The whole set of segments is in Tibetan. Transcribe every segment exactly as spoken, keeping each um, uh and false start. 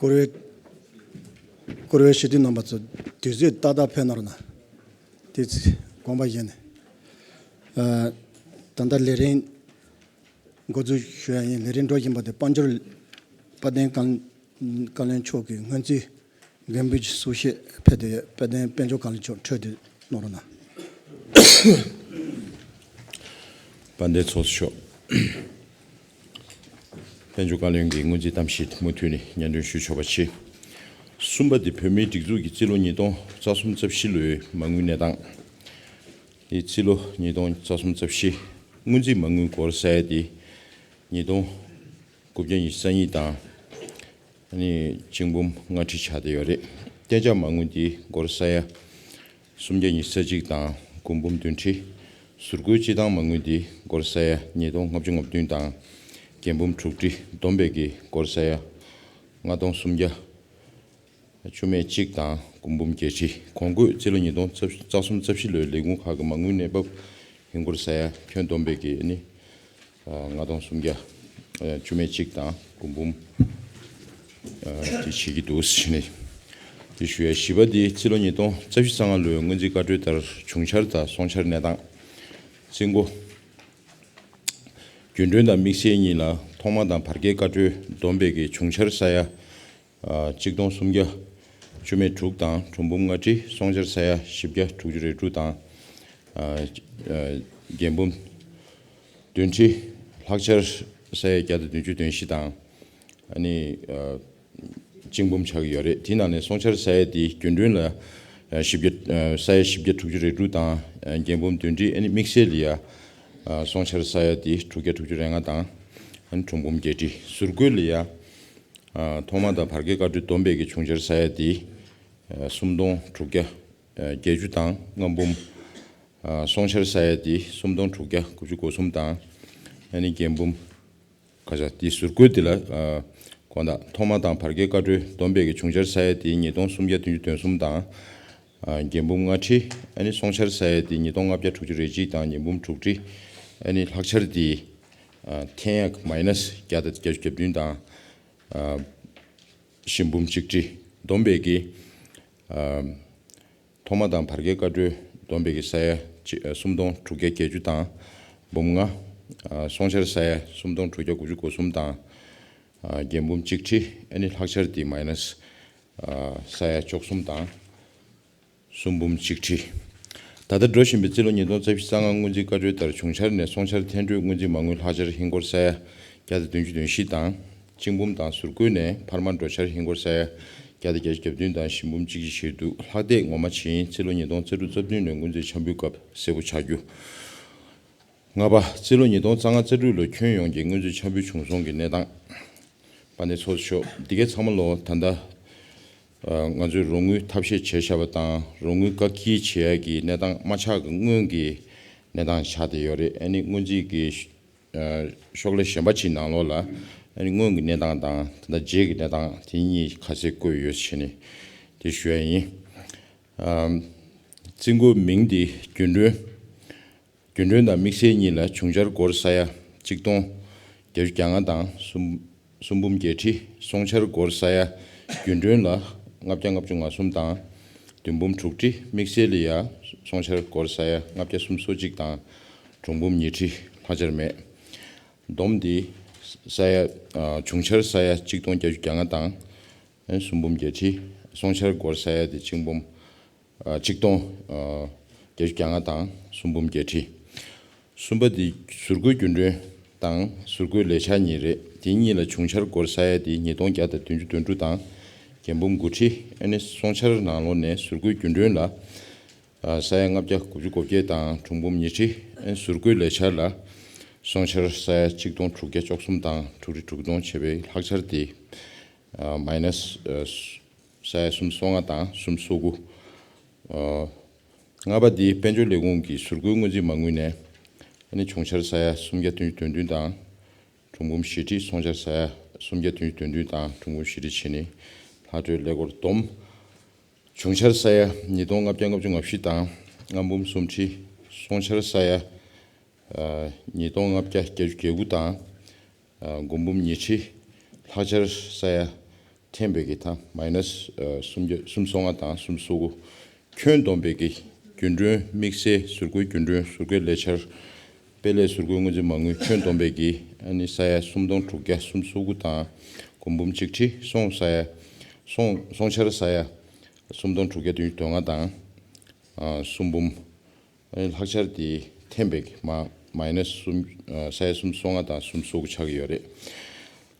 བཀུར་འོས་བཀུར་འོས་སྤྱི་འཐུས་རྣམ་པ་ཚོ། དུས་ཚོད་ཏག་ཏག་ཕེབས་གནང་རོགས་གནང་། དེ་ཚེ་དགོངས་པ་བཞེས་ནས། ཨ། ད་ལྟ་ལས་རིམ་འགོ་འཛུགས་ཞུ་ཡ་ཡིན། ལས་རིམ་འགྲོ་བཞིན་པ་དེ་དཔལ་འབྱོར་དཔལ་ལྡན་བཀའ་བཀའ་བློན་མཆོག་གིས་སྔོན་རྩིས་འགན་འབུལ་གྱི་གསུང་བཤད་ཕེབས་ཏེ་ཡོད། དཔལ་ལྡན་དཔལ་འབྱོར་བཀའ་བློན་མཆོག་འཕྲོས་ཏེ་གནང་རོགས་གནང་། དཔལ་ལྡན་ཚོགས་གཙོ་མཆོག་དཔལ་འབྱོར་བཀའ་བློན་གྱི་སྔོན་རྩིས་གཏམ་བཤད་མུ་མཐུད་ནས་སྙན་སྒྲོན་ཞུ་ཆོག་པ་བྱས། གསུམ་པ་དེ་བོད་མིའི་སྒྲིག་འཛུགས་ཀྱི་རྩིས་ལོ་ཉིས་སྟོང་རྩ་གསུམ་རྩ་བཞི་ལོའི་མ་དངུལ་གནས་སྟངས། དེ་རྩིས་ལོ་ཉིས་སྟོང་རྩ་གསུམ་རྩ་བཞི་སྔོན་རྩིས་མ་དངུལ་སྒོར་ས་ཡ་དེ་ཉིས་སྟོང་དགུ་བརྒྱ་ཉི་ཤུ་རྩ་གཉིས་དང་། ཨ་ནི་གཅིག་འབུམ་ལྔ་ཁྲི་ཆགས་བསྡད་ཡོད་རེད། གཏན་འཇགས་མ་དངུལ་འདི་སྒོར་ས་ཡ་སུམ་བརྒྱ་ཉི་ཤུ་རྩ་གཅིག་དང་དགུ་འབུམ་བདུན་ཁྲི། ཟུར་བཀོལ་སྤྱི་བཏང་མ་དངུལ་འདི་སྒོར་ས་ཡ་ཉིས་སྟོང་ལྔ་བཅུ་ང་བདུན་དང་། འགན་འབུམ་དྲུག་ཁྲི་བསྡོམས་པས་ཀྱི་སྒོར་ས་ཡ་ལྔ་སྟོང་སུམ་བརྒྱ་བཅུ་མེད་གཅིག་དང་དགུ་འབུམ་བརྒྱད་ཁྲི། གོང་བཀོད་རྩིས་ལོ་ཉིས་སྟོང་རྩ་གསུམ་རྩ་བཞི་ལོའི་ལས་ཁུངས་ཁག་གི་མ་དངུལ་གནས་བབ་ཧིན་སྒོར་ས་ཡ་ཁྱོན་བསྡོམས་པས་ཀྱི་ནི། ལྔ་སྟོང་སུམ་བརྒྱ་བཅུ་མེད་གཅིག་དང་དགུ་འབུམ་དེ་བྱེད་ཀྱི་འདུག་ཟེར་ནས། དེ་ཞུ་ཡ་བཞི་པ་དེ་རྩིས་ལོ་ཉིས་སྟོང་རྩ་བཞི་རྩ་ལྔ་ལོའི་སྔོན་རྩིས་བཀའ་འཁྲོལ་ལྟར་བྱུང་འཆར་དང་སོང་འཆར་གནས་སྟངས། རྩིས་འགོ། རྒྱུན་གྲོན་དང་དམིགས་བསལ་གཉིས་ལ་ཐོག་མ་དང་བར་བརྒལ་བཀའ་འཁྲོལ་བསྡོམས་པས་ཀྱི་བྱུང་འཆར་ས་ཡ། ཨ། གཅིག་སྟོང་སུམ་བརྒྱ་བཅུ་མེད་དྲུག་དང་དྲུག་འབུམ་ལྔ་ཁྲི། སོང་འཆར་ས་ཡ་བཞི་བརྒྱ་དྲུག་ཅུ་རེ་དྲུག་དང་། ཨ། ཨ། འགན་འབུམ་བདུན་ཁྲི། ལྷག་འཆར་ས་ཡ་བརྒྱ་དང་བདུན་ཅུ་དོན་བཞི་དང་། ཨ་ནི། ཨ། གཅིག་འབུམ་ཆགས་ཀྱི་ཡོད་རེད། དེའི་ནང་ནས་སོང་འཆར་ས་ཡ་དེ་རྒྱུན་གྲོན་ལ། ཨ། བཞི་བརྒྱ། ཨ། ས་ཡ་བཞི་བརྒྱ་དྲུག་ཅུ་རེ་དྲུག་དང་། ཨ། འགན་འབུམ་བདུན་ཁྲི། ཨ་ནི་དམིགས་བསལ་ལ་ཡ། ཨ། སོང་འཆར་ས་ཡ་དེ་དྲུག་བརྒྱ་དྲུག་ཅུ་རེ་ལྔ་དང་། ཨ་ནི་དྲུག་འབུམ་བརྒྱད་ཁྲི། ཟུར་བཀོལ་ལ་ཡ། ཨ། ཐོག་མ་དང་བར་བརྒལ་བཀའ་འཁྲོལ་བསྡོམས་པས་ཀྱི་བྱུང་འཆར་ས་ཡ་དེ། ཨ། སུམ་སྟོང་དྲུག་བརྒྱ་བརྒྱད་ཅུ་དང་ལྔ་འབུམ། ཨ། སོང་འཆར་ས་ཡ་དེ་སུམ་སྟོང་དྲུག་བརྒྱ་དགུ་བཅུ་གོ་གསུམ་དང་། ཨ་ནི་འགན་འབུམ། ཁ་ཤས་དེ་ཟུར་བཀོལ་དེ་ལ། ཨ། དགོངས་དག་ཐོག་མ་དང་བར་བརྒལ་བཀའ་འཁྲོལ་བསྡོམས་པས་ཀྱི་བྱུང་འཆར་ས་ཡ་དེ་ཉིས་སྟོང་སུམ་བརྒྱ་བདུན་ཅུ་དོན་གསུམ་དང་། ཨ། འགན་འབུམ་ལྔ་ཁྲི། ཨ་ནི་སོང་འཆར་ས་ཡ་དེ་ཉིས་སྟོང་ལྔ་བརྒྱ་དྲུག་ཅུ་རེ་གཅིག་དང་ཉིས་འབུམ་དྲུག་ཁྲི། ཨ་ནི་ལྷག་འཆར་དེ། ཨ། ཐེངས་མའི་ནས་བརྒྱ་དང་བརྒྱད་ཅུ་གྱ་བདུན་དང་། ཨ། བཞི་འབུམ་གཅིག་ཁྲི། བསྡོམས་པས་ཀྱི། ཨ། ཐོག་མ་དང་བར་བརྒལ་བཀའ་འཁྲོལ་བསྡོམས་པས་ཀྱི་ས་ཡ་གཅིག་ཨ། སུམ་སྟོང་དྲུག་བརྒྱ་བརྒྱད་ཅུ་དང་འབུམ་ལྔ། ཨ། སོང་འཆར་ས་ཡ་སུམ་སྟོང་དྲུག་བརྒྱ་དགུ་བཅུ་གོ་གསུམ་དང་། ཨ། འགན་འབུམ་གཅིག་ཁྲི། ཨ་ནི་ལྷག་འཆར་དེ་མའི་ནས། ཨ། ས་ཡ་བཅུ་གསུམ་དང་། སུམ་འབུམ་གཅིག་ཁྲི། ད་ལྟ་འགྲོ་བཞིན་པའི་རྩིས་ལོ་ཉིས་སྟོང་རྩ་བཞི་རྩ་ལྔ་སྔོན་རྩིས་བཀའ་འཁྲོལ་ལྟར་བྱུང་འཆར་ནས་སོང་འཆར་འཐེན་འཕྲོས་སྔོན་རྩིས་མ་དངུལ་ལྷག་འཆར་ཧིན་སྒོར་ས་ཡ་བརྒྱ་དང་བདུན་ཅུ་དོན་བཞི་དང་། གཅིག་འབུམ་དང་ཟུར་བཀོལ་ནས་འཕར་མ་འགྲོ་འཆར་ཧིན་སྒོར་ས་ཡ་བརྒྱ་དང་བརྒྱད་ཅུ་གྱ་བདུན་དང་བཞི་འབུམ་གཅིག་བཞི་བཞིར་འདུག་ལྷག་བསྡད་ངོ་མ་བྱིན་རྩིས་ལོ་ཉིས་སྟོང་རྩ་དྲུག་རྩ་བདུན་ནས་སྔོན་རྩིས་འཆར་འབུལ་སྐབས་གསལ་པོ་ཆགས་རྒྱུ། ལྔ་པ། རྩིས་ལོ་ཉིས་སྟོང་རྩ་ལྔ་རྩ་དྲུག་ལོ་ཁྱོན་ཡོངས་ཀྱི་སྔོན་རྩིས་འཆར་འབུལ་བྱུང་སོང་གི་གནས་སྟངས། དཔལ་ལྡན་ཚོགས་གཙོ་མཆོག་འདི་གའི་ཚང་མ་ལོ་ད་ལྟ། ཨ། ང་ཚོས་རོགས་དངུལ་ཐབས་ཤེས་བྱས་བཞག་པ་དང་རོགས་དངུལ་བཀག་སྐྱིལ་བྱེད་ཡག་གི་གནས་སྟངས་མ་ཆགས་ཀྱི་སྔོན་གྱི་གནས་སྟངས་ཆགས་བསྡད་ཡོད་རེད། ཨ་ནི་སྔོན་རྩིས་ཀྱི། ཨ། ཤོག་ལྷེ་གཞན་པ་ཅིག་ནང་ལོགས་ལ། ཨ་ནི་སྔོན་གྱི་གནས་སྟངས་དང་ད་ལྟ་རྗེས་ཀྱི་གནས་སྟངས་དེ་གཉིས་ཁ་གསལ་བཀོད་ཡོད་བྱས་ནས་དེ་ཞུ་ཡ་ཡིན། ཨ། རྩིས་འགོའི་མིང་འདི་རྒྱུན་གྲོན། རྒྱུན་གྲོན་དང་དམིགས་བསལ་གཉིས་ལ་བྱུང་འཆར་སྒོར་ས་ཡ་གཅིག་སྟོང་བརྒྱད་ཅུ་གྱ་ལྔ་དང་གསུམ་གསུམ་འབུམ་བརྒྱད་ཁྲི། སོང་འཆར་སྒོར་ས་ཡ་རྒྱུན་གྲོན་ལ་ལྔ་བརྒྱ་ལྔ་བཅུ་ང་གསུམ་དང་བདུན་འབུམ་དྲུག་ཁྲི། དམིགས་བསལ་ལ་ཡ་སོང་འཆར་སྒོར་ས་ཡ་ལྔ་བརྒྱ་སུམ་ཅུ་སོ་གཅིག་དང་དྲུག་འབུམ་ཉི་ཁྲི། ལྷག་འཆར་མེད། བསྡོམས་ཏེ་ས་ཡ། ཨ། བྱུང་འཆར་ས་ཡ་གཅིག་སྟོང་བརྒྱད་ཅུ་གྱ་ལྔ་དང་། ཨ། གསུམ་འབུམ་བརྒྱད་ཁྲི། སོང་འཆར་སྒོར་ས་ཡ་དེ་གཅིག་འབུམ། ཨ། གཅིག་སྟོང་། ཨ། བརྒྱད་ཅུ་གྱ་ལྔ་དང་གསུམ་འབུམ་བརྒྱད་ཁྲི། གསུམ་པ་དེ་ཟུར་བཀོལ་རྒྱུན་གྲོན་དང་ཟུར་བཀོལ་ལས་འཆར་གཉིས་རེད། དེ་གཉིས་ལ་བྱུང་འཆར་སྒོར་ས་ཡ་དེ་ཉིས་སྟོང་བརྒྱ་དང་བདུན་ཅུ་དོན་དྲུག་དང་འགན་འབུམ་དགུ་ཁྲི། ཨ་ནི་སོང་འཆར་ནང་ལོགས་ནས་ཟུར་བཀོལ་རྒྱུན་གྲོན་ལ། ཨ། ས་ཡ་ལྔ་བརྒྱ་དགུ་བཅུ་གོ་བརྒྱད་དང་དྲུག་འབུམ་ཉི་ཁྲི། ཨ་ནི་ཟུར་བཀོལ་ལས་འཆར་ལ་སོང་འཆར་ས་ཡ་གཅིག་སྟོང་དྲུག་བརྒྱ་བཅུ་གསུམ་དང་དྲུག་ཁྲི་དྲུག་སྟོང་བྱས་པའི་ལྷག་འཆར་དེ། ཨ། མའི་ནས། ཨ། ས་ཡ་སུམ་སོ་ལྔ་དང་སུམ་སོ་དགུ། ཨ། ལྔ་པ་འདི་དཔལ་འབྱོར་ལས་ཁུངས་ཀྱི་ཟུར་བཀོལ་སྔོན་རྩིས་མ་དངུལ་ནས། ཨ་ནི་བྱུང་འཆར་ས་ཡ་སུམ་བརྒྱ་བདུན་ཅུ་དོན་བདུན་དང་། དྲུག་འབུམ་བཞི་ཁྲི། སོང་འཆར་ས་ཡ་སུམ་བརྒྱ་བདུན་ཅུ་དོན་བདུན་དང་དྲུག་འབུམ་བཞི་ཁྲི་བྱས་ནས་ལྷག་འཕྲོའི་ཀླད་ཀོར་བསྡོམས། བྱུང་འཆར་ས་ཡ་ཉིས་སྟོང་ལྔ་བརྒྱ་ལྔ་བཅུ་ང་བཞི་དང་ལྔ་འབུམ་གསུམ་ཁྲི། སོང་འཆར་ས་ཡ། ཨ། ཉིས་སྟོང་ལྔ་བརྒྱ་བརྒྱད་ཅུ་གྱ་དགུ་དང་། ཨ། དགུ་འབུམ་ཉི་ཁྲི། ལྷག་འཆར་ས་ཡ་ འཐེན་པའི་གི་ད་མའི་ནས་ཨ་སུམ་བརྒྱ་སུམ་སོ་ལྔ་དང་སུམ་སོ་དགུ། ཁྱོན་བསྡོམས་པའི་གི་རྒྱུན་གྲོན་དམིགས་བསལ་ཟུར་བཀོལ་རྒྱུན་གྲོན་ཟུར་བཀོལ་ལས་འཆར་དཔེ་ལས་ཟུར་བཀོལ་སྔོན་རྩིས་མ་དངུལ་ཁྱོན་བསྡོམས་པའི་གི་ཨ་ནི་ས་ཡ་སུམ་སྟོང་དྲུག་བརྒྱ་སུམ་སོ་དགུ་དང་། སྒོར་འབུམ་གཅིག་ཁྲི་སོང་ས་ཡ་སོང་སོང་ཆར་ས་ཡ་སུམ་སྟོང་དྲུག་བརྒྱ་བདུན་ཅུ་དོན་ལྔ་དང་། ཨ་སུམ་འབུམ། ཨ་ནི་ལྷག་ཆར་དེ་འཐེན་པའི་མ་མའི་ནས་སུམ་ཨ་ས་ཡ་སུམ་སོ་ལྔ་དང་སུམ་སོ་དགུ་ཆགས་ཀྱི་ཡོད་རེད།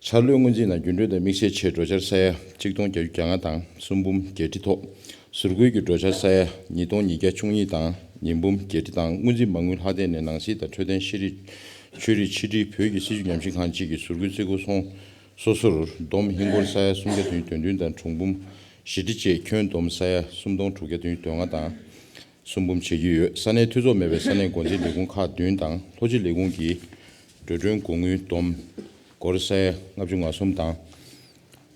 འཆར་ལོའི་སྔོན་རྩིས་ནང་རྒྱུན་གྲོན་དང་དམིགས་བསལ་ཆེད་འགྲོ་འཆར་ས་ཡ་གཅིག་སྟོང་བརྒྱད་ཅུ་གྱ་ལྔ་དང་སུམ་འབུམ་བརྒྱད་ཁྲི་ཐོག། ཟུར་བཀོལ་གྱི་འགྲོ་འཆར་ས་ཡ་ཉིས་སྟོང་ཉིས་བརྒྱ་བཅུ་གཉིས་དང་ཉིས་འབུམ་བརྒྱད་ཁྲི་དང་སྔོན་རྩིས་མ་དངུལ་ལྷག་བསྡད་ནས་ནང་སྲིད་དང་འཕྲོད་བསྟེན་ཤེས་རིག་ཆོས་རིག་ཕྱི་དྲིལ་བོད་ཀྱི་སྲིད་བྱུས་ཉམས་ཞིབ་ཁང་བཅས་ཀྱི་ཟུར་བཀོལ་རྩིས་འགོ་སོང་སོ་སོར་བསྡོམས་ཧིན་སྒོར་ས་ཡ་སུམ་བརྒྱ་དོན་བདུན་དང་གྲངས་འབུམ་བཞི་ཁྲི་བཅས་ཁྱོན་བསྡོམས་ས་ཡ་སུམ་སྟོང་དྲུག་བརྒྱ་དོན་ལྔ་དང་། གསུམ་འབུམ་བྱེད་ཀྱི་ཡོད། ས་གནས་འཐུས་ཚོགས་མེད་པའི་ས་གནས་འགོ་འཛིན་ལས་ཁུངས་ཁག་བདུན་དང་ལྷོ་སྤྱི་ལས་ཁུངས་ཀྱི་འགྲོ་གྲོན་དགོས་དངུལ་བསྡོམས་སྒོར་ས་ཡ་ལྔ་བཅུ་ང་གསུམ་དང་།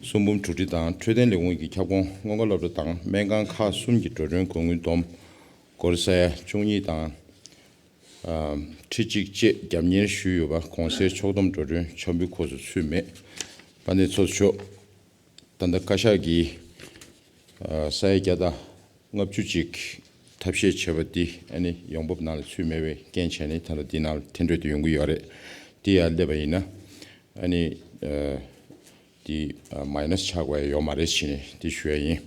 གསུམ་འབུམ་དྲུག་ཁྲི་དང་འཕྲོད་བསྟེན་ལས་ཁུངས་ཀྱི་ཁྱབ་ཁོངས་སྔོན་འགོག་སློབ་གྲྭ་དང་སྨན་ཁང་ཁག་གསུམ་གྱི་འགྲོ་གྲོན་དགོས་དངུལ་བསྡོམས་སྒོར་ས་ཡ་བཅུ་གཉིས་དང་། ཁྲི་གཅིག་བཅས་རྒྱབ་གཉེར་ཞུས་ཡོད་པ་གོང་གསལ་ཕྱོགས་བསྡོམས་འགྲོ་གྲོན་འཆར་འབུལ་ཁོངས་སུ་ཚུད་མེད། དཔལ་ལྡན་ཚོགས་གཙོ་མཆོག་ད་ལྟ་བཀའ་ཤག་གིས་ས་ཡ་བརྒྱ་དང་ལྔ་བཅུ་ཅིག་ཐབས་ཤེས་བྱས་པ་འདི་ཨ་ནི་ཡོང་འབབ་ནང་ལ་ཚུད་མེད་པའི་རྐྱེན་བྱས་ནས་ད་ལྟ་འདི་ནང་ལ་འཐེན་འཕྲོད་དུ་ཡོང་གི་ཡོད་རེད། འདི་ཡར་སླེབས་པ་ཡིན་ན་ཨ་ནི་འདི་མའི་ནས་ཆགས་པ་ཡོད་མ་རེད་ཟེར་ནས་འདི་ཞུ་ཡ་ཡིན།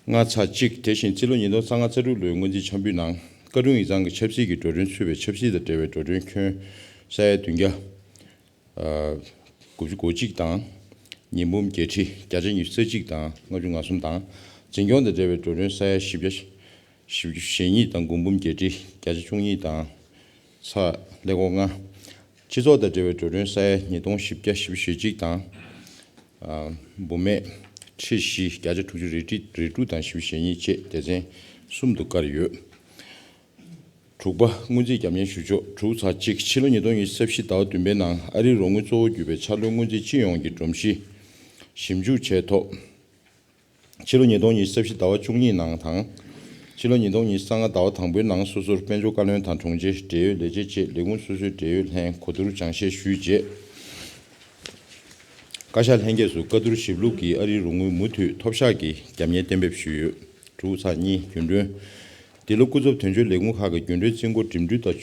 ལྔ་ཚེག་གཅིག་དེ་བཞིན་རྩིས་ལོ་ཉིས་སྟོང་ལྔ་ཙཱ་དྲུག་ལོའི་སྔོན་རྩིས་འཆར་འབུལ་ནང་བཀའ་དྲུང་ཡིག་ཚང་གི་ཆབ་སྲིད་ཀྱི་འགྲོ་གྲོན་ཚུད་པའི་ཆབ་སྲིད་དང་འབྲེལ་བའི་འགྲོ་གྲོན་ཁྱོན་ས་ཡ་བདུན་བརྒྱ། དགུ་བཅུ་གོ་གཅིག་དང་། ཉིས་འབུམ་བརྒྱད་ཁྲི་བརྒྱ་ཆ་ཉི་ཤུ་རྩ་གཅིག་དང་ལྔ་བཅུ་ང་གསུམ་དང་། འཛིན་སྐྱོང་དང་འབྲེལ་བའི་འགྲོ་གྲོན་ས་ཡ་བཞི་བརྒྱ་བཞི་བཅུ་ཞེ་གཉིས་དང་། སྒོར་འབུམ་བརྒྱད་ཁྲི་བརྒྱ་ཆ་བཅུ་གཉིས་དང་། ཚེག་ཀླད་ཀོར་ལྔ། སྤྱི་ཚོགས་དང་འབྲེལ་བའི་འགྲོ་གྲོན་ས་ཡ་ཉིས་སྟོང་བཞི་བརྒྱ་བཞི་བཅུ་ཞེ་གཅིག་དང་། འབུམ་མེད་ཁྲི་བཞི་བརྒྱ་ཆ་དྲུག་ཅུ་རེ་དྲུག་དང་བཞི་བཅུ་ཞེ་གཉིས་བཅས་སྡེ་ཚན་གསུམ་དུ་བཀར་ཡོད། དྲུག་པ། སྔོན་རྩིས་རྒྱབ་གཉེར་ཞུ་ཕྱོགས། དྲུག་ཚེག་གཅིག་ཕྱི་ལོ་ཉིས་སྟོང་ཉི་ཤུ་རྩ་བཞི་ཟླ་བ་བདུན་པའི་ནང་ཨ་རིའི་རོགས་དངུལ་གཙོ་བོ་གྱུར་པའི་འཆར་ལོའི་སྔོན་རྩིས་སྤྱི་ཡོངས་ཀྱི་སྒྲོམ་གཞི་ཞིབ་འཇུག་བྱས་ཐོག་ཕྱི་ལོ་ཉིས་སྟོང་ཉི་ཤུ་རྩ་བཞི་ཟླ་བ་བཅུ་གཉིས་ནང་དང་། ཕྱི་ལོ་ཉིས་སྟོང་ཉི་ཤུ་རྩ་ལྔ་ཟླ་བ་དང་པོའི་ནང་སོ་སོར་དཔལ་འབྱོར་བཀའ་བློན་དང་དྲུང་ཆེ། འབྲེལ་ཡོད་ལས་བྱེད་བཅས་ལས་ཁུངས་སོ་སོའི་འབྲེལ་ཡོད་ལྷན་གོ་བསྡུར་སྦྱང་བཤད་ཞུས་རྗེས། བཀའ་ཤག་ལྷན་རྒྱས་སུ་བཀའ་བསྡུར་ཞིབ་ལྷུག་གིས་ཨ་རིའི་རོགས་དངུལ་མུ་མཐུད་ཐོབ་ཤག་གི་རྒྱབ་གཉེར་གཏན་འབེབས་ཞུས་ཡོད། དྲུག་ཚེག་གཉིས་རྒྱུན་གྲོན། འདི་ལོ་སྐུ་ཚབ་དོན་གཅོད་ལས་ཁུངས་ཁག་གི་རྒྱུན་གྲོན་རྩིས་འགོ་འགྲིམ་འགྲུལ་དང་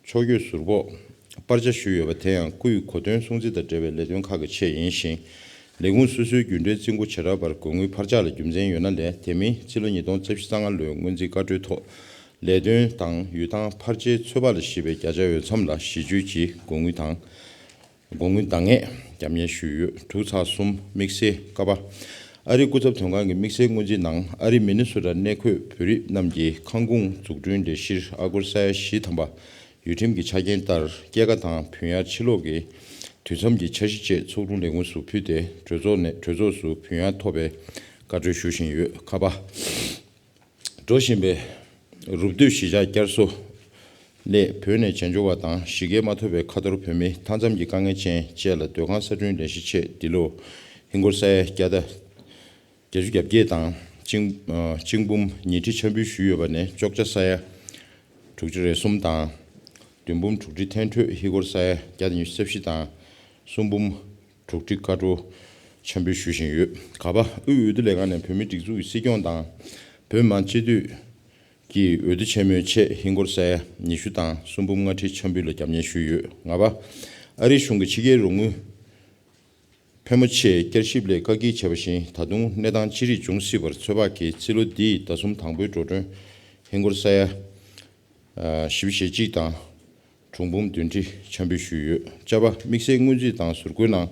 ཕྱོགས་བསྐྱོད་ཟུར་ཕོགས་སྤར་ཆ་ཞུས་ཡོད་པ་དེ་ཡང་སྐུའི་གོ་སྟོན་སྲུང་བརྩི་དང་འབྲེལ་བའི་ལས་དོན་ཁག་གི་ཆེད་ཡིན་ཞིང་། ལས་ཁུངས་སོ་སོའི་རྒྱུན་གྲོན་རྩིས་འགོ་བྱེ་བྲག་པར་དགོས་དངུལ་འཕར་ཆག་ལ་རྒྱུ་མཚན་ཡོད་ན་ལས། དེ་མིན་ཕྱི་ལོ་ཉིས་སྟོང་རྩ་བཞི་རྩ་ལྔ་ལོའི་སྔོན་རྩིས་བཀའ་འཁྲོལ་ཐོག་ལས་དོན་དང་ཡུལ་ཐང་འཕར་ཆའི་ཚོད་དཔག་ལ་གཞིགས་པའི་བརྒྱ་ཆ་འོས་འཚམ་ལ་གཞི་བཅོལ་གྱིས་དགོས་དངུལ་དང་། དགོས་དངུལ་འདང་ངེས་རྒྱབ་གཉེར་ཞུས་ཡོད། དྲུག་ཚེག་གསུམ། དམིགས་བསལ་ཀ་པ། ཨ་རིའི་སྐུ་ཚབ་དོན་ཁང་གི་དམིགས་བསལ་སྔོན་རྩིས་ནང་ཨ་རིའི་མི་ནི་སོ་ཊར་གནས་འཁོད་བོད་རིགས་རྣམས་ཀྱི་ཁང་ཁུངས་འཛུགས་སྐྲུན་ལས་གཞིར་ཨ་སྒོར་ས་ཡ་བཞི་ཐམ་པ། ཡུལ་ཁྲིམས་ཀྱི་ཆ་རྐྱེན་ལྟར་སྐྱེད་ཀ་དང་བུན་གཡར་ཕྱིར་སློག་གི་དུས་མཚམས་ཀྱི་འཆར་གཞི་བཅས་ཚོགས་དྲུང་ལས་ཁུངས་སུ་ཕུལ་ཏེ་གྲོས་ཚོགས་ནས་གྲོས་ཚོགས་སུ་བུན་གཡར་ཐོབ་པའི་བཀའ་འཁྲོལ་ཞུ་བཞིན་ཡོད། ཁ་པ། འགྲོ་བཞིན་པའི་རུབ་སྡོད་གཞིས་ཆགས་བསྐྱར་གསོ་སླད་བོད་ནས་བྱེས་འབྱོར་བ་དང་གཞིས་སྐལ་མ་ཐོབ་པའི་ཁ་ཐོར་བོད་མི་མཐའ་མཚམས་ཀྱི་དཀའ་ངལ་ཅན་བཅས་ལ་སྡོད་ཁང་གསར་སྐྲུན་ལས་གཞི་ཆེད་འདི་ལོ་ཧིན་སྒོར་ས་ཡ་བརྒྱ་དང་བརྒྱད་ཅུ་གྱ་བརྒྱད་དང་གཅིག་ཨ་གཅིག་འབུམ་ཉིས་ཁྲི་འཆར་འབུལ་ཞུས་ཡོད་པ་ནས་གཅོག་ཆ་ས་ཡ་དྲུག་ཅུ་རེ་གསུམ་དང་། བདུན་འབུམ་དྲུག་ཁྲི་འཐེན་འཕྲོས་ཧིན་སྒོར་ས་ཡ་བརྒྱ་དང་ཉི་ཤུ་རྩ་བཞི་དང་གསུམ་འབུམ་དྲུག་ཁྲི་བཀའ་འཁྲོལ་འཆར་འབུལ་ཞུ་བཞིན་ཡོད། ག་པ། དབུས་འོས་བསྡུ་ལས་ཁང་ནས་བོད་མིའི་སྒྲིག་འཛུགས་ཀྱི་སྲིད་སྐྱོང་དང་། བོད་མི་མང་སྤྱི་འཐུས་ཀྱི་འོས་བསྡུ་ཆེན་མོའི་ཆེད་ཧིན་སྒོར་ས་ཡ་ཉི་ཤུ་དང་གསུམ་འབུམ་ལྔ་ཁྲི་འཆར་འབུལ་ལ་རྒྱབ་གཉེར་ཞུས་ཡོད། ལྔ་པ། ཨ་རིའི་གཞུང་གིས་ཕྱི་རྒྱལ་རོགས་དངུལ་ཕོན་པོ་ཆེ་བསྐྱར་ཞིབ་སླད་བཀག་སྐྱིལ་བྱས་པ་བཞིན་ད་དུང་གནས་སྟངས་ཅི་རིགས་འབྱུང་སྲིད་པར་ཚོད་དཔག་གིས་རྩིས་ལོ་འདིའི་ཟླ་གསུམ་དང་པོའི་འགྲོ་གྲོན་ཧིན་སྒོར་ས་ཡ་བཞི་བཅུ་ཞེ་གཅིག་དང་། གྲངས་འབུམ་བདུན་ཁྲི་འཆར་འབུལ་ཞུས་ཡོད། ཅ་པ། དམིགས་བསལ་སྔོན་རྩིས་དང་ཟུར་བཀོལ་ནང་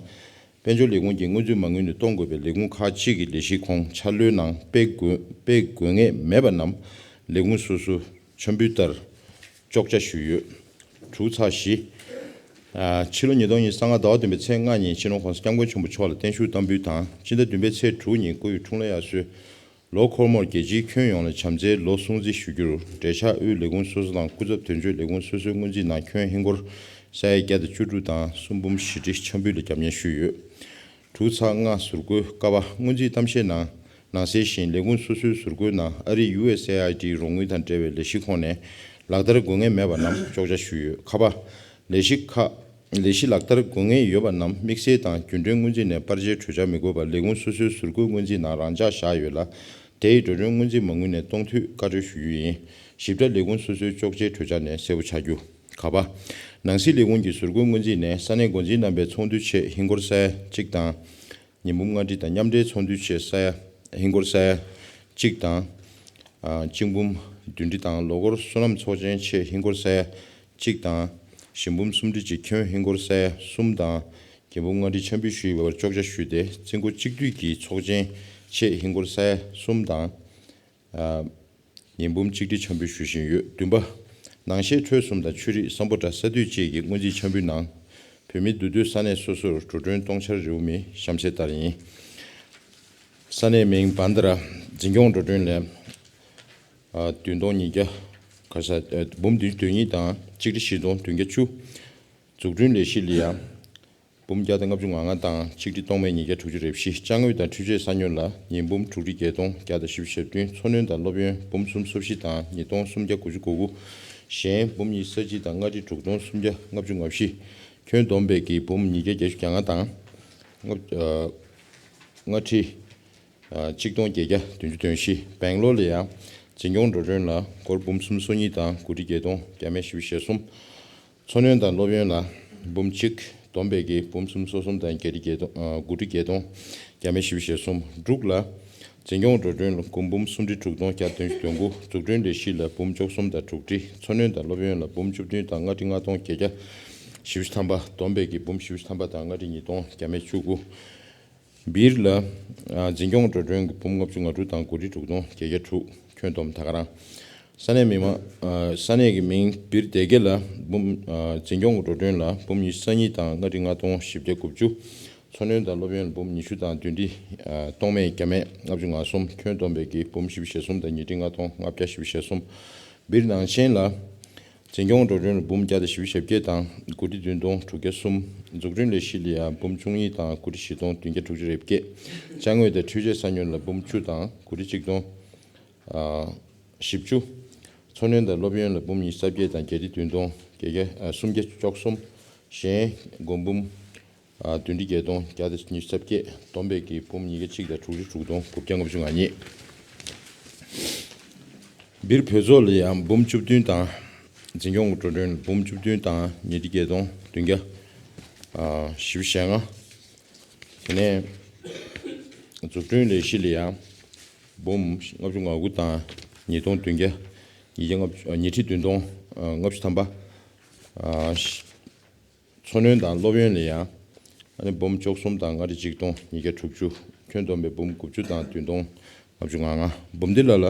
དཔལ་འབྱོར་ལས་ཁུངས་ཀྱི་སྔོན་རྩིས་མ་དངུལ་ནས་གཏོང་དགོས་པའི་ལས་ཁུངས་ཁག་ཅིག་གི་ལས་གཞི་ཁོངས་འཆར་ལོའི་ནང་སྤེལ་དགོས་སྤེལ་དགོས་ངེས་མེད་པ་རྣམས་ལས་ཁུངས་སོ་སོའི་འཆར་འབུལ་ལྟར་གཅོག་ཆ་ཞུས་ཡོད། དྲུག་ཚེག་བཞི། ཕྱི་ལོ་ཉིས་སྟོང་ཉི་ཤུ་རྩ་ལྔ་ཟླ་བ་བདུན་པའི་ཚེས་ལྔ་ཉིན་སྤྱི་ནོར་༸གོང་ས་༸སྐྱབས་མགོན་ཆེན་པོ་མཆོག་ལ་བརྟན་བཞུགས་བསྟར་འབུལ་དང་སྤྱི་ཟླ་བདུན་པའི་ཚེས་དྲུག་ཉིན་སྐུ་ཡི་འཁྲུངས་ལྷ་དབྱར་གསོལ། ལོ་འཁོར་མོར་རྒྱལ་སྤྱིའི་ཁྱོན་ཡོངས་ལ་བྱམས་བརྩེའི་ལོ་སྲུང་བརྩི་ཞུ་རྒྱུར་འབྲེལ་ཆགས་དབུས་ལས་ཁུངས་སོ་སོ་དང་སྐུ་ཚབ་དོན་གཅོད་ལས་ཁུངས་སོ་སོའི་སྔོན་རྩིས་ནང་ཁྱོན་ཧིན་སྒོར་ས་ཡ་བརྒྱ་དང་བཅུ་དྲུག་དང་གསུམ་འབུམ་བཞི་ཁྲི་འཆར་འབུལ་ལ་རྒྱབ་གཉེར་ཞུས་ཡོད། དྲུག་ཚེག་ལྔ་ཟུར་བཀོལ་ཀ་བ། སྔོན་རྩིས་གཏམ་བཤད་ནང་ནང་གསལ་བཞིན་ལས་ཁུངས་སོ་སོའི་ཟུར་བཀོལ་ནང་ཨ་རིའི་ཡུ་ཨེས་ཨེ་ཨའི་ཌི་རོགས་དངུལ་དང་འབྲེལ་བའི་ལས་གཞི་ཁོངས་ནས་ལག་བསྟར་དགོས་ངེས་མེད་པ་རྣམས་གཅོག་ཆ་ཞུས་ཡོད། ཁ་པ། ལས་གཞི་ཁག་ལས་གཞི་ལག་བསྟར་དགོས་ངེས་ཡོད་པ་རྣམས་དམིགས་བསལ་དང་རྒྱུན་གྲོན་སྔོན་རྩིས་ནས་པར་ཆས་གྲོས་འཆར་མི་དགོས་པར་ལས་ཁུངས་སོ་སོའི་ཟུར་བཀོད་སྔོན་རྩིས་ནང་རང་འཇགས་བཞག་ཡོད་ལ། དེའི་འགྲོ་གྲོན་སྔོན་རྩིས་མ་དངུལ་ནས་གཏོང་འཐུས་བཀའ་འཁྲོལ་ཞུ་རྒྱུ་ཡིན། ཞིབ་ཕྲ་ལས་ཁུངས་སོ་སོའི་གཅོག་མཆན་གྲོས་འཆར་ནས་གསལ་པོ་ཆགས་རྒྱུ། ག་པ། ནང་སྲིད་ལས་ཁུངས་ཀྱི་ཟུར་བཀོད་སྔོན་རྩིས་ནས་ས་གནས་འགོ་འཛིན་རྣམ་པའི་ཚོགས་འདུའི་ཆེད་ཧིན་སྒོར་ས་ཡ་གཅིག་དང་། ཉིན་འབུམ་ལྔ་ཁྲི་དང་མཉམ་འབྲེལ་ཚོགས་འདུའི་ཆེད་ས་ཡ་ཧིན་སྒོར་ས་ཡ་གཅིག་དང་། ཨ། གཅིག་འབུམ་བདུན་ཁྲི་དང་། ལོ་འཁོར་སོ་ནམ་ཚོགས་ཆེན་ཆེད་ཧིན་སྒོར་ས་ཡ་གཅིག་དང་། ཞིང་འབུམ་སུམ་ཁྲི་གཅིག་ཁྱོན་ཧིན་སྒོར་ས་ཡ་གསུམ་དང་། ཉིན་འབུམ་ལྔ་ཁྲི་འཆམ་འབུལ་ཞུས་པར་གཅོག་ཆ་ཞུས་ཏེ། རྩིས་འགོ་གཅིག་སྡུད་ཀྱི་ཚོགས་ཆེན་ཆེད་ཧིན་སྒོར་ས་ཡ་གསུམ་དང་། ཨ། ཉིན་འབུམ་གཅིག་ཁྲི་འཆམ་འབུལ་ཞུ་བཞིན་ཡོད། བདུན་པ། ནང་བཤད་འཕྲོས་གསུམ་དང་ཆོས་རིག་སམ་བྷོ་ཊ་ས་འཐུས་བཅས་ཀྱི་སྔོན་རྩིས་འཆམ་འབུལ་ནང་། བོད་མིའི་འདུས་སྡོད་ས་གནས་སོ་སོར་འགྲོ་གྲོན་གཏོང་འཆར་རེའུ་མིག་གཤམ་གསལ་ལྟར་ཡིན། ས་གནས་མིང་བན་དྷ་ར། འཛིན་སྐྱོང་འགྲོ་གྲོན་ལས། ཨ། བདུན་སྟོང་ཉིས་བརྒྱ། ག་ས། ཨ། འབུམ་བདུན་ཅུ་དོན་གཉིས་དང་གཅིག་ཁྲི་བཞི་སྟོང་བདུན་བརྒྱ་བཅུ། འཛུགས་སྐྲུན་ལས་གཞི་ལ་ཡ། འབུམ་བརྒྱ་དང་ལྔ་བཅུ་ང་ལྔ་དང་གཅིག་ཁྲི་སྟོང་མེད་ཉིས་བརྒྱ་དྲུག་ཅུ་རེ་བཞི། ཅ་དངོས་དང་འཕྲུལ་ཆས་གསར་སྔོན་ལ་ཉིན་འབུམ་དྲུག་ཁྲི་བརྒྱད་སྟོང་བརྒྱ་དང་བཞི་བཅུ་ཞེ་བདུན། འཚོ་སྣོན་དང་སློབ་ཡོན་འབུམ་སུམ་ཅུ་སོ་བཞི་དང་ཉིས་སྟོང་སུམ་བརྒྱ་དགུ་བཅུ་གོ་དགུ། གཞན་འབུམ་ཉི་ཤུ་རྩ་གཅིག་དང་ལྔ་ཁྲི་དྲུག་སྟོང་སུམ་བརྒྱ་ལྔ་བཅུ་ང་བཞི། ཁྱོན་བསྡོམས་པའི་གི་འབུམ་ཉིས་བརྒྱ་བརྒྱད་ཅུ་གྱ་ལྔ་དང་། ལྔ། ཨ། ལྔ་ཁྲི། ཨ། གཅིག་སྟོང་བརྒྱད་བརྒྱ་བདུན་ཅུ་དོན་བཞི། སྦེང་ལོར་ལ་ཡ། འཛིན་སྐྱོང་འགྲོ་གྲོན་ལ་སྒོར་འབུམ་སུམ་ཅུ་སོ་གཉིས་དང་དགུ་ཁྲི་བརྒྱད་སྟོང་བརྒྱ་མེད་བཞི་བཅུ་ཞེ་གསུམ། འཚོ་སྣོན་དང་སློབ་ཡོན་ལ་འབུམ་གཅིག། བསྡོམས་པའི་གི་འབུམ་སུམ་ཅུ་སོ་གསུམ་དང་བརྒྱད་ཁྲི་བརྒྱད་སྟོང་། ཨ། དགུ་ཁྲི་བརྒྱད་སྟོང་བརྒྱ་མེད་བཞི་བཅུ་ཞེ་གསུམ། དྲུག་ལ། འཛིན་སྐྱོང་འགྲོ་གྲོན་ལ་སྒོར་འབུམ་སུམ་ཁྲི་དྲུག་སྟོང་བརྒྱ་བདུན་ཅུ་དོན་དགུ། འཛུགས་སྐྲུན་ལས་གཞི་ལ་འབུམ་བཅུ་གསུམ་དང་དྲུག་ཁྲི། འཚོ་སྣོན་དང་སློབ་ཡོན་ལ་འབུམ་བཅུ་བདུན་དང་ལྔ་ཁྲི་ལྔ་སྟོང་བརྒྱད་བརྒྱ་བཞི་བཅུ་ཐམ་པ། བསྡོམས་པའི་གི་འབུམ་བཞི་བཅུ་ཐམ་པ་དང་ལྔ་ཁྲི་ཉིས་སྟོང་བརྒྱ་མེད་བཅུ་དགུ། སྦིར་ལ། ཨ། འཛིན་སྐྱོང་འགྲོ་གྲོན་གྱི་འབུམ་ལྔ་བཅུ་ང་དྲུག་དང་དགུ་ཁྲི་དྲུག་སྟོང་བརྒྱད་བརྒྱ་དྲུག། ཁྱོན་བསྡོམས་ད་ག་རང་། ས་གནས་མི་མང་། ཨ། ས་གནས་ཀྱི་མིང་སྦིར་སྡེ་དགེ་ལ་འབུམ། ཨ། འཛིན་སྐྱོང་གི་འགྲོ་གྲོན་ལ་འབུམ་ཉི་ཤུ་རྩ་གཉིས་དང་ལྔ་ཁྲི་ལྔ་སྟོང་བཞི་བརྒྱ་དགུ་བཅུ། འཚོ་སྣོན་དང་སློབ་ཡོན་ལ་འབུམ་ཉི་ཤུ་དང་བདུན་ཁྲི། ཨ། སྟོང་མེད་བརྒྱ་མེད་ལྔ་བཅུ་ང་གསུམ། ཁྱོན་བསྡོམས་པའི་གི་འབུམ་བཞི་བཅུ་ཞེ་གསུམ་དང་ཉིས་ཁྲི་ལྔ་སྟོང་ལྔ་བརྒྱ་བཞི་བཅུ་ཞེ་གསུམ། སྦིར་ནང་ཆེན་ལ། འཛིན་སྐྱོང་འགྲོ་གྲོན་ལ་འབུམ་བརྒྱ་དང་བཞི་བཅུ་ཞེ་བརྒྱད་དང་དགུ་ཁྲི་བདུན་སྟོང་དྲུག་བརྒྱ་གསུམ། འཛུགས་སྐྲུན་ལས་གཞི་ལ་ཡང་འབུམ་བཅུ་གཉིས་དང་དགུ་ཁྲི་བཞི་སྟོང་བདུན་བརྒྱ་དྲུག་ཅུ་རེ་བརྒྱད། ཅ་དངོས་དང་འཕྲུལ་ཆས་གསར་སྔོན་ལ་འབུམ་བཅུ་དང་དགུ་ཁྲི་གཅིག་སྟོང་། ཨ། བཞི་བཅུ། འཚོ་སྣོན་དང་སློབ་ཡོན་ལ་འབུམ་ཉི་ཤུ་རྩ་བརྒྱད་དང་བརྒྱད་ཁྲི་བདུན་སྟོང་བརྒྱད་བརྒྱ། ཨ། སུམ་བརྒྱ་བཅུ་གསུམ། གཞན་སྒོར་འབུམ། ཨ། བདུན་ཁྲི་བརྒྱད་སྟོང་བརྒྱ་དང་ཉི་ཤུ་རྩ་བརྒྱད། བསྡོམས་པའི་གི་འབུམ་ཉིས་བརྒྱ་གཅིག་དང་དྲུག་ཁྲི་དྲུག་སྟོང་དགུ་བརྒྱ་ལྔ་བཅུ་ང་གཉིས། སྦིར་བོད་མཚོ་ལ་ཡང་འབུམ་བཅུ་བདུན་དང་། འཛིན་སྐྱོང་གི་འགྲོ་གྲོན་འབུམ་བཅུ་བདུན་དང་ཉིས་ཁྲི་བརྒྱད་སྟོང་བདུན་བརྒྱ། ཨ། བཞི་བཅུ་ཞེ་ལྔ། དེ་ནས་འཛུགས་སྐྲུན་ལས་གཞི་ལ་ཡང་འབུམ་ལྔ་བཅུ་ང་དགུ་དང་ཉིས་སྟོང་བདུན་བརྒྱ། ཉིས་བརྒྱ་ལྔ་བཅུ། ཨ། ཉིས་ཁྲི་བདུན་སྟོང་ལྔ་བཅུ་ཐམ་པ། ཨ། འཚོ་སྣོན་དང་སློབ་ཡོན་ལ་ཡང་། ཨ་ནི་འབུམ་བཅུ་གསུམ་དང་ལྔ་ཁྲི་གཅིག་སྟོང་ཉིས་བརྒྱ་དྲུག་ཅུ། ཁྱོན་བསྡོམས་པའི་འབུམ་དགུ་བཅུ་དང་བདུན་སྟོང་ལྔ་བཅུ་ང་ལྔ། འབུམ་སྡེ་ལ་ལ།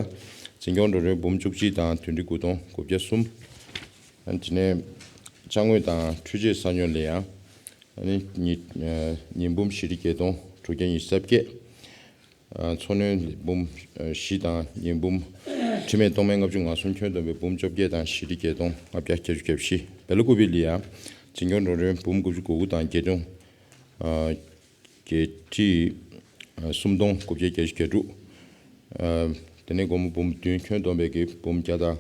འཛིན་སྐྱོང་འགྲོ་གྲོན་འབུམ་བཅུ་གཅིག་དང་བདུན་ཁྲི་དགུ་སྟོང་དགུ་བརྒྱ་གསུམ། ཨ་ནི་དེ་ནས་ཅ་དངོས་དང་འཕྲུལ་ཆས་གསར་སྔོན་ལ་ཡང་། ཨ་ནི་ཉིན། ཨ། ཉིན་འབུམ་བཞི་ཁྲི་བརྒྱད་སྟོང་དྲུག་བརྒྱ་ཉི་ཤུ་རྩ་བརྒྱད། ཨ། འཚོ་སྣོན་འབུམ། ཨ། བཞི་དང་ཉིན་འབུམ་ཁྲི་མེད་སྟོང་མེད་ལྔ་བཅུ་ང་གསུམ། ཁྱོན་བསྡོམས་པའི་འབུམ་བཅོ་བརྒྱད་དང་བཞི་ཁྲི་བརྒྱད་སྟོང་ལྔ་བརྒྱ་བརྒྱད་ཅུ་གྱ་བཞི། སྦེལ་ཀོབ་ལ་ཡང་འཛིན་སྐྱོང་འགྲོ་གྲོན་འབུམ་དགུ་བཅུ་གོ་དགུ་དང་བརྒྱད་སྟོང་། ཨ། བརྒྱད་ཁྲི། ཨ། སུམ་སྟོང་དགུ་བརྒྱ་གྱ་དྲུག། ཨ། དེ་ནས་སྒོར་མོ་འབུམ་བདུན། ཁྱོན་བསྡོམས་པའི་གི་འབུམ་བརྒྱ་དང་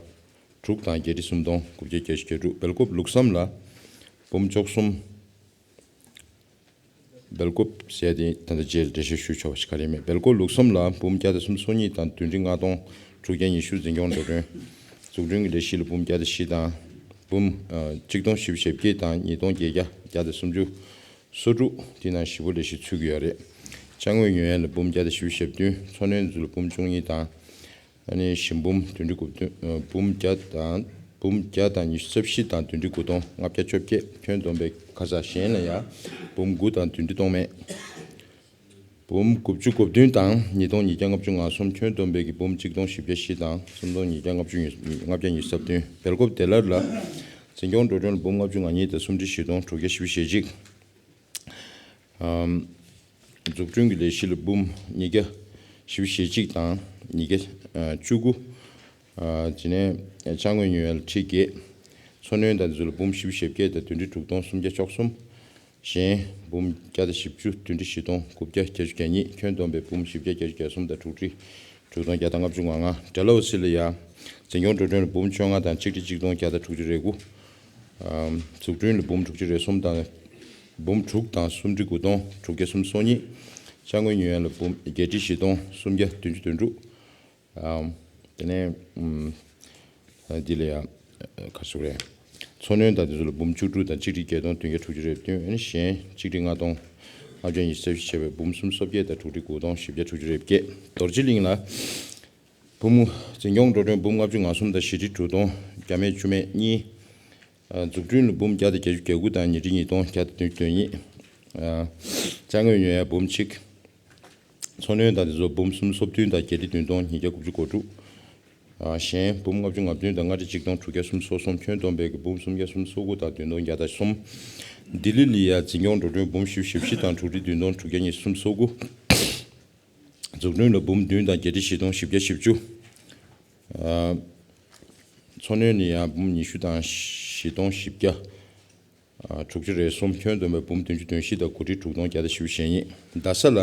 དྲུག་དང་བརྒྱད་ཁྲི་སུམ་སྟོང་དགུ་བརྒྱ་གྱ་དྲུག། སྦེལ་ཀོབ་ལུགས་བསམ་ལ་འབུམ་བཅུ་གསུམ། སྦེལ་ཀོབ་ཟེར་དེ་ད་ལྟ་རྗེས་ལ་འགྲེལ་བཤད་ཞུ་ཆོག་པ་ཞིག་ག་རེ་མེད། སྦེལ་ཀོབ་ལུགས་བསམ་ལ་འབུམ་བརྒྱ་དང་སུམ་ཅུ་སོ་གཉིས་དང་བདུན་ཁྲི་ལྔ་སྟོང་དྲུག་བརྒྱ་ཉི་ཤུ། འཛིན་སྐྱོང་འགྲོ་གྲོན། འཛུགས་སྐྲུན་གྱི་ལས་གཞི་ལ་འབུམ་བརྒྱ་དང་བཞི་དང་། འབུམ། ཨ། གཅིག་སྟོང་བཞི་བཅུ་ཞེ་བརྒྱད་དང་ཉིས་སྟོང་བརྒྱད་བརྒྱ། བརྒྱ་དང་སུམ་ཅུ། སོ་དྲུག། དེ་ནང་བཞི་པོ་ལས་གཞི་ཚུད་ཀྱི་ཡོད་རེད། ཅ་དངོས་ཉོ་ཡ་ལ་འབུམ་བརྒྱ་དང་བཞི་བཅུ་ཞེ་བདུན། འཚོ་སྣོན་ཚུ་ལ་འབུམ་བཅུ་གཉིས་དང་། ཨ་ནི་ཞིང་འབུམ་བདུན་ཁྲི་དགུ་བདུན། ཨ། འབུམ་བརྒྱ་དང་། འབུམ་བརྒྱ་དང་ཉི་ཤུ་རྩ་བཞི་དང་བདུན་ཁྲི་དགུ་སྟོང་ལྔ་བརྒྱ་བཅོ་བརྒྱད། ཁྱོན་བསྡོམས་པའི་ཁ་ས་གཞན་ལ་ཡང་འབུམ་དགུ་དང་བདུན་ཁྲི་སྟོང་མེད། འབུམ་དགུ་བཅུ་གོ་བདུན་དང་ཉིས་སྟོང་ཉིས་བརྒྱ་ལྔ་བཅུ་ང་གསུམ། ཁྱོན་བསྡོམས་པའི་གི་འབུམ་གཅིག་སྟོང་བཞི་བརྒྱ་བཞི་དང་སུམ་སྟོང་ཉིས་བརྒྱ་ལྔ་བཅུ་ཉི། ལྔ་བརྒྱ་ཉི་ཤུ་རྩ་བདུན། སྦེལ་ཀོབ་དེ་ལར་ལ་འཛིན་སྐྱོང་འགྲོ་གྲོན་འབུམ་ལྔ་བཅུ་ང་གཉིས་དང་སུམ་ཁྲི་བཞི་སྟོང་དྲུག་བརྒྱ་བཞི་བཅུ་ཞེ་གཅིག། ཨམ། འཛུགས་སྐྲུན་གྱི་ལས་གཞི་ལ་འབུམ་ཉིས་བརྒྱ་བཞི་བཅུ་ཞེ་གཅིག་དང་ཉིས་བརྒྱ་བཅུ་དགུ། ཨ། དེ་ནས་ཅ་དངོས་ཉོ་ཡ་ལ་ཁྲི་བརྒྱད། འཚོ་སྣོན་དང་དེ་ཚོ་ལ་འབུམ་བཞི་བཅུ་ཞེ་བརྒྱད་དང་བདུན་ཁྲི་དྲུག་སྟོང་སུམ་བརྒྱ་བཅུ་གསུམ། གཞན་འབུམ་བརྒྱ་དང་བཞི་བཅུ། བདུན་ཁྲི་བཞི་སྟོང་དགུ་བརྒྱ་བརྒྱད་ཅུ་གྱ་གཉིས། ཁྱོན་བསྡོམས་པའི་འབུམ་བཞི་བརྒྱ་བརྒྱད་ཅུ་གྱ་གསུམ་དང་དྲུག་ཁྲི་དྲུག་སྟོང་བརྒྱ་དང་ལྔ་བཅུ་ང་ལྔ། ཌལ་ཧོ་སི་ལ་ཡ་འཛིན་སྐྱོང་འགྲོ་གྲོན་འབུམ་བཅོ་ལྔ་དང་གཅིག་ཁྲི་གཅིག་སྟོང་བརྒྱ་དང་དྲུག་ཅུ་རེ་དགུ། འཛུགས་སྐྲུན་ལ་འབུམ་དྲུག་ཅུ་རེ་གསུམ་དང་། འབུམ་དྲུག་དང་སུམ་ཁྲི་དགུ་སྟོང་དྲུག་བརྒྱ་སུམ་ཅུ་སོ་གཉིས། ཅ་དངོས་ཉོ་ཡ་ལ་འབུམ་བརྒྱད་ཁྲི་བཞི་སྟོང་སུམ་བརྒྱ་བདུན་ཅུ་དོན་དྲུག། དེ་ནས་འདི་ལ་ཡ་ག་ཟེར་རེད། འཚོ་སྣོན་དང་དེ་ཚོ་ལ་འབུམ་བཅུ་དྲུག་དང་ཆིག་ཁྲི་བརྒྱད་སྟོང་བདུན་བརྒྱ་དྲུག་ཅུ་རེ་བདུན། གཞན་ཆིག་ཁྲི་ལྔ་སྟོང་ལྔ་བརྒྱ་ཉི་ཤུ་རྩ་བཞི་བྱས་པའི་འབུམ་སུམ་ཅུ་སོ་བརྒྱད་དང་དྲུག་ཁྲི་དགུ་སྟོང་བཞི་བརྒྱ་དྲུག་ཅུ་རེ་བརྒྱད། རྡོ་རྗེ་གླིང་ལ་འབུམ་འཛིན་སྐྱོང་འགྲོ་གྲོན་འབུམ་ལྔ་བཅུ་ང་གསུམ་དང་བཞི་ཁྲི་དྲུག་སྟོང་བརྒྱ་མེད་བཅུ་མེད་གཉིས། འཛུགས་སྐྲུན་ལ་འབུམ་བརྒྱ་དང་བརྒྱད་ཅུ་གྱ་དགུ་དང་ཉིས་ཁྲི་ཉིས་སྟོང་བརྒྱ་དང་བདུན་ཅུ་དོན་གཉིས། ཅ་དངོས་ཉོ་ཡ་འབུམ་གཅིག། འཚོ་སྣོན་དང་དེ་ཚོ་འབུམ་སུམ་ཅུ་སོ་བདུན་དང་བརྒྱད་ཁྲི་བདུན་སྟོང་ཉིས་བརྒྱ་དགུ་བཅུ་གོ་དྲུག། གཞན་འབུམ་ལྔ་བཅུ་ང་བདུན་དང་ལྔ་ཁྲི་གཅིག་སྟོང་དྲུག་བརྒྱ་སུམ་ཅུ་སོ་གསུམ། ཁྱོན་བསྡོམས་པའི་འབུམ་སུམ་བརྒྱ་སུམ་ཅུ་སོ་དགུ་དང་བདུན་སྟོང་བརྒྱ་དང་གསུམ། ལྡི་ལི་ལ་ཡ་འཛིན་སྐྱོང་འགྲོ་གྲོན་འབུམ་བཞི་བཅུ་ཞེ་བཞི་དང་དྲུག་ཁྲི་བདུན་སྟོང་དྲུག་བརྒྱ་ཉི་ཤུ་སོ་དགུ། འཛུགས་སྐྲུན་ལ་འབུམ་བདུན་དང་བརྒྱད་ཁྲི་བཞི་སྟོང་བཞི་བརྒྱ་བཞི་བཅུ། འཚོ་སྣོན་ལ་ཡ་འབུམ་ཉི་ཤུ་དང་བཞི་སྟོང་བཞི་བརྒྱ། དྲུག་ཅུ་རེ་གསུམ། ཁྱོན་བསྡོམས་པའི་འབུམ་བདུན་ཅུ་དོན་བཞི་དང་དགུ་ཁྲི་དྲུག་སྟོང་བརྒྱ་དང་བཞི་བཅུ་ཞེ་གཉིས། རྡ་ས་ལ་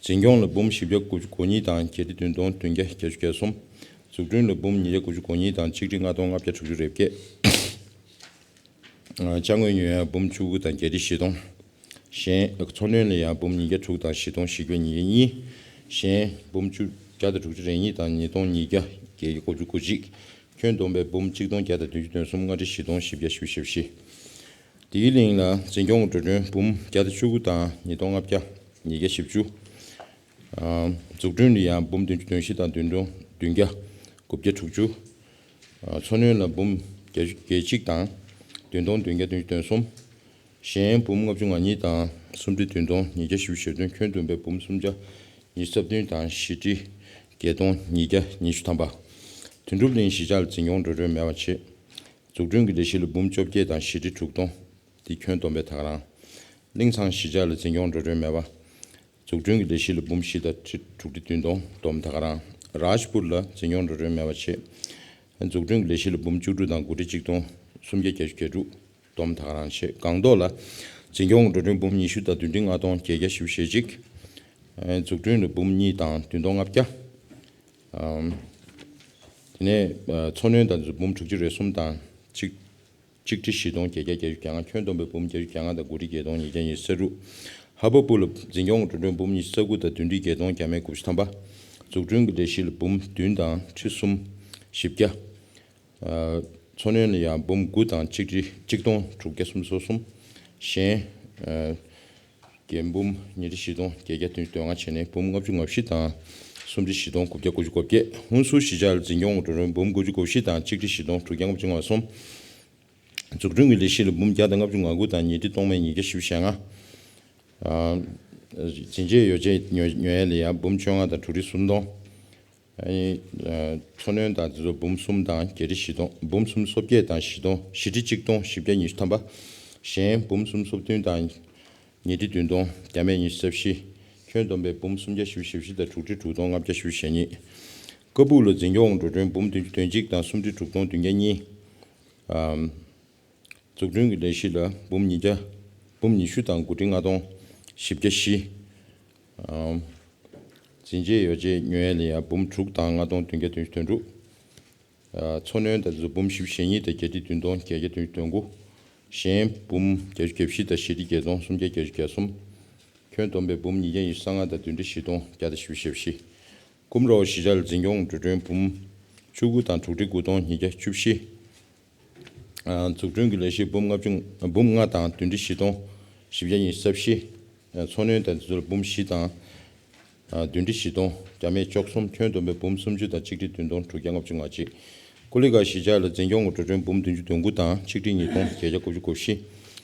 འཛིན་སྐྱོང་ལ་འབུམ་བཞི་བརྒྱ་དགུ་བཅུ་གོ་གཉིས་དང་བརྒྱད་ཁྲི་བདུན་སྟོང་བདུན་བརྒྱ་བརྒྱད་ཅུ་གྱ་གསུམ། འཛུགས་སྐྲུན་ལ་འབུམ་ཉིས་བརྒྱ་དགུ་བཅུ་གོ་གཉིས་དང་ཆིག་ཁྲི་ལྔ་སྟོང་ལྔ་བརྒྱ་དྲུག་ཅུ་རེ་བརྒྱད། ཅ་དངོས་ཉོ་ཡ་འབུམ་བཅུ་དགུ་དང་བརྒྱད་ཁྲི་བཞི་སྟོང་། གཞན་འཚོ་སྣོན་ལ་ཡ་འབུམ་ཉིས་བརྒྱ་དྲུག་དང་བཞི་སྟོང་བཞི་བརྒྱ་ཉིས་བརྒྱ་གཉིས། གཞན་འབུམ་བཅུ་བརྒྱ་དང་དྲུག་ཅུ་རེ་གཉིས་དང་ཉིས་སྟོང་ཉིས་བརྒྱ་བརྒྱད་བརྒྱ་དགུ་བཅུ་གོ་གཅིག། ཁྱོན་བསྡོམས་པའི་འབུམ་གཅིག་སྟོང་བརྒྱ་དང་བདུན་ཅུ་དོན་གསུམ། ལྔ་ཁྲི་བཞི་སྟོང་བཞི་བརྒྱ་བཞི་བཅུ་ཞེ་བཞི། ལྡི་ལི་གླིང་ལ་འཛིན་སྐྱོང་འགྲོ་གྲོན་འབུམ་བརྒྱ་དང་བཅུ་དགུ་དང་ཉིས་སྟོང་ལྔ་བརྒྱ་ཉིས་བརྒྱ་བཞི་བཅུ། འཛུགས་སྐྲུན་ལ་ཡང་འབུམ་བདུན་ཅུ་དོན་བཞི་དང་བདུན་སྟོང་བདུན་བརྒྱ་དགུ་བརྒྱ་དྲུག་ཅུ། འཚོ་སྣོན་ལ་འབུམ་བརྒྱད་ཅུ་གྱ་གཅིག་དང་བདུན་སྟོང་བདུན་བརྒྱ་བདུན་ཅུ་དོན་གསུམ། གཞན་འབུམ་ལྔ་བཅུ་ང་གཉིས་དང་སུམ་ཁྲི་བདུན་སྟོང་ཉིས་བརྒྱ་བཞི་བཅུ་ཞེ་བདུན། ཁྱོན་བསྡོམས་པའི་འབུམ་སུམ་བརྒྱ་ཉི་ཤུ་རྩ་བདུན་དང་བཞི་ཁྲི་བརྒྱད་སྟོང་ཉིས་བརྒྱ་ཉི་ཤུ་ཐམ་པ། དོན་གྲུབ་གླིང་གཞིས་ཆགས་ལ་འཛིན་སྐྱོང་འགྲོ་གྲོན་མེད་པ་བྱས། འཛུགས་སྐྲུན་གྱི་ལས་གཞི་ལ་འབུམ་བཅོ་བརྒྱད་དང་བཞི་ཁྲི་དྲུག་སྟོང་། འདི་ཁྱོན་བསྡོམས་པའི་ད་ག་རང་། གླིང་ཚང་གཞིས་ཆགས་ལ་འཛིན་སྐྱོང་འགྲོ་གྲོན་མེད་པ། འཛུགས་སྐྲུན་གྱི་ལས་གཞི་ལ་འབུམ་བཞི་དང་ཁྲི་དྲུག་ཁྲི་བདུན་སྟོང་བསྡོམས་ད་ག་རང་། རཱཇ་པུར་ལ་འཛིན་སྐྱོང་འགྲོ་གྲོན་མེད་པ་བྱས། འཛུགས་སྐྲུན་གྱི་ལས་གཞི་ལ་འབུམ་བཅུ་དྲུག་དང་དགུ་ཁྲི་གཅིག་སྟོང་སུམ་བརྒྱ་བརྒྱད་ཅུ་གྱ་དྲུག་བསྡོམས་ད་ག་རང་བྱས། སྒང་ཏོག་ལ་འཛིན་སྐྱོང་འགྲོ་གྲོན་འབུམ་ཉི་ཤུ་དང་བདུན་ཁྲི་ལྔ་སྟོང་བརྒྱད་བརྒྱ་བཞི་བཅུ་ཞེ་གཅིག། འཛུགས་སྐྲུན་ལ་འབུམ་གཉིས་དང་བདུན་སྟོང་ལྔ་བརྒྱ། དེ་ནས་འཚོ་སྣོན་དང་འཛུགས་འབུམ་དྲུག་ཅུ་རེ་གསུམ་དང་གཅིག་གཅིག་ཁྲི་བཞི་སྟོང་བརྒྱད་བརྒྱ་བརྒྱད་ཅུ་གྱ་ལྔ། ཁྱོན་བསྡོམས་པའི་འབུམ་བརྒྱད་ཅུ་གྱ་ལྔ་དང་དགུ་ཁྲི་བརྒྱད་སྟོང་ཉིས་བརྒྱ་ཉི་ཤུ་རྩ་དྲུག། ཧ་བ་པུ་ལ་འཛིན་སྐྱོང་འགྲོ་གྲོན་འབུམ་ཉི་ཤུ་རྩ་དགུ་དང་བདུན་ཁྲི་བརྒྱད་སྟོང་བརྒྱ་མེད་དགུ་བཅུ་ཐམ་པ། འཛུགས་སྐྲུན་གྱི་ལས་གཞི་ལ་འབུམ་བདུན་དང་ཁྲི་གསུམ་བཞི་བརྒྱ། འཚོ་སྣོན་ལ་ཡང་འབུམ་དགུ་དང་གཅིག་ཁྲི་གཅིག་སྟོང་དྲུག་བརྒྱ་སུམ་ཅུ་སོ་གསུམ། གཞན། རྒྱན་འབུམ་ཉི་ཁྲི་བཞི་སྟོང་བརྒྱད་བརྒྱ་བདུན་ཅུ་དོན་ལྔ་བྱས་ནས་འབུམ་ལྔ་བཅུ་ང་བཞི་དང་སུམ་ཁྲི་བཞི་སྟོང་དགུ་བརྒྱ་དགུ་བཅུ་གོ་བརྒྱད། ཧུན་སུར་གཞིས་ཆགས་ལ་འཛིན་སྐྱོང་འགྲོ་གྲོན་འབུམ་དགུ་བཅུ་གོ་བཞི་དང་གཅིག་ཁྲི་བཞི་སྟོང་དྲུག་བརྒྱ་ལྔ་བཅུ་ང་གསུམ། འཛུགས་སྐྲུན་གྱི་ལས་གཞི་ལ་འབུམ་བརྒྱ་དང་ལྔ་བཅུ་ང་དགུ་དང་ཉིས་ཁྲི་སྟོང་མེད་ཉིས་བརྒྱ་བཞི་བཅུ་ཞེ་ལྔ། འཛིན་ཆས་ཡོ་བྱད་ཉོ་ཉོ་ཡ་ལ་ཡང་འབུམ་བཅོ་ལྔ་དང་དྲུག་ཁྲི་སུམ་སྟོང་། ཨ་ནི། འཚོ་སྣོན་དང་དེ་ཚོ་འབུམ་གསུམ་དང་བརྒྱད་ཁྲི་བཞི་སྟོང་། འབུམ་གསུམ་སོ་བརྒྱད་དང་བཞི་སྟོང་བཞི་ཁྲི་གཅིག་སྟོང་བཞི་བརྒྱ་ཉི་ཤུ་ཐམ་པ། གཞན་འབུམ་གསུམ་སོ་བདུན་དང་ཉིས་ཁྲི་བདུན་སྟོང་བརྒྱ་མེད་ཉི་ཤུ་རྩ་བཞི། ཁྱོན་བསྡོམས་པའི་འབུམ་སུམ་བརྒྱ་བཞི་བཅུ་ཞེ་བཞི་དང་དྲུག་ཁྲི་དྲུག་སྟོང་ལྔ་བརྒྱ་བཞི་བཅུ་ཞེ་གཉིས། ཀ་སྦུག་ལ་འཛིན་སྐྱོང་འགྲོ་གྲོན་འབུམ་བདུན་ཅུ་དོན་གཅིག་དང་སུམ་ཁྲི་དྲུག་སྟོང་བདུན་བརྒྱ་གཉིས། ཨམ། འཛུགས་སྐྲུན་གྱི་ལས་གཞི་ལ་འབུམ་ཉིས་བརྒྱ། འབུམ་ཉི་ཤུ་དང་དགུ་ཁྲི་ལྔ་སྟོང་བཞི་བརྒྱ་བཞི། ཨམ། འཛིན་ཆས་ཡོ་བྱད་ཉོ་ཡ་ལ་ཡང་འབུམ་དྲུག་དང་ལྔ་སྟོང་བདུན་བརྒྱ་བདུན་ཅུ་དོན་དྲུག། ཨ། འཚོ་སྣོན་དང་དེ་ཚོ་འབུམ་བཞི་བཅུ་ཞེ་གཉིས་དང་བརྒྱད་ཁྲི་བདུན་སྟོང་བརྒྱད་བརྒྱ་བདུན་ཅུ་དོན་དགུ། གཞན་འབུམ་བརྒྱད་ཅུ་གྱ་བཞི་དང་བཞི་ཁྲི་བརྒྱད་སྟོང་སུམ་བརྒྱ་བརྒྱད་ཅུ་གྱ་གསུམ། ཁྱོན་བསྡོམས་པའི་འབུམ་ཉིས་བརྒྱ་ཉི་ཤུ་རྩ་ལྔ་དང་བདུན་ཁྲི་བཞི་སྟོང་བརྒྱ་དང་བཞི་བཅུ་ཞེ་བཞི། ཀུམ་རོ་གཞིས་ཆགས་ལ་འཛིན་སྐྱོང་འགྲོ་གྲོན་འབུམ་བཅུ་དགུ་དང་དྲུག་ཁྲི་དགུ་སྟོང་ཉིས་བརྒྱ་བཅུ་བཞི། ཨ། འཛུགས་སྐྲུན་གྱི་ལས་གཞི་འབུམ་ལྔ་བཅུ། འབུམ་ལྔ་དང་བདུན་ཁྲི་བཞི་སྟོང་བཞི་བརྒྱ་ཉི་ཤུ་རྩ་བཞི། ཨ། འཚོ་སྣོན་དང་དེ་ཚོར་འབུམ་བཞི་དང་། ཨ། བདུན་ཁྲི་བཞི་སྟོང་བརྒྱ་མེད་བཅུ་གསུམ། ཁྱོན་བསྡོམས་པའི་འབུམ་སུམ་ཅུ་དང་གཅིག་ཁྲི་བདུན་སྟོང་དྲུག་བརྒྱ་ལྔ་བཅུ་ང་གཅིག། ཀུ་ལི་ག་གཞིས་ཆགས་ལ་འཛིན་སྐྱོང་གི་འགྲོ་གྲོན་འབུམ་བདུན་ཅུ་དོན་དགུ་དང་ཆིག་ཁྲི་ཉིས་སྟོང་བརྒྱད་བརྒྱ་དགུ་བཅུ་གོ་བཞི།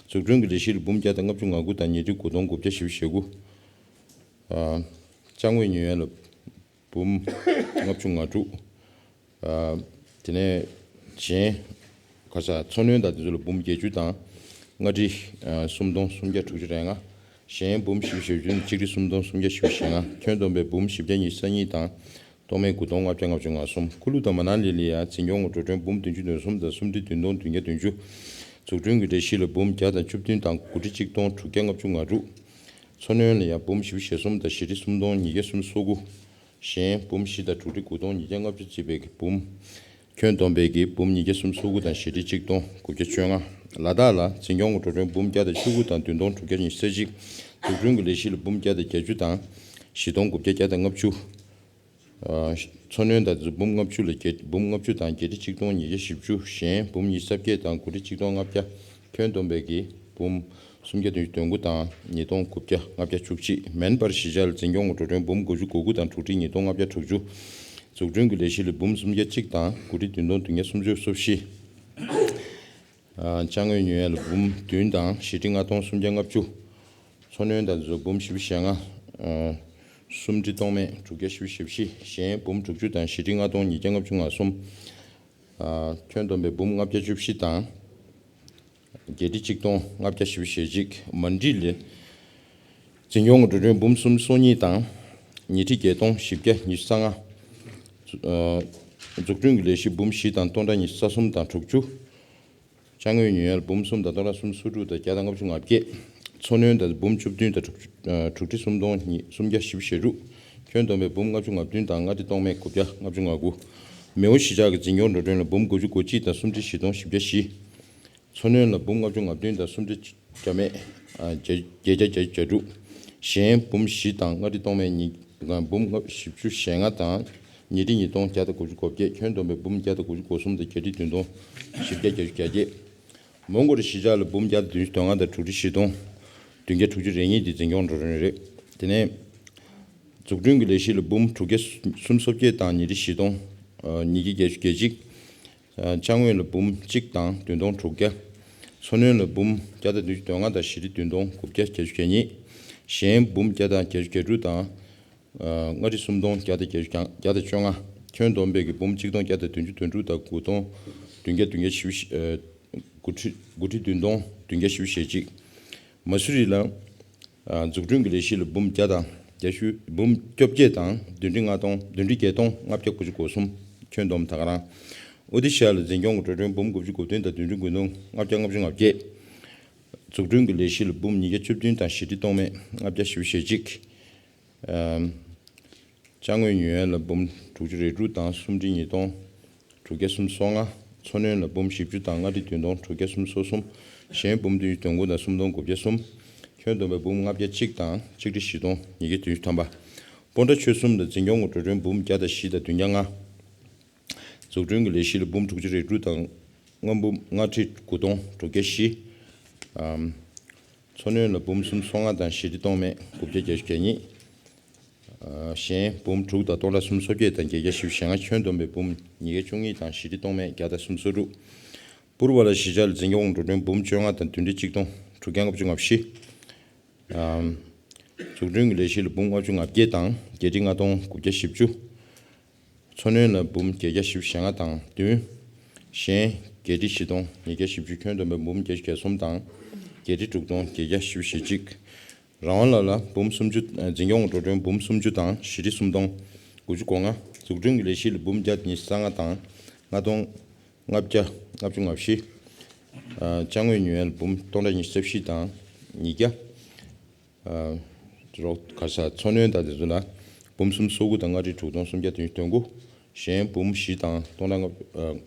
འཛུགས་སྐྲུན་གྱི་ལས་གཞི་ལ་འབུམ་བརྒྱ་དང་ལྔ་བཅུ་ང་དགུ་དང་ཉིས་ཁྲི་དགུ་སྟོང་དགུ་བརྒྱ་བཞི་བཅུ་ཞེ་དགུ། ཨ། ཅ་དངོས་ཉོ་ཡ་ལ་འབུམ་ལྔ་བཅུ་ང་དྲུག། ཨ། དེ་ནས་གཞན། ཁ་ས་འཚོ་སྣོན་དང་དེ་ཚོ་ལ་འབུམ་བརྒྱད་ཅུ་དང་ལྔ་ཁྲི། ཨ། སུམ་སྟོང་སུམ་བརྒྱ་དྲུག་ཅུ་རེ་ལྔ། གཞན་འབུམ་བཞི་བཅུ་ཞེ་བདུན་གཅིག་ཁྲི་སུམ་སྟོང་སུམ་བརྒྱ་བཞི་བཅུ་ཞེ་ལྔ། ཁྱོན་བསྡོམས་པའི་འབུམ་བཞི་བརྒྱ་ཉི་ཤུ་རྩ་གཉིས་དང་སྟོང་མེད་དགུ་སྟོང་ལྔ་བརྒྱ་ལྔ་བཅུ་ང་གསུམ། ཀུ་ལུ་དང་མ་ན་ལི་ལ་ཡ་འཛིན་སྐྱོང་གི་འགྲོ་གྲོན་འབུམ་བདུན་ཅུ་དོན་གསུམ་དང་སུམ་ཁྲི་བདུན་སྟོང་བདུན་བརྒྱ་བདུན་ཅུ། འཛུགས་སྐྲུན་གྱི་ལས་གཞི་ལ་འབུམ་བརྒྱ་དང་བཅུ་བདུན་དང་དགུ་ཁྲི་གཅིག་སྟོང་དྲུག་བརྒྱ་ལྔ་བཅུ་ང་དྲུག། འཚོ་སྣོན་ལ་ཡ་འབུམ་བཞི་བཅུ་ཞེ་གསུམ་དང་བཞི་ཁྲི་སུམ་སྟོང་ཉིས་བརྒྱ་སུམ་ཅུ་སོ་དགུ། གཞན་འབུམ་བཞི་དང་དྲུག་ཁྲི་དགུ་སྟོང་ཉིས་བརྒྱ་ལྔ་བཅུ་བརྩིས་པའི་འབུམ་ ཁྱོན་བསྡོམས་པའི་གི་འབུམ་ཉིས་བརྒྱ་སུམ་ཅུ་སོ་དགུ་དང་བཞི་ཁྲི་གཅིག་སྟོང་དགུ་བརྒྱ་བཅོ་ལྔ། ལ་དྭགས་ལ་འཛིན་སྐྱོང་གི་འགྲོ་གྲོན་འབུམ་བརྒྱ་དང་བཅུ་དགུ་དང་བདུན་སྟོང་དྲུག་བརྒྱ་ཉི་ཤུ་རྩ་གཅིག། འཛུགས་སྐྲུན་གྱི་ལས་གཞི་ལ་འབུམ་བརྒྱ་དང་བརྒྱད་ཅུ་དང་བཞི་སྟོང་དགུ་བརྒྱ་བརྒྱ་དང་ལྔ་བཅུ། ཨ། འཚོ་སྣོན་དང་འཛུགས་འབུམ་ལྔ་བཅུ་ལ་བརྒྱད་འབུམ་ལྔ་བཅུ་དང་བརྒྱད་ཁྲི་གཅིག་སྟོང་ཉིས་བརྒྱ་བཞི་བཅུ། གཞན་འབུམ་ཉི་ཤུ་རྩ་བརྒྱད་དང་དགུ་ཁྲི་གཅིག་སྟོང་ལྔ་བརྒྱ། ཁྱོན་བསྡོམས་པའི་གི་འབུམ་སུམ་བརྒྱ་བདུན་ཅུ་དོན་དགུ་དང་ཉིས་སྟོང་དགུ་བརྒྱ་ལྔ་བརྒྱ་བཅུ་གཅིག། མེ་འཕར་གཞིས་ཆགས་ལ་འཛིན་སྐྱོང་གི་འགྲོ་གྲོན་འབུམ་དགུ་བཅུ་གོ་དགུ་དང་དྲུག་ཁྲི་ཉིས་སྟོང་ལྔ་བརྒྱ་དྲུག་ཅུ། འཛུགས་སྐྲུན་གྱི་ལས་གཞི་ལ་འབུམ་སུམ་བརྒྱ་གཅིག་དང་དགུ་ཁྲི་བདུན་སྟོང་བདུན་བརྒྱ་སུམ་ཅུ་སོ་བཞི། ཨ། ཅ་དངོས་ཉོ་ཡ་ལ་འབུམ་བདུན་དང་བཞི་ཁྲི་ལྔ་སྟོང་སུམ་བརྒྱ་ལྔ་བཅུ། འཚོ་སྣོན་དང་འཛུགས་འབུམ་བཞི་བཅུ་ཞེ་ལྔ། ཨ། སུམ་ཁྲི་སྟོང་མེད་དྲུག་བརྒྱ་བཞི་བཅུ་ཞེ་བཞི། གཞན་འབུམ་དྲུག་ཅུ་དང་བཞི་ཁྲི་ལྔ་སྟོང་ཉིས་བརྒྱ་ལྔ་བཅུ་ང་གསུམ། ཨ། ཁྱོན་བསྡོམས་པའི་འབུམ་ལྔ་བརྒྱ་བཅུ་བཞི་དང་བརྒྱད་ཁྲི་ཆིག་སྟོང་ལྔ་བརྒྱ་བཞི་བཅུ་ཞེ་གཅིག། མ་འགྲིག་ལས་འཛིན་སྐྱོང་གི་འགྲོ་གྲོན་འབུམ་སུམ་སོ་གཉིས་དང་ཉི་ཁྲི་བརྒྱད་སྟོང་བཞི་བརྒྱ་ཉི་ཤུ་རྩ་ལྔ། ཨ། འཛུགས་སྐྲུན་གྱི་ལས་གཞི་འབུམ་བཞི་དང་སྟོང་ཕྲག་ཉི་ཤུ་རྩ་གསུམ་དང་དྲུག་ཅུ། ཅ་དངོས་ཉོ་ཡ་ལ་འབུམ་གསུམ་དང་སྟོང་ཕྲག་སུམ་ཅུ་སོ་དྲུག་དང་བརྒྱ་དང་ལྔ་བཅུ་ང་བརྒྱད། འཚོ་སྣོན་དང་འབུམ་བཅུ་བདུན་དང་དྲུག་ཨ། དྲུག་ཁྲི་སུམ་སྟོང་ཉིས་སུམ་བརྒྱ་བཞི་བཅུ་ཞེ་དྲུག། ཁྱོན་བསྡོམས་པའི་འབུམ་ལྔ་བཅུ་ང་བདུན་དང་ལྔ་ཁྲི་སྟོང་མེད་དགུ་བརྒྱ་ལྔ་བཅུ་ང་དགུ། མེའོ་གཞིས་ཆགས་ཀྱི་འཛིན་སྐྱོང་འགྲོ་གྲོན་ལ་འབུམ་དགུ་བཅུ་གོ་གཅིག་དང་སུམ་ཁྲི་བཞི་སྟོང་བཞི་བརྒྱ་བཞི། འཚོ་སྣོན་ལ་འབུམ་ལྔ་བཅུ་ང་བདུན་དང་སུམ་ཁྲི་བརྒྱ་མེད། ཨ། བརྒྱད་བརྒྱད་བརྒྱ་བརྒྱད་ཅུ་གྱ་དྲུག། གཞན་འབུམ་བཞི་དང་ལྔ་ཁྲི་སྟོང་མེད་ཉིས། འབུམ་ལྔ་བཞི་བཅུ་ཞེ་ལྔ་དང་ཉི་ཁྲི་ཉིས་སྟོང་བརྒྱ་དང་དགུ་བཅུ་གོ་བརྒྱད། ཁྱོན་བསྡོམས་པའི་འབུམ་བརྒྱ་དང་དགུ་བཅུ་གོ་གསུམ་དང་བརྒྱད་ཁྲི་བདུན་སྟོང་བཞི་བརྒྱ་གྱ་གསུམ། མོན་གྷོ་རི་གཞིས་ཆགས་ལ་འབུམ་བརྒྱ་དང་བདུན་ཅུ་དོན་ལྔ་དང་དྲུག་ཁྲི་བཞི་སྟོང་བདུན་བརྒྱ་དྲུག་ཅུ་རེ་གཉིས་དེ་འཛིན་སྐྱོང་འགྲོ་གྲོན་རེད། དེ་ནས་འཛུགས་སྐྲུན་གྱི་ལས་གཞི་ལ་འབུམ་དྲུག་བརྒྱ་སུམ་ཅུ་སོ་བརྒྱད་དང་ཉི་ཁྲི་བཞི་སྟོང་ཉིས་བརྒྱ་བརྒྱད་ཅུ་གྱ་གཅིག། ཅ་དངོས་ལ་འབུམ་གཅིག་དང་བདུན་སྟོང་དྲུག་བརྒྱ། འཚོ་སྣོན་ལ་འབུམ་བརྒྱ་དང་བདུན་ཅུ་དོན་ལྔ་དང་བཞི་ཁྲི་བདུན་སྟོང་དགུ་བརྒྱ་གྱ་གཉིས། གཞན་འབུམ་བརྒྱ་དང་བརྒྱད་ཅུ་གྱ་དྲུག་དང་། ལྔ་ཁྲི་སུམ་སྟོང་བརྒྱ་དང་བརྒྱད་ཅུ་གྱ་བརྒྱ་དང་བཅོ་ལྔ། ཁྱོན་བསྡོམས་པའི་གི་འབུམ་གཅིག་སྟོང་བརྒྱ་དང་བདུན་ཅུ་དོན་དྲུག་དང་དགུ་སྟོང་བདུན་བརྒྱ་བདུན་བརྒྱ་བཞི་བཅུ། དགུ་ཁྲི་དགུ་ཁྲི་བདུན་སྟོང་བདུན་བརྒྱ་བཞི་བཅུ་ཞེ་གཅིག། མ་སུ་རི་ལ། ཨ། འཛུགས་སྐྲུན་གྱི་ལས་གཞི་ལ་འབུམ་བརྒྱ་དང་བརྒྱད་ཅུ་འབུམ་བཅོ་བརྒྱད་དང་བདུན་ཁྲི་ལྔ་སྟོང་བདུན་ཁྲི་བརྒྱད་སྟོང་ལྔ་བརྒྱ་དགུ་བཅུ་གོ་གསུམ། ཁྱོན་བསྡོམས་ད་ག་རང་། ཨོ་ཏི་ཤ་ལ་འཛིན་སྐྱོང་གི་འགྲོ་གྲོན་འབུམ་དགུ་བཅུ་གོ་བདུན་དང་བདུན་ཁྲི་དགུ་སྟོང་ལྔ་བརྒྱ་ལྔ་བཅུ་ང་བརྒྱད། འཛུགས་སྐྲུན་གྱི་ལས་གཞི་ལ་འབུམ་ཉིས་བརྒྱ་བཅུ་བདུན་དང་བཞི་ཁྲི་སྟོང་མེད་ལྔ་བརྒྱ་བཞི་བཅུ་ཞེ་གཅིག། ཨམ། ཅ་དངོས་ཉོ་ཡ་ལ་འབུམ་དྲུག་ཅུ་རེ་དྲུག་དང་སུམ་ཁྲི་ཉིས་སྟོང་དྲུག་བརྒྱ་སུམ་ཅུ་སོ་ལྔ། འཚོ་སྣོན་ལ་འབུམ་བཞི་བཅུ་དང་ལྔ་ཁྲི་བདུན་སྟོང་དྲུག་བརྒྱ་སུམ་ཅུ་སོ་གསུམ། གཞན་འབུམ་བདུན་ཅུ་དོན་དགུ་དང་སུམ་སྟོང་དགུ་བརྒྱ་གསུམ། ཁྱོན་བསྡོམས་པའི་འབུམ་ལྔ་བརྒྱ་གཅིག་དང་ཆིག་ཁྲི་བཞི་སྟོང་ཉིས་བརྒྱ་བདུན་ཅུ་ཐམ་པ། སྤོན་ཊ་ཆོལ་གསུམ་ལ་འཛིན་སྐྱོང་གི་འགྲོ་གྲོན་འབུམ་བརྒྱ་དང་བཞི་དང་བདུན་བརྒྱ་ལྔ། འཛུགས་སྐྲུན་གྱི་ལས་གཞི་ལ་འབུམ་དྲུག་ཅུ་རེ་དྲུག་དང་ལྔ་འབུམ་ལྔ་ཁྲི་དགུ་སྟོང་དྲུག་བརྒྱ་བཞི། ཨམ། འཚོ་སྣོན་ལ་འབུམ་སུམ་ཅུ་སོ་ལྔ་དང་བཞི་ཁྲི་སྟོང་མེད་དགུ་བརྒྱ་བརྒྱད་ཅུ་གྱ་གཉིས། ཨ། གཞན་འབུམ་དྲུག་དང་སྟོང་ཕྲག་སུམ་ཅུ་སོ་བརྒྱད་དང་བརྒྱད་བརྒྱ་བཞི་བཅུ་ཞེ་ལྔ། ཁྱོན་བསྡོམས་པའི་འབུམ་ཉིས་བརྒྱ་བཅུ་གཉིས་དང་བཞི་ཁྲི་སྟོང་མེད་བརྒྱ་དང་སུམ་ཅུ་སོ་དྲུག། པུར་བ་ལ་གཞིས་ཆགས་ལ་འཛིན་སྐྱོང་འགྲོ་གྲོན་འབུམ་བཅོ་ལྔ་དང་བདུན་ཁྲི་གཅིག་སྟོང་དྲུག་བརྒྱ་ལྔ་བཅུ་ང་བཞི། ཨམ། འཛུགས་སྐྲུན་གྱི་ལས་གཞི་ལ་འབུམ་ལྔ་བཅུ་ང་བརྒྱད་དང་བརྒྱད་ཁྲི་ལྔ་སྟོང་དགུ་བརྒྱ་བཞི་བཅུ། འཚོ་སྣོན་ལ་འབུམ་བརྒྱད་བརྒྱ་བཞི་བཅུ་ཞེ་ལྔ་དང་བདུན། གཞན་བརྒྱད་ཁྲི་བཞི་སྟོང་ཉིས་བརྒྱ་བཞི་བཅུ། ཁྱོན་བསྡོམས་པའི་འབུམ་བརྒྱད་ཅུ་གྱ་གསུམ་དང་བརྒྱད་ཁྲི་དྲུག་སྟོང་བརྒྱད་བརྒྱ་བཞི་བཅུ་ཞེ་གཅིག། རང་དབང་ལ་ལ་འབུམ་སུམ་ཅུ། འཛིན་སྐྱོང་གི་འགྲོ་གྲོན་འབུམ་སུམ་ཅུ་དང་བཞི་ཁྲི་སུམ་སྟོང་དགུ་བཅུ་གོ་ལྔ། འཛུགས་སྐྲུན་གྱི་ལས་གཞི་ལ་འབུམ་བརྒྱ་ཉི་ཤུ་རྩ་ལྔ་དང་ལྔ་སྟོང་ལྔ་བརྒྱ་ལྔ་བཅུ་ང་བཞི། ཅ་དངོས་ཉོ་ཡ་ལ་འབུམ་སྟོང་ཕྲག་ཉི་ཤུ་རྩ་བཞི་དང་ཉིས་བརྒྱ། ཨ། རོགས་ག་ས་འཚོ་སྣོན་དང་དེ་ཚོ་ལ་འབུམ་སུམ་ཅུ་སོ་དགུ་དང་ལྔ་ཁྲི་དྲུག་སྟོང་སུམ་བརྒྱ་བདུན་ཅུ་དོན་དགུ། གཞན་འབུམ་བཞི་དང་སྟོང་ཕྲག་ལྔ། ཨ།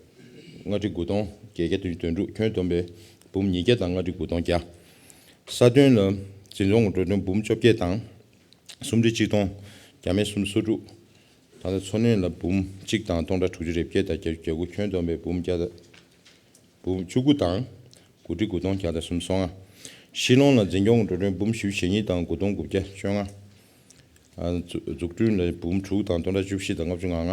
ལྔ་ཁྲི་དགུ་སྟོང་བརྒྱད་བརྒྱ་བདུན་ཅུ་དོན་དྲུག། ཁྱོན་བསྡོམས་པའི་འབུམ་ཉིས་བརྒྱ་དང་ལྔ་ཁྲི་དགུ་སྟོང་བརྒྱ། ས་དོན་ལ་འཛིན་སྐྱོང་གི་འགྲོ་གྲོན་འབུམ་བཅོ་བརྒྱད་དང་སུམ་ཁྲི་གཅིག་སྟོང་བརྒྱ་མེད་སུམ་ཅུ་སོ་དྲུག། ད་ལྟ་འཚོ་སྣོན་ལ་འབུམ་གཅིག་དང་སྟོང་ཕྲག་དྲུག་ཅུ་རེ་བརྒྱད་དང་བརྒྱད་ཅུ་གྱ་དགུ། ཁྱོན་བསྡོམས་པའི་འབུམ་བརྒྱ་དང་། འབུམ་བཅུ་དགུ་དང་དགུ་ཁྲི་དགུ་སྟོང་བརྒྱ་དང་སུམ་ཅུ་སོ་ལྔ། ཤི་ལོང་ལ་འཛིན་སྐྱོང་གི་འགྲོ་གྲོན་འབུམ་བཞི་བཅུ་ཞེ་གཉིས་དང་དགུ་སྟོང་དགུ་བརྒྱ་བཅོ་ལྔ། ཨ། འཛུགས་སྐྲུན་ལ་འབུམ་དྲུག་དང་སྟོང་ཕྲག་བཅུ་བཞི་དང་ལྔ་བཅུ་ང་ལྔ།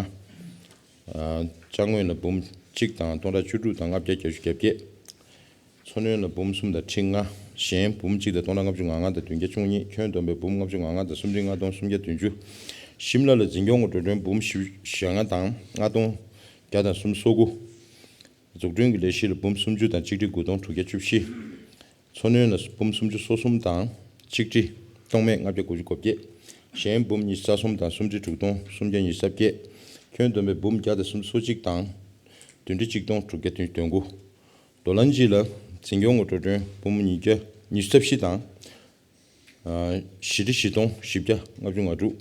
ཨ། ཅ་དངོས་ལ་འབུམ་གཅིག་དང་སྟོང་ཕྲག་བཅུ་དྲུག་དང་ལྔ་བརྒྱ་གྱ་གྱ་བརྒྱད། འཚོ་སྣོན་ལ་འབུམ་གསུམ་དང་ཁྲི་ལྔ། གཞན་འབུམ་གཅིག་དང་སྟོང་ཕྲག་ལྔ་བཅུ་ང་ལྔ་དང་བདུན་བརྒྱ་བཅུ་གཉིས། ཁྱོན་བསྡོམས་པའི་འབུམ་ལྔ་བཅུ་ང་ལྔ་དང་སུམ་ཁྲི་ལྔ་སྟོང་སུམ་བརྒྱ་བདུན་ཅུ། ཤིམ་ལ་ལ་འཛིན་སྐྱོང་གི་འགྲོ་གྲོན་འབུམ་བཞི་བཅུ་ཞེ་ལྔ་དང་ལྔ་སྟོང་བརྒྱ་དང་སུམ་ཅུ་སོ་དགུ། འཛུགས་སྐྲུན་གྱི་ལས་གཞི་ལ་འབུམ་སུམ་ཅུ་དང་གཅིག་ཁྲི་དགུ་སྟོང་དྲུག་བརྒྱ་བཅུ་བཞི། འཚོ་སྣོན་ལ་འབུམ་སུམ་ཅུ་སོ་གསུམ་དང་གཅིག་ཁྲི་སྟོང་མེད་ལྔ་བརྒྱ་དགུ་བཅུ་གོ་བརྒྱད། གཞན་འབུམ་ཉི་ཤུ་རྩ་གསུམ་དང་སུམ་ཁྲི་དྲུག་སྟོང་སུམ་བརྒྱ་ཉི་ཤུ་རྩ་བརྒྱད། ཁྱོན་བསྡོམས་པའི་འབུམ་བརྒྱ་དང་སུམ་ཅུ་སོ་གཅིག་དང་བདུན་ཁྲི་གཅིག་སྟོང་དྲུག་བརྒྱ་བདུན་ཅུ་དོན་དགུ། རྡོ་ལན་ཇི་ལ་འཛིན་སྐྱོང་གི་འགྲོ་གྲོན་འབུམ་ཉིས་བརྒྱ་ཉི་ཤུ་རྩ་བཞི་དང་། ཨ། བཞི་ཁྲི་བཞི་སྟོང་བཞི་བརྒྱ་ལྔ་བཅུ་ང་དྲུག།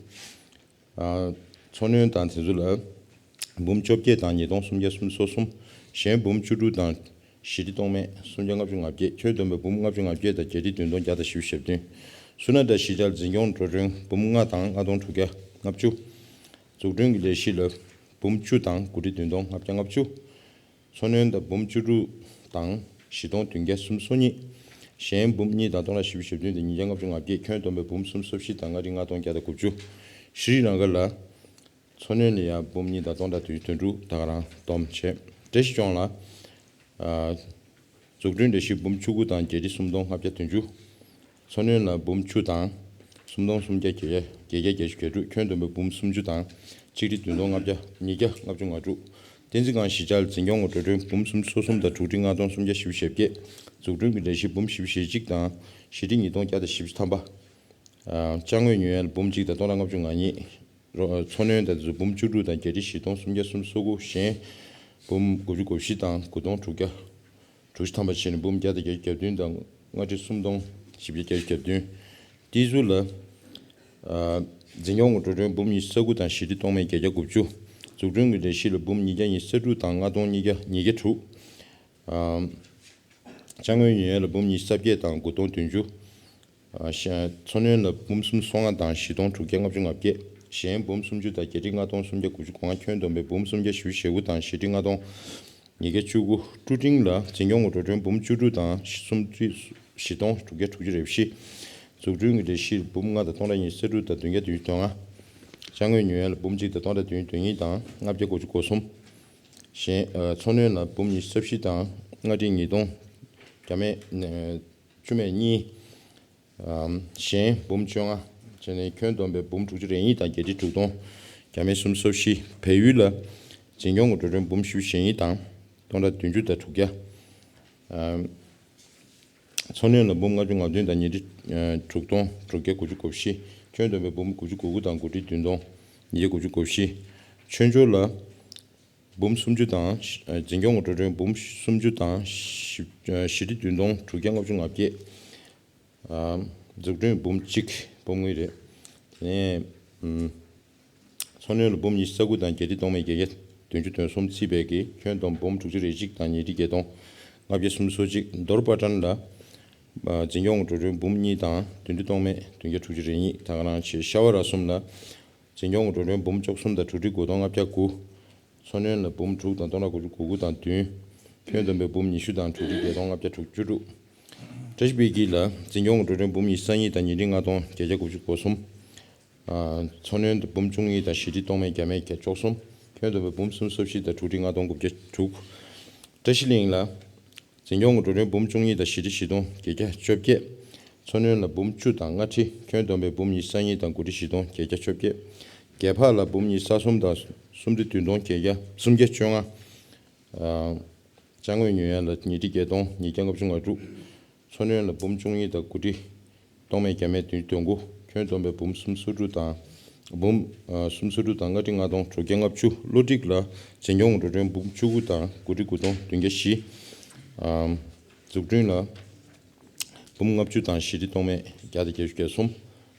ཨ། འཚོ་སྣོན་དང་དེ་ཚོ་ལ་ འབུམ་བཅོ་བརྒྱད་དང་ཉིས་སྟོང་སུམ་བརྒྱ་སུམ་ཅུ་སོ་གསུམ། གཞན་འབུམ་བཅུ་དྲུག་དང་བཞི་ཁྲི་སྟོང་མེད་སུམ་བརྒྱ་ལྔ་བཅུ་ང་བརྒྱད། ཁྱོན་བསྡོམས་པའི་འབུམ་ལྔ་བཅུ་ང་བརྒྱད་དང་བརྒྱད་ཁྲི་བདུན་སྟོང་བརྒྱ་དང་བཞི་བཅུ་ཞེ་བདུན། སུ་ན་ཏྲ་གཞིས་ཆགས་འཛིན་སྐྱོང་འགྲོ་གྲོན་འབུམ་ལྔ་དང་ལྔ་སྟོང་དྲུག་བརྒྱ་ལྔ་བཅུ། འཛུགས་སྐྲུན་གྱི་ལས་གཞི་ལ་འབུམ་བཅུ་དང་དགུ་ཁྲི་བདུན་སྟོང་ལྔ་བརྒྱ་ལྔ་བཅུ། མཚོ་སྣོན་ལ་འབུམ་བཅུ་དྲུག་དང་བཞི་སྟོང་བདུན་བརྒྱ་སུམ་ཅུ་སོ་གཉིས། གཞན་འབུམ་གཉིས་དང་སྟོང་ཕྲག་བཞི་བཅུ་ཞེ་བདུན་དང་ཉིས་བརྒྱ་ལྔ་བཅུ་ང་བརྒྱད། ཁྱོན་བསྡོམས་པའི་འབུམ་སུམ་ཅུ་སོ་བཞི་དང་ལྔ་ཁྲི་ལྔ་སྟོང་བརྒྱ་དང་དགུ་བཅུ། ཤྲི་ལང་ཀ་ལ་མཚོ་སྣོན་ལ་ཡང་འབུམ་གཉིས་དང་སྟོང་ཕྲག་བདུན་ཅུ་དོན་དྲུག་ད་ག་རང་བསྡོམས་བྱས། བཀྲ་ཤིས་ལྗོངས་ལ། ཨ། འཛུགས་སྐྲུན་ལས་གཞི་འབུམ་བཅུ་དགུ་དང་བརྒྱད་ཁྲི་སུམ་སྟོང་ལྔ་བརྒྱ་བདུན་ཅུ། མཚོ་སྣོན་ལ་འབུམ་བཅུ་དང་སུམ་སྟོང་སུམ་བརྒྱ་བརྒྱད་བརྒྱ་བརྒྱད་བརྒྱ་བརྒྱད་ཅུ་གྱ་དྲུག། ཁྱོན་བསྡོམས་པའི་འབུམ་སུམ་ཅུ་དང་ཆིག་ཁྲི་བདུན་སྟོང་ལྔ་བརྒྱ་ཉིས་བརྒྱ་ལྔ་བཅུ་ང་དྲུག། བསྟན་འཛིན་སྒང་གཞིས་ཆགས་འཛིན་སྐྱོང་གི་འགྲོ་གྲོན་འབུམ་སུམ་ཅུ་སོ་གསུམ་དང་དྲུག་ཁྲི་ལྔ་སྟོང་སུམ་བརྒྱ་བཞི་བཅུ་ཞེ་བརྒྱད། འཛུགས་སྐྲུན་གྱི་ལས་གཞི་འབུམ་བཞི་བཅུ་ཞེ་གཅིག་དང་བཞི་ཁྲི་ཉིས་སྟོང་བརྒྱ་དང་བཞི་བཅུ་ཐམ་པ། ཨ། ཅ་དངོས་ཉོ་ཡ་ལ་འབུམ་གཅིག་དང་སྟོང་ཕྲག་ལྔ་བཅུ་ང་གཉིས། རོ། མཚོ་སྣོན་དང་དེ་ཚོ་འབུམ་བཅུ་དྲུག་དང་བརྒྱད་ཁྲི་བཞི་སྟོང་སུམ་བརྒྱ་སུམ་ཅུ་སོ་དགུ། གཞན་འབུམ་དགུ་བཅུ་གོ་བཞི་དང་དགུ་སྟོང་དྲུག་བརྒྱ་དྲུག་ཅུ་ཐམ་པ་བྱས་ནས་འབུམ་བརྒྱ་དང་བརྒྱད་ཅུ་གྱ་བདུན་དང་ལྔ་ཁྲི་སུམ་སྟོང་བཞི་བརྒྱ་བརྒྱད་ཅུ་གྱ་བདུན། ཏི་ཟུ་ལ། ཨ། འཛིན་སྐྱོང་གི་འགྲོ་གྲོན་འབུམ་ཉི་ཤུ་རྩ་དགུ་དང་བཞི་ཁྲི་སྟོང་མེད་བརྒྱད་བརྒྱ་དགུ་བཅུ། འཛུགས་སྐྲུན་གྱི་ལས་གཞི་ལ་འབུམ་ཉིས་བརྒྱ་ཉི་ཤུ་རྩ་དྲུག་དང་ལྔ་སྟོང་ཉིས་བརྒྱ་ཉིས་བརྒྱ་དྲུག། ཨ། ཅ་དངོས་ཉོ་ཡ་ལ་འབུམ་ཉི་ཤུ་རྩ་བརྒྱད་དང་དགུ་སྟོང་བདུན་ཅུ། ཨ། གཞན། མཚོ་སྣོན་ལ་འབུམ་སུམ་ཅུ་སོ་ལྔ་དང་བཞི་སྟོང་དྲུག་བརྒྱ་ལྔ་བཅུ་ང་བརྒྱད། གཞན་འབུམ་སུམ་ཅུ་དང་བརྒྱད་ཁྲི་ལྔ་སྟོང་སུམ་བརྒྱ་དགུ་བཅུ་གོ་ལྔ། ཁྱོན་བསྡོམས་པའི་འབུམ་སུམ་བརྒྱ་བཞི་བཅུ་ཞེ་དགུ་དང་བཞི་ཁྲི་ལྔ་སྟོང་ཉིས་བརྒྱ་བཅུ་དགུ། ཀྲུ་ཀྲིང་ལ་འཛིན་སྐྱོང་གི་འགྲོ་གྲོན་འབུམ་བཅུ་དྲུག་དང་སུམ་ཁྲི་བཞི་སྟོང་དྲུག་བརྒྱ་དྲུག་ཅུ་རེ་བཞི། འཛུགས་སྐྲུན་གྱི་ལས་གཞིར་འབུམ་ལྔ་དང་སྟོང་ཕྲག་ཉི་ཤུ་རྩ་དྲུག་དང་བདུན་བརྒྱ་བདུན་ཅུ་དོན་ལྔ། ཅ་དངོས་ཉོ་ཡ་ལ་འབུམ་གཅིག་དང་སྟོང་ཕྲག་བདུན་ཅུ་དོན་གཉིས་དང་ལྔ་བརྒྱ་དགུ་བཅུ་གོ་གསུམ། གཞན། ཨ། མཚོ་སྣོན་ལ་འབུམ་ཉི་ཤུ་རྩ་བཞི་དང་ལྔ་ཁྲི་ཉིས་སྟོང་བརྒྱ་མེད་བཅུ་མེད་གཉིས། ཨམ། གཞན་འབུམ་བཅོ་ལྔ་བྱས་ནས་ཁྱོན་བསྡོམས་པའི་འབུམ་དྲུག་ཅུ་རེ་གཉིས་དང་བརྒྱད་ཁྲི་དྲུག་སྟོང་བརྒྱ་མེད་སུམ་ཅུ་སོ་བཞི། བལ་ཡུལ་ལ་འཛིན་སྐྱོང་གི་འགྲོ་གྲོན་འབུམ་བཞི་བཅུ་ཞེ་གཉིས་དང་སྟོང་ཕྲག་བདུན་ཅུ་དང་དྲུག་བརྒྱ། ཨམ། མཚོ་སྣོན་ལ་འབུམ་ལྔ་བཅུ་ང་བདུན་དང་ཉིས་ཁྲི་དྲུག་སྟོང་དྲུག་བརྒྱ་དགུ་བཅུ་གོ་བཞི། ཁྱོན་བསྡོམས་པའི་འབུམ་དགུ་བཅུ་གོ་དགུ་དང་དགུ་ཁྲི་བདུན་སྟོང་ཉིས་བརྒྱ་དགུ་བཅུ་གོ་བཞི། ཆོས་འབྱོར་ལ་འབུམ་སུམ་ཅུ་དང་། འཛིན་སྐྱོང་གི་འགྲོ་གྲོན་འབུམ་སུམ་ཅུ་དང་བཞི་བཞི་ཁྲི་བདུན་སྟོང་དྲུག་བརྒྱ་ལྔ་བཅུ་ང་བརྒྱད། ཨ། འཛུགས་སྐྲུན་འབུམ་གཅིག་འབུམ་གཉིས་རེད། དེ་ནས། ཨམ། མཚོ་སྣོན་ལ་འབུམ་ཉི་ཤུ་རྩ་དགུ་དང་བརྒྱད་ཁྲི་སྟོང་མེད་བརྒྱད་བརྒྱ་བདུན་ཅུ་དོན་གསུམ་བརྩིས་པའི་གི་ཁྱོན་བསྡོམས་འབུམ་དྲུག་ཅུ་རེ་གཅིག་དང་ཉིས་ཁྲི་བརྒྱད་སྟོང་ལྔ་བརྒྱ་སུམ་ཅུ་སོ་གཅིག། རྡོར་པ་ཊན་ལ། ཨ། འཛིན་སྐྱོང་གི་འགྲོ་གྲོན་འབུམ་གཉིས་དང་བདུན་ཁྲི་སྟོང་མེད་བདུན་བརྒྱ་དྲུག་ཅུ་རེ་གཉིས་ད་ག་རང་བྱས། ཤ་བ་ར་གསུམ་ལ། འཛིན་སྐྱོང་གི་འགྲོ་གྲོན་འབུམ་བཅུ་གསུམ་དང་དྲུག་ཁྲི་དགུ་སྟོང་ལྔ་བརྒྱ་དགུ། མཚོ་སྣོན་ལ་འབུམ་དྲུག་དང་སྟོང་ཕྲག་དགུ་བཅུ་གོ་དགུ་དང་བདུན། ཁྱོན་བསྡོམས་པའི་འབུམ་ཉི་ཤུ་དང་དྲུག་ཁྲི་བརྒྱད་སྟོང་ལྔ་བརྒྱ་དྲུག་ཅུ་དྲུག། བཀྲ་ཤིས་འཕེལ་རྒྱས་ལ་འཛིན་སྐྱོང་གི་འགྲོ་གྲོན་འབུམ་ཉི་ཤུ་རྩ་གཉིས་དང་ཉིས་ཁྲི་ལྔ་སྟོང་བརྒྱད་བརྒྱ་དགུ་བཅུ་གོ་གསུམ། ཨ། མཚོ་སྣོན་དུ་འབུམ་བཅུ་གཉིས་དང་བཞི་ཁྲི་སྟོང་མེད་བརྒྱ་མེད་བརྒྱད་བཅུ་གསུམ། ཁྱོན་བསྡོམས་པའི་འབུམ་སུམ་ཅུ་སོ་བཞི་དང་དྲུག་ཁྲི་ལྔ་སྟོང་དགུ་བརྒྱ་དྲུག། བཀྲ་ཤིས་གླིང་ལ། འཛིན་སྐྱོང་གི་འགྲོ་གྲོན་འབུམ་བཅུ་གཉིས་དང་བཞི་ཁྲི་བཞི་སྟོང་བརྒྱད་བརྒྱ་བཅོ་བརྒྱད། མཚོ་སྣོན་ལ་འབུམ་བཅུ་དང་ལྔ་ཁྲི། ཁྱོན་བསྡོམས་པའི་འབུམ་ཉི་ཤུ་རྩ་གཉིས་དང་དགུ་ཁྲི་བཞི་སྟོང་བརྒྱད་བརྒྱ་བཅོ་བརྒྱད། བརྒྱད་ཕག་ལ་འབུམ་ཉི་ཤུ་རྩ་གསུམ་དང་སུམ་ཁྲི་བདུན་སྟོང་བརྒྱད་བརྒྱ་སུམ་བརྒྱ་བཅོ་ལྔ། ཨ། ཅ་དངོས་ཉོ་ཡ་ལ་ཉིས་ཁྲི་བརྒྱད་སྟོང་ཉིས་བརྒྱ་ལྔ་བཅུ་ང་དྲུག། མཚོ་སྣོན་ལ་འབུམ་བཅུ་གཉིས་དང་དགུ་ཁྲི་སྟོང་མེད་བརྒྱ་མེད་བདུན་ཅུ་དོན་དགུ། ཁྱོན་བསྡོམས་པའི་འབུམ་སུམ་ཅུ་སོ་དྲུག་དང་། འབུམ། ཨ། སུམ་ཅུ་སོ་དྲུག་དང་ལྔ་ཁྲི་ལྔ་སྟོང་དྲུག་བརྒྱ་ལྔ་བཅུ། བློ་སྒྲིག་ལ་འཛིན་སྐྱོང་གི་འགྲོ་གྲོན་འབུམ་བཅུ་དགུ་དང་དགུ་ཁྲི་དགུ་སྟོང་བདུན་བརྒྱ་བཞི། ཨ། འཛུགས་སྐྲུན་ལ་འབུམ་ལྔ་བཅུ་དང་བཞི་ཁྲི་སྟོང་མེད་བརྒྱ་དང་བརྒྱད་ཅུ་གྱ་གསུམ།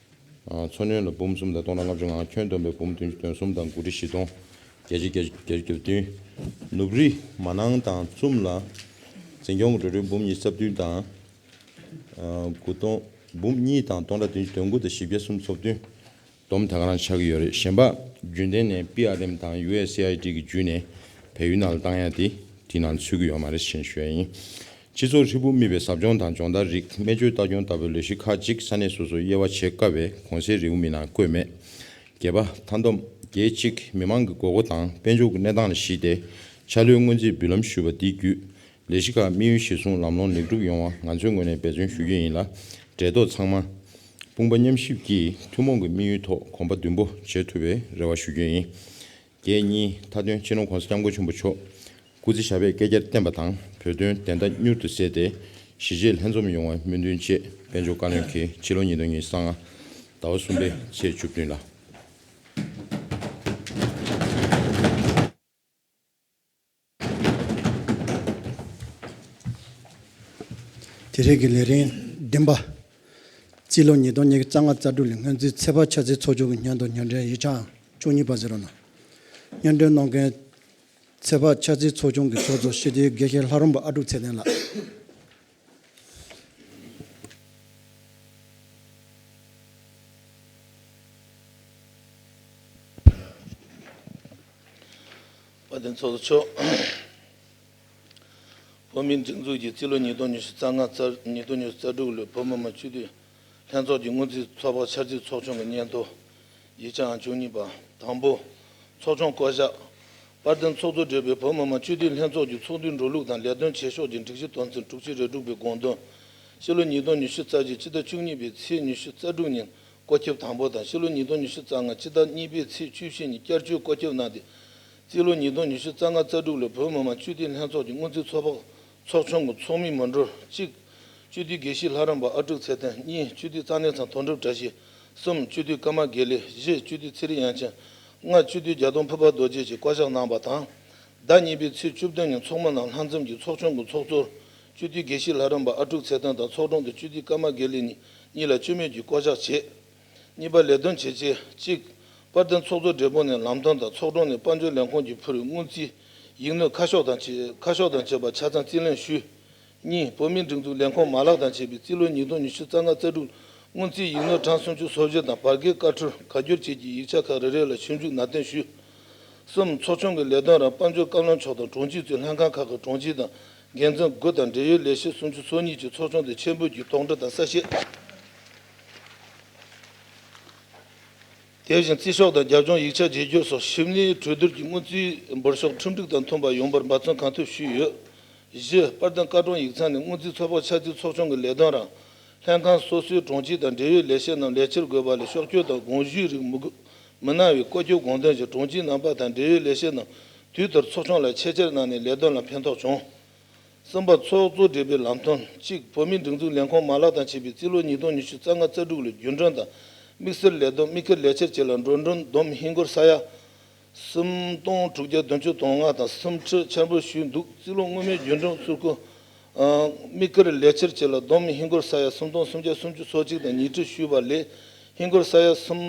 ཨ། མཚོ་སྣོན་ལ་འབུམ་གསུམ་དང་སྟོང་ཕྲག་ལྔ་བཅུ་ང་ལྔ། ཁྱོན་བསྡོམས་པའི་འབུམ་བདུན་ཅུ་དོན་གསུམ་དང་དགུ་ཁྲི་བཞི་སྟོང་བརྒྱད་བརྒྱ་བརྒྱད་ཅུ་གྱ་བདུན། ནུབ་རི་མ་ནང་དང་ཙུམ་ལ་འཛིན་སྐྱོང་གི་འགྲོ་གྲོན་འབུམ་ཉི་ཤུ་རྩ་བདུན་དང་། ཨ། དགུ་སྟོང་། འབུམ་གཉིས་དང་སྟོང་ཕྲག་བདུན་ཅུ་དོན་དགུ་དང་བཞི་བརྒྱ་སུམ་ཅུ་སོ་བདུན། བསྡོམས་ད་ག་རང་ཆགས་ཀྱི་ཡོད་རེད། གཞན་པ་རྒྱུན་ལྡན་ནས་པི་ཨར་ཨེམ་དང་ཡུ་ཨེས་ཨེ་ཨའི་ཌི་གི་བརྒྱུད་ནས་བལ་ཡུལ་ནང་ལ་བཏང་ཡ་དེ་དེའི་ནང་ཚུད་ཀྱི་ཡོད་མ་རེད་ཞེས་ཞུ་ཡ་ཡིན། སྤྱི་ཚོགས་ཧྲིལ་པོ་དམིགས་པའི་ཟབ་སྦྱོང་དང་སྦྱོང་བརྡར་རིགས། སྨན་བཅོས་ལྟ་སྐྱོང་ལྟ་བུའི་ལས་གཞི་ཁག་ཅིག་ས་གནས་སོ་སོའི་དབྱེ་བ་ཕྱེ་དཀའ་བས་གོང་གསལ་རེའུ་མིག་ནང་བཀོད་མེད། བརྒྱད་པ། མཐའ་བསྡོམས། བརྒྱད་གཅིག། མི་མང་གི་དགོས་མཁོ་དང་དཔལ་འབྱོར་གྱི་གནས་སྟངས་ལ་གཞིགས་ཏེ་ཕྱག་ལུའི་སྔོན་རྩིས་འབུལ་ལམ་ཞུས་པ་འདི་བརྒྱུད། ལས་གཞི་ཁག་དམིགས་ཡུལ་གཞིར་བཟུང་ལམ་ལྷོང་ལེགས་གྲུབ་ཡོང་བ་ང་ཚོའི་ངོས་ནས་འབད་བརྩོན་ཞུ་རྒྱུ་ཡིན་ལ། འབྲེལ་གཏོགས་ཚང་མ་དཔུང་པ་མཉམ་གཤིབ་ཀྱིས་ཐུན་མོང་གི་དམིགས་ཡུལ་ཐོག་གོམ་པ་མདུན་སྤོ་བྱེད་ཐུབ་པའི་རེ་བ་ཞུ་རྒྱུ་ཡིན། བརྒྱད་གཉིས། མཐའ་དོན། སྤྱི་ནོར་༸གོང་ས་༸སྐྱབས་མགོན་ཆེན་པོ་མཆོག་སྐུ་ཚེ་ཞབས་པད་བསྐལ་བརྒྱར་བརྟན་པ་དང་། བོད་དོན་བདེན་མཐའ་མྱུར་དུ་གསལ་ཏེ་གཞིས་བྱེས་ལྷན་འཛོམས་ཡོང་བའི་སྨོན་འདུན་བཅས། དཔལ་འབྱོར་བཀའ་བློན་གྱིས་ཕྱི་ལོ་ཉིས་སྟོང་ཉི་ཤུ་རྩ་ལྔ་ཟླ་བ་གསུམ་པའི་ཚེས་བཅུ་བདུན་ལ། དེ་རིང་གི་ལས་རིམ་བདུན་པ། རྩིས་ལོ་ཉིས་སྟོང་ཉི་ཤུ་རྩ་ལྔ་རྩ་དྲུག་ལོའི་སྔོན་རྩིས་ཚེས་པ་ཆ་ཚིགས་ཚོགས་ཆུང་གི་སྙན་ཐོ་སྙན་སྒྲོན་ཡིག་ཆ་བཅུ་གཉིས་པ་ཟེར་རོ་ན། སྙན་སྒྲོན་གནང་མཁན་ ཚེ་དཔག་ཆ་ཚིག་ཚོགས་ཆུང་གི་ཚོགས་གཙོ་སྤྱི་འཐུས་དགེ་བཤེས་ལྷ་རམས་པ་ཨ་ཀྲུག་ཚེ་བརྟན་ལགས། དཔལ་ལྡན་ཚོགས་གཙོ་མཆོག་བོད་མིའི་སྒྲིག་འཛུགས་ཀྱིས་རྩིས་ལོ་ཉིས་སྟོང་ཉི་ཤུ་རྩ་ལྔ་རྩ་ཉིས་སྟོང་ཉི་ཤུ་རྩ་དྲུག་ལོའི་བོད་མི་མང་སྤྱི་འཐུས་ལྷན་ཚོགས་ཀྱི་སྔོན་རྩིས་ཚོགས་པ་འཆར་རྩིས་ཚོགས་ཆུང་གི་སྙན་ཐོ། ཡིག་ཆ་ཨང་བཅུ་གཉིས་པ། དང་པོ། ཚོགས་ཆུང་བསྐོ་གཞག་དཔལ་ལྡན་ཚོགས་གཙོ་མཛད་པའི་བོད་མི་མང་སྤྱི་འཐུས་ལྷན་ཚོགས་ཀྱི་ཚོགས་འདུའི་འགྲོ་ལུགས་དང་ལས་དོན་བྱེད་ཕྱོགས་ཀྱི་སྒྲིག་གཞི་དོན་ཚན་དྲུག་ཅུ་རེ་དྲུག་པའི་དགོངས་དོན། ཕྱི་ལོ་ཉིས་སྟོང་ཉི་ཤུ་རྩ་བཞི་སྤྱི་ཟླ་བཅུ་གཉིས་པའི་ཚེས་ཉི་ཤུ་རྩ་དྲུག་ཉིན་བཀོད་ཁྱབ་དང་པོ་དང་། ཕྱི་ལོ་ཉིས་སྟོང་ཉི་ཤུ་རྩ་ལྔ་སྤྱི་ཟླ་གཉིས་པའི་ཚེས་བཅུ་བཞི་ཉིན་བསྐྱར་བཅོས་བཀོད་ཁྱབ་གནང་སྟེ། རྩིས་ལོ་ཉིས་སྟོང་ཉི་ཤུ་རྩ་ལྔ་རྩ་དྲུག་ལོའི་བོད་མི་མང་སྤྱི་འཐུས་ལྷན་ཚོགས་ཀྱི་སྔོན་རྩིས་ཚོགས་པ་ཚོགས་ཆུང་གི་ཚོགས་མི་མི་འགྲོར། གཅིག་སྤྱི་འཐུས་དགེ་བཤེས་ལྷ་རམས་པ་ཨ་ཀྲུག་ཚེ་བརྟན། གཉིས་སྤྱི་འཐུས་རྩ་གནས་ཚང་དོན་གྲུབ་བཀྲ་ཤིས། གསུམ་སྤྱི་འཐུས་ཀརྨ་དགེ་ལེགས། བཞི་སྤྱི་འཐུས་ཚེ་རིང་དབྱངས་ཅན། ལྔ་སྤྱི་འཐུས་རྒྱ་སྟོང་ཕུར་པ་རྡོ་རྗེ་བཅས་བསྐོ་གཞག་གནང་བ་དང་། ཟླ་གཉིས་པའི་ཚེས་བཅུ་བདུན་ཉིན་ཚོགས་མི་རྣམས་ལྷན་འཛོམས་ཀྱིས་ཚོགས་ཆུང་གི་ཚོགས་གཙོར་སྤྱི་འཐུས་དགེ་བཤེས་ལྷ་རམས་པ་ཨ་ཀྲུག་ཚེ་བརྟན་དང་ཚོགས་དྲུང་དུ་སྤྱི་འཐུས་ཀརྨ་དགེ་ལེགས་གཉིས་གཉིས་ལ་བཅུ་མེད་ཀྱིས་བསྐོ་གཞག་བྱས། གཉིས་པ། ལས་དོན་བྱེད་ཆེད། གཅིག་དཔལ་ལྡན་ཚོགས་གཙོ་སྦྲེལ་པོ་ནས་ལམ་སྟོན་དང་ཚོགས་དྲུང་ནས་དཔལ་འབྱོར་ལས་ཁུངས་ཀྱིས་ཕུལ་བའི་སྔོན་རྩིས་ཡིག་སྣོད་ཁ་ཕྱོགས་དང་བཅས་ཁ་ཕྱོགས་དང་བཅས་པ་ཆ་ཚང་རྩིས་ལེན་ཞུས། གཉིས། བོད་མིའི་སྒྲིག་འཛུགས་ལས་ཁུངས་མ་ལག་དང་བཅས་པའི་རྩིས་ལོ་ཉིས་སྟོང་ཉི་ཤུ་རྩ་ལྔ་རྩ་དྲུག་སྔོན་རྩིས་ཡིག་སྣོད་གྲངས་སུམ་ཅུ་སོ་བཞི་དང་བར་བརྒལ་བཀའ་འཁྲོལ་བཀའ་འཁྱོལ་བཅས་ཀྱི་ཡིག་ཆ་ཁག་རེ་རེ་ལ་ཞིབ་འཇུག་ནན་ཏན་ཞུས། གསུམ། ཚོགས་ཆུང་གི་ལས་དོན་རང་དཔལ་འབྱོར་བཀའ་བློན་མཆོག་དང་དྲུང་ཆེ་གཙོས་ལྷན་ཁང་ཁག་གི་དྲུང་ཆེ་དང་འགན་འཛིན་དགུ་དང་འབྲེལ་ཡོད་ལས་བྱེད་སུམ་ཅུ་སོ་གཉིས་ཀྱིས་ཚོགས་ཆུང་དེ་ཆེད་འབོད་ཀྱིས་དོགས་འདྲི་དང་གསལ་བཤད། དེ་བཞིན་རྩིས་ཤོག་དང་རྒྱབ་ལྗོངས་ཡིག་ཆ་བརྗེ་སྒྱུར་སོགས་ཞིབ་ནས་གྲོས་བསྡུར་གྱིས་སྔོན་རྩིས་འབུར་ཤོག་ཁྲིམས་སྒྲིག་དང་མཐུན་པ་ཡོང་བར་འབད་བརྩོན་གང་ཐུབ་ཞུས་ཡོད། བཞི། དཔལ་ལྡན་བཀའ་དྲུང་ཡིག་ཚང་ནས་སྔོན་རྩིས་ཚོགས་པ་ཆ་ཚིག་ཚོགས་ཆུང་གི་ལས་དོན་རང་ལྷན་ཁང་སོ་སོའི་དྲུང་ཆེ་དང་འབྲེལ་ཡོད་ལས་བྱེད་རྣམས་ལས་འཁྱུར་དགོས་པ་ལས་ཤོག་སྐྱོར་དང་དགོངས་ཞུའི་རིགས་མི་དགོས་མི་གནང་བའི་བཀོད་ཁྱབ་དགོངས་དོན་བཞིན་དྲུང་ཆེ་རྣམ་པ་དང་འབྲེལ་ཡོད་ལས་བྱེད་རྣམས་དུས་ལྟར་ཚོགས་ཆུང་ལ་ཆེད་བཅར་གནང་ནས་ལས་དོན་ལ་ཕན་ཐོགས་བྱུང་། གསུམ་པ། ཚོགས་གཙོ་སྦྲེལ་པོའི་ལམ་སྟོན། གཅིག་བོད་མིའི་སྒྲིག་འཛུགས་ལས་ཁུངས་མ་ལག་དང་བཅས་པའི་རྩིས་ལོ་ཉིས་སྟོང་ཉི་ཤུ་རྩ་ལྔ་རྩ་དྲུག་ལོའི་རྒྱུན་གྲོན་དང་དམིགས་བསལ་ལས་དོན་དམིགས་བཀར་ལས་འཆར་བཅས་ལ་འགྲོ་གྲོན་བསྡོམས་ཧིན་སྒོར་ས་ཡ་སུམ་སྟོང་དྲུག་བརྒྱ་བདུན་ཅུ་དོན་ལྔ་དང་སུམ་ཁྲི་འཆར་འབུལ་ཞུས་འདུག་རྩིས་ལོ་སྔོན་མའི་རྒྱུན་གྲོན་ཟུར་བཀོལ་དམིགས་བཀར་ལས་འཆར་བཅས་ལ་བསྡོམས་ཧིན་སྒོར་ས་ཡ་སུམ་སྟོང་སུམ་བརྒྱ་སུམ་ཅུ་སོ་གཅིག་དང་ཉིས་ཁྲི་ཞུས་པ་ལས་ཧིན་སྒོར་ས་ཡ་སུམ་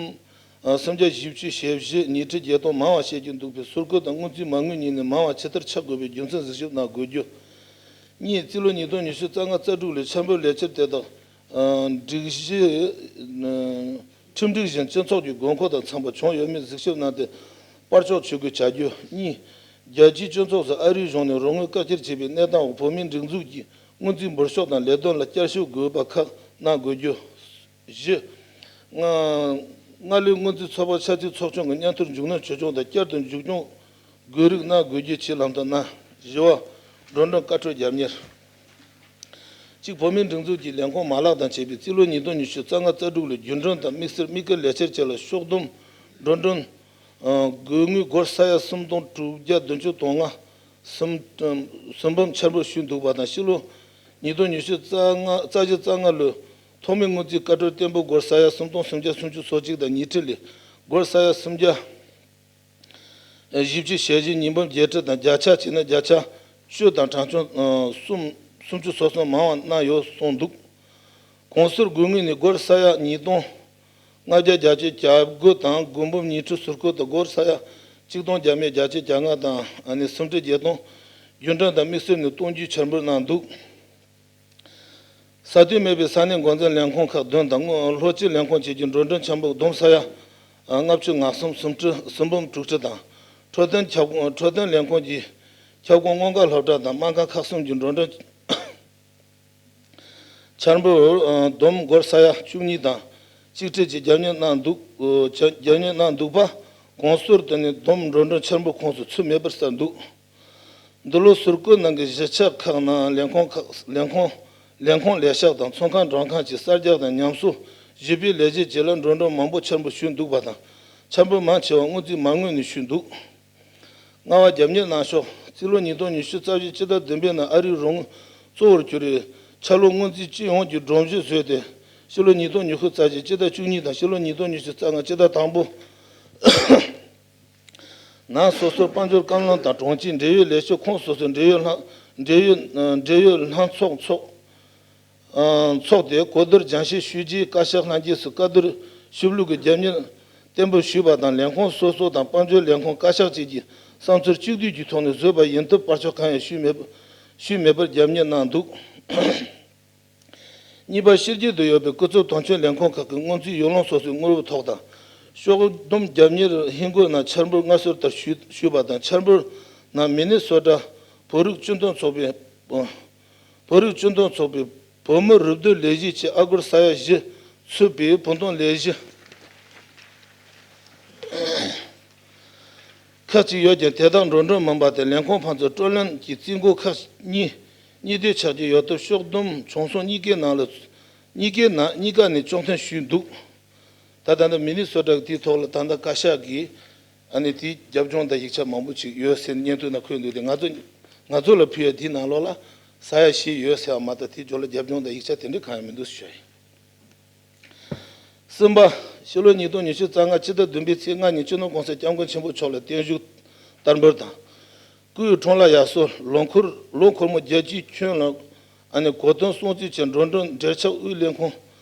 སུམ་བརྒྱ་བཞི་བཅུ་ཞེ་བཞི་ཉིས་ཁྲི་བརྒྱད་སྟོང་མང་བ་བཤད་ཀྱི་འདུག་པས། ཟུར་བཀོལ་དང་སྔོན་རྩིས་མ་དངུལ་གཉིས་ནས་མང་བ་ཇི་ལྟར་ཆགས་དགོས་པའི་རྒྱུ་མཚན་གཟིགས་ཞིབ་གནང་དགོས་རྒྱུ། གཉིས། རྩིས་ལོ་ཉིས་སྟོང་ཉི་ཤུ་རྩ་ལྔ་རྩ་དྲུག་ལོའི་འཆར་འབུལ་ལས་འཆར་དེ་དག་སྒྲིག་གཞི་ཁྲིམས་སྒྲིག་བཞིན་སྤྱི་ཚོགས་ཀྱི་དགོས་མཁོ་དང་འཚམ་པ་བྱུང་ཡོད་མེད་གཟིགས་ཞིབ་གནང་སྟེ་པར་འཁྱོག་བྱེད་དགོས་བྱ་རྒྱུ། གཉིས། རྒྱལ་སྤྱིའི་སྤྱི་ཚོགས་སུ་ཨ་རིའི་གཞུང་ནས་རོགས་དངུལ་བཀག་སྐྱིལ་བྱས་པའི་གནས་སྟངས་འོག་བོད་མིའི་སྒྲིག་འཛུགས་ཀྱི་སྔོན་རྩིས་འབུལ་ཤོག་དང་ལས་དོན་ལ་བསྐྱར་ཞིབ་དགོས་པ་ཁག་གནང་དགོས་རྒྱུ། བཞི། སྔ་སྔ་ལོའི་སྔོན་རྩིས་ཚོགས་པ་ཆ་ཚིག་ཚོགས་ཆུང་གི་སྙན་ཐོར་མཇུག་སྣོན་ཆེད་སྦྱོང་དང་བསྐྱར་དུ་མཇུག་སྐྱོང་དགོས་རིགས་གནང་དགོས་རྒྱུ་ཆེད་ལམ་སྟོན་གནང་། བཞི་བ། འགྲོ་གྲོན་བཀའ་འཁྲོལ་རྒྱབ་གཉེར། གཅིག་བོད་མིའི་སྒྲིག་འཛུགས་ཀྱི་ལས་ཁུངས་མ་ལག་དང་བཅས་པའི་རྩིས་ལོ་ཉིས་སྟོང་ཉི་ཤུ་རྩ་ལྔ་རྩ་དྲུག་ལོའི་རྒྱུན་གྲོན་དང་དམིགས་བསལ་དམིགས་བཀར་ལས་འཆར་བཅས་ལ་ཤོག་བསྡོམས་འགྲོ་གྲོན་དགོས་དངུལ་སྒོར་ས་ཡ་སུམ་སྟོང་དྲུག་བརྒྱ་བདུན་ཅུ་དོན་ལྔ། སུམ་སུམ་འབུམ་འཆར་འབུལ་ཞུས་འདུག་པ་དང་། ཕྱི་ལོ་ཉིས་སྟོང་ཉི་ཤུ་རྩ་ལྔ་རྩ་བཞི་རྩ་ལྔ་ལོའི་ཐོག་མའི་སྔོན་རྩིས་བཀའ་འཁྲོལ་བརྟན་པོ་སྒོར་ས་ཡ་སུམ་སྟོང་སུམ་བརྒྱ་སུམ་ཅུ་སོ་གཅིག་དང་ཉིས་ཁྲི་ལས་སྒོར་ས་ཡ་སུམ་བརྒྱ་བཞི་བཅུ་ཞེ་བཞི་ཉིས་འབུམ་བརྒྱད་ཁྲི་དང་བརྒྱ་ཆ་བྱས་ན་བརྒྱ་ཆ་བཅུ་དང་གྲངས་ཆུང་གསུམ་སུམ་ཅུ་སོ་གསུམ་མང་བ་གནང་ཡོད་གསུངས་འདུག་གོང་ཟུར་དགོས་དངུལ་ནི་སྒོར་ས་ཡ་ཉིས་སྟོང་ལྔ་བརྒྱ་བརྒྱད་ཅུ་གྱ་དགུ་དང་། སྒོར་འབུམ་ཉིས་ཁྲི་ཟུར་བཀོལ་དང་། སྒོར་ས་ཡ་གཅིག་སྟོང་བརྒྱ་མེད་བརྒྱད་ཅུ་གྱ་ལྔ་དང་། ཨ་ནི་སུམ་ཁྲི་བརྒྱད་སྟོང་རྒྱུན་གྲོན་དང་དམིགས་བསལ་ནས་གཏོང་རྒྱུའི་འཆར་འབུལ་གནང་འདུག་ས་དུས་མེད་པའི་ས་གནས་འགོ་འཛིན་ལས་ཁུངས་ཁག་བདུན་དང་། སྔོན་ལྷོ་སྤྱི་ལས་ཁུངས་བཅས་ཀྱི་འགྲོ་གྲོན་འཆར་འབུལ་བསྡོམས་ས་ཡ་ལྔ་བཅུ་ང་གསུམ་སུམ་ཁྲི་སུམ་འབུམ་དྲུག་ཁྲི་དང་། འཕྲོད་བསྟེན་ཁྱབ་ཁོངས་འཕྲོད་བསྟེན་ལས་ཁུངས་ཀྱི་ཁྱབ་ཁོངས་སྔོན་འགོག་སློབ་གྲྭ་དང་སྨན་ཁང་ཁག་གསུམ་གྱི་འགྲོ་གྲོན་འཆར་འབུལ་བསྡོམས་སྒོར་ས་ཡ་བཅུ་གཉིས་དང་གཅིག་ཁྲི་གཅིག་རྒྱབ་གཉེར་གནང་འདུག་རྒྱབ་གཉེར་གནང་འདུག་པ། གོང་ཟུར་དེ་ནི་བསྡོམས་འགྲོ་གྲོན་འཆར་འབུལ་ཁོངས་སུ་ཚུད་མེད་པར་གསལ་འདུག་འདི་ལོ་ཟུར་བཀོད་ནང་གི་གཞི་ཆགས་ཁག་ནང་ལས་ཁུངས་ཁག་ལས་ཁུངས་ལས་ཁུངས་ལས་ཤག་དང་ཚོང་ཁང་མགྲོན་ཁང་བཅས་གསར་རྒྱག་དང་ཉམས་གསོ་ཞུས་པའི་ལས་བྱེད་བཅས་ལ་འགྲོ་གྲོན་མང་པོ་འཆར་འབུལ་ཞུས་འདུག་པ་དང་། འཆར་འབུལ་མང་ཆེ་བ་སྔོན་རྩིས་མ་དངུལ་ནས་ཞུས་འདུག་ལྔ་པ། རྒྱབ་གཉེར་གནང་ཕྱོགས། རྩིས་ལོ་ཉིས་སྟོང་ཉི་ཤུ་རྩ་བཞི་སྤྱི་ཟླ་བདུན་པའི་ནང་ཨ་རིའི་རོགས་དངུལ་གཙོ་བོར་གྱུར་བའི་ཕྱྭ་ལོ་སྔོན་རྩིས་སྤྱི་ཡོངས་ཀྱི་སྒྲོམ་གཞི་བཟོས་ཏེ། ཕྱི་ལོ་ཉིས་སྟོང་ཉི་ཤུ་རྩ་བཞི་སྤྱི་ཟླ་བཅུ་གཉིས་དང་ཕྱི་ལོ་ཉིས་སྟོང་ཉི་ཤུ་རྩ་ལྔ་སྤྱི་ཟླ་དང་པོ་ནང་སོ་སོར་དཔལ་འབྱོར་བཀའ་བློན་དང་དྲུང་ཆེ། འབྲེལ་ཡོད་ལས་བྱེད་ཁོངས་སོ་སོའི་འབྲེལ་ཡོད་ལྷན་འབྲེལ་ཡོད་འབྲེལ་ཡོད་ལྷན་ཚོགས་ཚོགས་ཚོགས་ཏེ་གོ་བསྡུར་སྦྱང་བཤད་ཞུས་རྗེས་བཀའ་ཤག་ལྷན་རྒྱས་སུ་བཀའ་བསྡུར་ཞུ་ལུགས་ཀྱི་རྒྱབ་གཉེར་བརྟན་པོ་ཞུས་པ་དང་། ལས་ཁུངས་སོ་སོ་དང་དཔལ་འབྱོར་ལས་ཁུངས་བཀའ་ཤག་བཅས་ཀྱིས་ བསམ་ཚུལ་གཅིག་སྡུད་ཀྱི་ཐོག་ནས་བཟོས་པ་ཡིན་སྟབས་བར་ཆད་གང་ཡང་ཞུས་མེད་པ་ཞུས་མེད་པར་རྒྱབ་གཉེར་གནང་འདུག་གཉིས་པ། ཕྱི་རྒྱལ་དུ་ཡོད་པའི་སྐུ་ཚབ་དོན་གཅོད་ལས་ཁུངས་ཁག་གི་སྔོན་རྩིས་ཡུལ་ལུང་སོ་སོའི་དངུལ་འབོར་ཐོག་དང་། ཕྱོགས་བསྡོམས་རྒྱབ་གཉེར་ཧིན་སྒོར་ནང་འཆར་འབུལ་སྔ་སོར་ལྟར་ཞུས་ཞུས་པ་དང་། འཆར་འབུལ་ནང་མི་ནི་སོ་ཊ་བོད་རིགས་སྤྱི་མཐུན་ཚོགས་པའི་བོད་རིགས་སྤྱི་མཐུན་ཚོགས་པའི་བོད་མི་རུབ་བསྡུ་ལས་གཞི་བཅས་ཨ་སྒོར་ས་ཡ་བཞི་ཚུད་པའི་བུན་གཏོང་ལས་གཞི་ཁག་ཅིག་ཡོད་ཀྱང་། དེ་དག་འགྲོ་གྲོན་མིན་པ་དང་ལས་ཁུངས་ཕན་ཚུན་སྤྲོད་ལེན་གྱི་རྩིས་འགོ་ཁག་གཉིས་གཉིས་ལྡན་ཆགས་ཀྱི་ཡོད་སྟབས། ཕྱོགས་བསྡོམས་བྱུང་སོང་གཉིས་ཀའི་ནང་ལ་གཉིས་ཀའི་ནང་གཉིས་ཀ་ནས་སྐྱོན་ཐོན་ཞུས་འདུག་ད་ད་ལྟ་མི་ནི་སོ་ཊ་གི་དེའི་ཐོག་ལ་ད་ལྟ་བཀའ་ཤག་གིས་ཨ་ནི་དེའི་རྒྱབ་ལྗོངས་དང་ཡིག་ཆ་མང་པོ་ཅིག་ཡོད་ཟེར་སྙན་ཐོ་ནང་འཁོད་འདུག་སྟེ། ང་ཚོ་ང་ཚོ་ལ་ཕུལ་ཡ་དེའི་ནང་ལོགས་ལ་ས་ཡ་བཞི་ཡོད་ཟེར་བ་མ་གཏོགས། དེའི་ཇོ་ལ་རྒྱབ་ལྗོངས་དང་ཡིག་ཆ་དེ་འདྲ་གང་ཡང་མི་འདུག་ཞུ་ཡ་ཡིན། གསུམ་པ། ཕྱི་ལོ་ཉིས་སྟོང་ཉི་ཤུ་རྩ་ལྔ་ཕྱི་ཟླ་བདུན་པའི་ཚེས་ལྔ་ཉིན་སྤྱི་ནོར་གོང་ས་སྐྱབས་མགོན་ཆེན་པོ་མཆོག་ལ་བརྟན་བཞུགས་བསྟར་འབུལ་དང་། སྐུའི་འཁྲུངས་ལྷ་ཡར་གསོལ། ལོ་འཁོར་ལོ་འཁོར་མོ་རྒྱལ་སྤྱིའི་ཁྱོན་ལ་ཨ་ནི་གོ་སྟོན་སྲུང་བརྩི་བཅས་འགྲོ་གྲོན་འབྲེལ་ཆགས་དབུས་ལས་ཁུངས་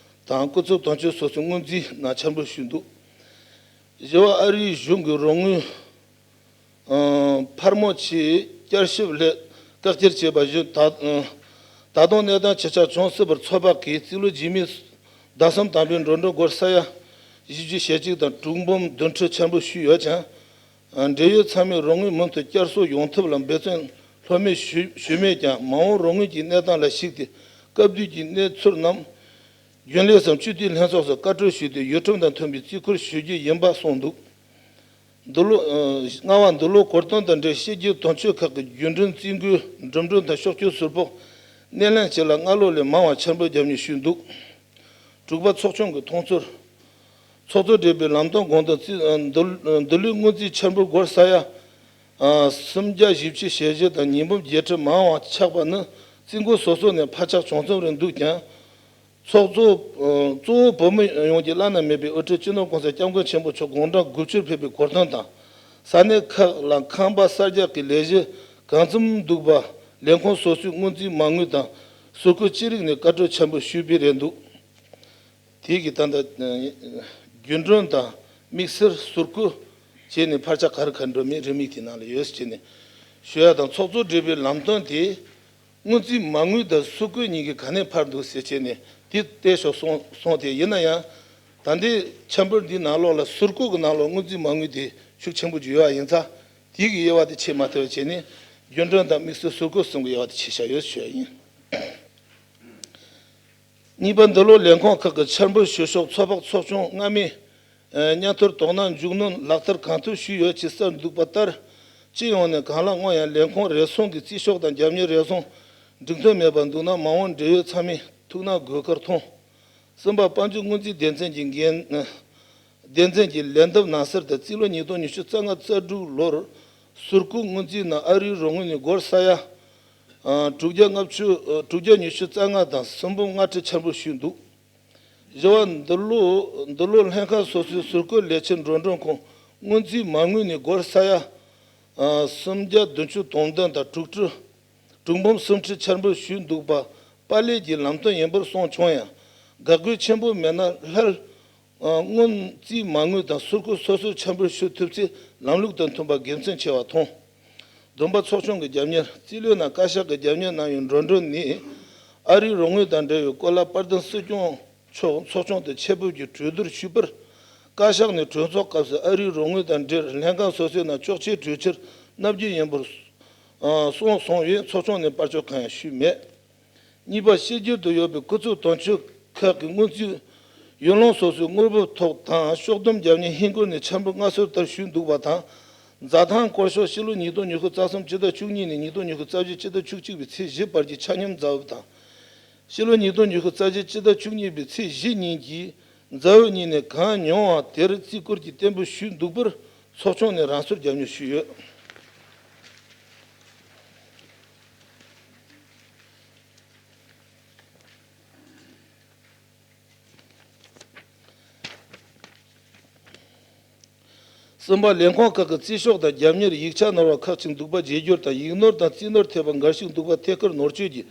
དང་སྐུ་ཚབ་དོན་གཅོད་སོ་སོའི་སྔོན་རྩིས་ནང་འཆར་འབུལ་ཞུས་འདུག་བཞི་པ། ཨ་རིའི་གཞུང་གིས་རོགས་དངུལ་འཕར་མ་ཆེད་བསྐྱར་ཞིབ་སླད་བཀག་སྐྱིལ་བྱས་པ་བཞིན། ད་ད་དུང་གནས་སྟངས་ཇེ་ཆག་འབྱུང་སྲིད་པར། ཚོད་དཔག་གིས་རྩིས་ལོ་རྗེས་མའི་ཟླ་གསུམ་དང་པོའི་འགྲོ་གྲོན་སྒོར་ས་ཡ་བཞི་བཅུ་ཞེ་གཅིག་དང་། གྲོན་འབུམ་བདུན་ཁྲི་འཆར་འབུལ་ཞུས་ཡོད་ཀྱང་། འབྲེལ་ཡོད་ཚང་མས་རོགས་དངུལ་མུ་མཐུད་བསྐྱར་གསོ་ཡོང་ཐབས་ལ་འབད་བརྩོན་ལྷོད་མེད་ཞུས་ཞུས་མེད་ཀྱང་། མ་འོངས་རོགས་དངུལ་གྱི་གནས་སྟངས་ལ་གཞིགས་ཏེ། སྐབས་དུས་ཀྱི་གནས་ཚུལ་རྣམས་རྒྱུན་ལས་སམ་སྤྱི་འཐུས་ལྷན་ཚོགས་སུ་བཀའ་འཁྲོལ་ཞུས་ཏེ། ཡུལ་ཁྲིམས་དང་མཐུན་པའི་རྩིས་བཀུར་ཞུ་རྒྱུ་ཡིན་པ་གསུངས་འདུག་འདི་ལོ། ལྔ་པ། འདི་ལོ་གོ་སྟོན་དང་འབྲེལ་ཕྱི་རྒྱལ་དོན་གཅོད་ཁག་གི་རྒྱུན་གྲོན་རྩིས་འགོའི་འགྲིམ་འགྲུལ་དང་ཤོག་གྱོན་ཟུར་ཕོགས་སྣེ་ལེན་བཅས་ལ་སྔ་ལོ་ལས་མང་བ་འཆར་འབུལ་རྒྱབ་གཉེར་ཞུས་འདུག་དྲུག་པ། ཚོགས་ཆུང་གི་མཐོང་ཚུལ། ཚོགས་གཙོ་སྦྲེལ་པོའི་ལམ་སྟོན་དགོངས་དོན་རྩིས། འདི་ལོའི་སྔོན་རྩིས་འཆར་འབུལ་སྒོར་ས་ཡ་སུམ་བརྒྱ་བཞི་བཅུ་ཞེ་བཞི་དང་། ཉིས་འབུམ་བརྒྱད་ཁྲི་མང་བ་ཆགས་པ་ནི་རྩིས་འགོ་སོ་སོ་ནས་ཕར་ཆག་བྱུང་ཚུལ་རེད་འདུག་ཀྱང་། ཚོགས་གཙོ་གཙོ་བོ་བོད་མི་ཡོངས་ཀྱིས་བླ་ན་མེད་པའི་དབུ་ཁྲིད་སྤྱི་ནོར་གོང་ས་སྐྱབས་མགོན་ཆེན་པོ་མཆོག་དགུང་གྲངས་དགུ་བཅུར་ཕེབས་པའི་གོ་སྟོན་དང་། ས་གནས་ཁག་ལ་ཁང་པ་གསར་རྒྱག་གི་ལས་གཞི་གང་འཚམ་འདུག་པ། ལས་ཁུངས་སོ་སོའི་སྔོན་རྩིས་མ་དངུལ་དང་ཟུར་བཀོལ་ཅི་རིགས་ནས་བཀའ་འཁྲོལ་ཆེན་པོ་ཞུས་པའི་རེད་འདུག་དེ་གི་ད་ལྟ་རྒྱུན་གྲོན་དང་དམིགས་བསལ་ཟུར་བཀོལ་བྱས་ནས་ཕར་ཆག་ག་རེ་ག་རེ་འགྲོ་མིན་རིན་མེད་ཀྱི་ནང་ལ་ཡོད་ཟེར་བྱས་ནས་ཞུ་ཡ་དང་། ཚོགས་གཙོ་སྦྲེལ་པོའི་ལམ་སྟོན་དེ་སྔོན་རྩིས་མ་དངུལ་དང་ཟུར་བཀོལ་གཉིས་ཀྱི་ག་ནས་ཕར་འདུག་ཟེར་བྱས་ནས་དེ་བལྟས་ཤོག་གསུངས་གསུངས་ཏེ། ཡིན་ན་ཡང་ད་ལྟའི་འཆར་འབུལ་འདིའི་ནང་ལོགས་ལ་ཟུར་བཀོལ་གྱི་ནང་ལོགས་སྔོན་རྩིས་མ་དངུལ་དེ་ཤུགས་ཆེན་པོ་ཅིག་ཡོད་པ་ཡིན་ཙང་། དེ་གི་དབྱེ་བ་དེ་ཕྱེ་མ་ཐུབ་པ་བྱས་ནས་རྒྱུན་གྲོན་དང་དམིགས་བསལ་ཟུར་བཀོལ་གསུམ་གྱི་དབྱེ་བ་དེ་ཕྱེ་བཞག་ཡོད་ཞུ་ཡ་ཡིན། གཉིས་པ། འདི་ལོ་ལས་ཁུངས་ཁག་གི་འཆར་འབུལ་ཞུ་ཕྱོགས་ཚོད་དཔག་ཚོགས་ཆུང་སྔ་མའི་ཨ་མཉམ་མཐོར་དོ་སྣང་མཇུག་སྣོན་ལག་བསྟར་གང་ཐུབ་ཞུས་ཡོད་ཅེས་གསལ་འདུག་པ་ལྟར། སྤྱི་ཡོངས་ནས་གང་ལ་དངོས་ཡང་ལས་ཁུངས་རེ་ཟུང་གི་རྩིས་ཕྱོགས་དང་རྒྱབ་གཉེར་རེ་ཟུང་འགྲིག་མཐུན་མེད་པར་འདུག་ན། མ་འོངས་འབྲེལ་ཡོད་ཚང་མས་ཐུགས་སྣང་དགོས་སྐོར་མཐོང་། གསུམ་པ། དཔལ་འབྱོར་སྔོན་རྩིས་སྡེ་ཚན་གྱི་འགན་སྡེ་ཚན་གྱི་ལན་འདེབས་ནང་གསལ་ལྟར། རྩིས་ལོ་ཉིས་སྟོང་ཉི་ཤུ་རྩ་ལྔ་རྩ་དྲུག་ལོར་ཟུར་བཀོལ་སྔོན་རྩིས་ནང་ཨ་རིའི་རོགས་དངུལ་ནི་སྒོར་ས་ཡ་ཨ་དྲུག་བརྒྱ་ལྔ་བཅུ་ཨ་དྲུག་བརྒྱ་ཉི་ཤུ་རྩ་ལྔ་དང་སུམ་འབུམ་ལྔ་ཁྲི་འཆར་འབུལ་ཞུས་འདུག་བཞི་པ། འདི་ལོ་འདི་ལོ་ལྷན་ཁང་སོ་སོའི་ཟུར་བཀོལ་ལས་བྱེད་འགྲོ་གྲོན་ཁང་སྔོན་རྩིས་མ་དངུལ་ནི་སྒོར་ས་ཡ་ཨ་སུམ་བརྒྱ་བདུན་ཅུ་དོན་བདུན་དང་དྲུག་ཁྲི་དྲུག་འབུམ་སུམ་ཁྲི་འཆར་འབུལ་ཞུས་འདུག་པ་པ་ལས་ཀྱི་ལམ་སྟོན་ཡིན་པར་གསུངས་བྱུང་ཡང་། དགག་དགོས་ཆེན་པོ་མེད་ན་སླར་སྔོན་རྩིས་མ་དངུལ་དང་ཟུར་བཀོལ་སོ་སོར་འཆར་འབུལ་ཞུ་ཐུབ་ཚེ་ལམ་ལུགས་དང་མཐུན་པ་དགེ་མཚན་ཆེ་བ་མཐོང་། བདུན་པ། ཚོགས་ཆུང་གི་རྒྱབ་གཉེར། རྩིས་ལོའི་ནང་བཀའ་ཤག་གིས་རྒྱབ་གཉེར་གནང་བའི་འགྲོ་གྲོན་ནི་ཨ་རིའི་རོགས་དངུལ་དང་འབྲེལ་བའི་སྐོར་ལ་དཔལ་ལྡན་སྲིད་སྐྱོང་མཆོག་ཚོགས་ཆུང་དུ་ཆེད་ཕེབས་ཀྱིས་གྲོས་བསྡུར་ཞུས་པར། བཀའ་ཤག་ནས་གྲོས་ཚོགས་སྐབས་སུ་ཨ་རིའི་རོགས་དངུལ་དང་འབྲེལ་ལྷན་ཁང་སོ་སོའི་ནང་གཅོག་མཆན་གྲོས་འཆར་གནང་རྒྱུ་ཡིན་པར་གསུངས་སོང་བས། ཚོགས་ཆུང་ནས་བར་ཆད་གང་ཡང་ཞུས་མེད། གཉིས་པ། ཕྱི་རྒྱལ་དུ་ཡོད་པའི་སྐུ་ཚབ་དོན་གཅོད་ཁག་གི་སྔོན་རྩིས་ཡུལ་ལུང་སོ་སོའི་དངུལ་འབོར་ཐོག་དང་ཕྱོགས་བསྡོམས་རྒྱབ་གཉེར་ཧིན་སྒོར་ནས་འཆར་འབུལ་སྔ་སོར་ལྟར་ཞུས་འདུག་པ་དང་། འཛའ་ཐང་སྐོར་ཤོག་ཕྱི་ལོ་ཉིས་སྟོང་ཉི་ཤུ་རྩ་གསུམ་སྤྱི་ཟླ་བཅུ་གཉིས་ནས་ཉིས་སྟོང་ཉི་ཤུ་རྩ་བཞི་སྤྱི་ཟླ་བཅུ་གཅིག་པའི་ཚེས་བཞི་བར་གྱི་ཆ་སྙོམས་འཛའ་བོ་དང་། ཕྱི་ལོ་ཉིས་སྟོང་ཉི་ཤུ་རྩ་བཞི་སྤྱི་ཟླ་བཅུ་གཉིས་པའི་ཚེས་བཞི་ཉིན་གྱི་འཛའ་བོ་གཉིས་ནས་གང་ཉུང་བ་དེར་རྩིས་བཀུར་གྱིས་གཏན་འབེབས་ཞུས་འདུག་པར་ཚོགས་ཆུང་ནས་རང་སོར་རྒྱབ་གཉེར་ཞུས་ཡོད། གསུམ་པ། ལས་ཁུངས་ཁག་གི་རྩིས་ཤོག་དང་རྒྱབ་གཉེར་ཡིག་ཆ་ནོར་བ་ཁག་ཅིག་འདུག་པ་བརྗེ་བསྒྱུར་དང་། ཡིག་ནོར་དང་རྩིས་ནོར་ཐེབས་པ་འགའ་ཞིག་འདུག་པ་ཐད་ཀར་ནོར་བཅོས་ཀྱིས་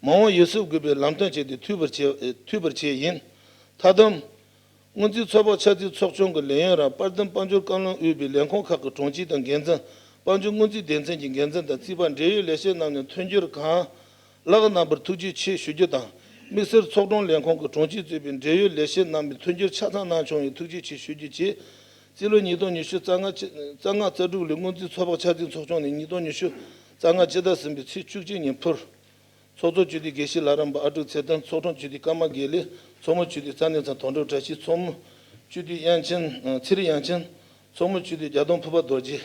མ་འོངས་ཡོལ་སྲིད་དགོས་པའི་ལམ་སྟོན་བྱས་ཏེ་འཐུས་པར་བྱས་འཐུས་པར་བྱས་ཡིན། མཐའ་སྡོམ། སྔོན་རྩིས་ཚོད་དཔག་ཆ་རྩིས་ཚོགས་ཆུང་གི་ལས་ཡུན་རིང་དཔལ་ལྡན་དཔལ་འབྱོར་བཀའ་བློན་དབུས་པའི་ལས་ཁུངས་ཁག་གི་དྲུང་ཆེ་དང་འགན་འཛིན། དཔལ་འབྱོར་སྔོན་རྩིས་སྡེ་ཚན་གྱི་འགན་འཛིན་དང་རྩིས་པ་འབྲེལ་ཡོད་ལས་བྱེད་རྣམས་ནས་མཐུན་འགྱུར་གང་ལགས་རྣམ་པར་ཐུགས་རྗེ་ཆེ་ཞུ་རྒྱུ་དང་། དམིགས་བསལ་ཚོགས་དྲུང་ལས་ཁུངས་ཀྱི་དྲུང་ཆེས་གཙོས་པའི་འབྲེལ་ཡོད་ལས་བྱེད་རྣམས་ནས་མཐུན་འགྱུར་ཆ་ཚང་གནང་བྱུང་བས་ཐུགས་རྗེ་ཆེ་ཞུ་རྒྱུ་བཅས། རྩིས་ལོ་ཉིས་སྟོང་ཉི་ཤུ་རྩ་ལྔ་རྩ་ལྔ་རྩ་དྲུག་ལོའི་སྔོན་རྩིས་ཚོགས་པ་འཆར་ཟིན་ཚོགས་ཆུང་ནས་ཉིས་སྟོང་ཉི་ཤུ་རྩ་ལྔ་སྤྱི་ཟླ་གསུམ་པའི་ཚེས་བཅུ་གཅིག་ཉིན་ཕུལ། ཚོགས་གཙོ་སྤྱི་འཐུས་དགེ་བཤེས་ལྷ་རམས་པ་ཨ་ཀྲུག་ཚེ་བརྟན། ཚོགས་དྲུང་སྤྱི་འཐུས་ཀརྨ་དགེ་ལེགས། ཚོགས་མི་སྤྱི་འཐུས་རྩ་གནས་ཚང་དོན་གྲུབ་བཀྲ་ཤིས། ཚོགས་མི་སྤྱི་འཐུས་དབྱངས་ཅན། ཚེ་རིང་དབྱངས་ཅན། ཚོགས་མི་སྤྱི་འཐུས་རྒྱ་སྟོན་ཕུར་པ་རྡོ་རྗེ་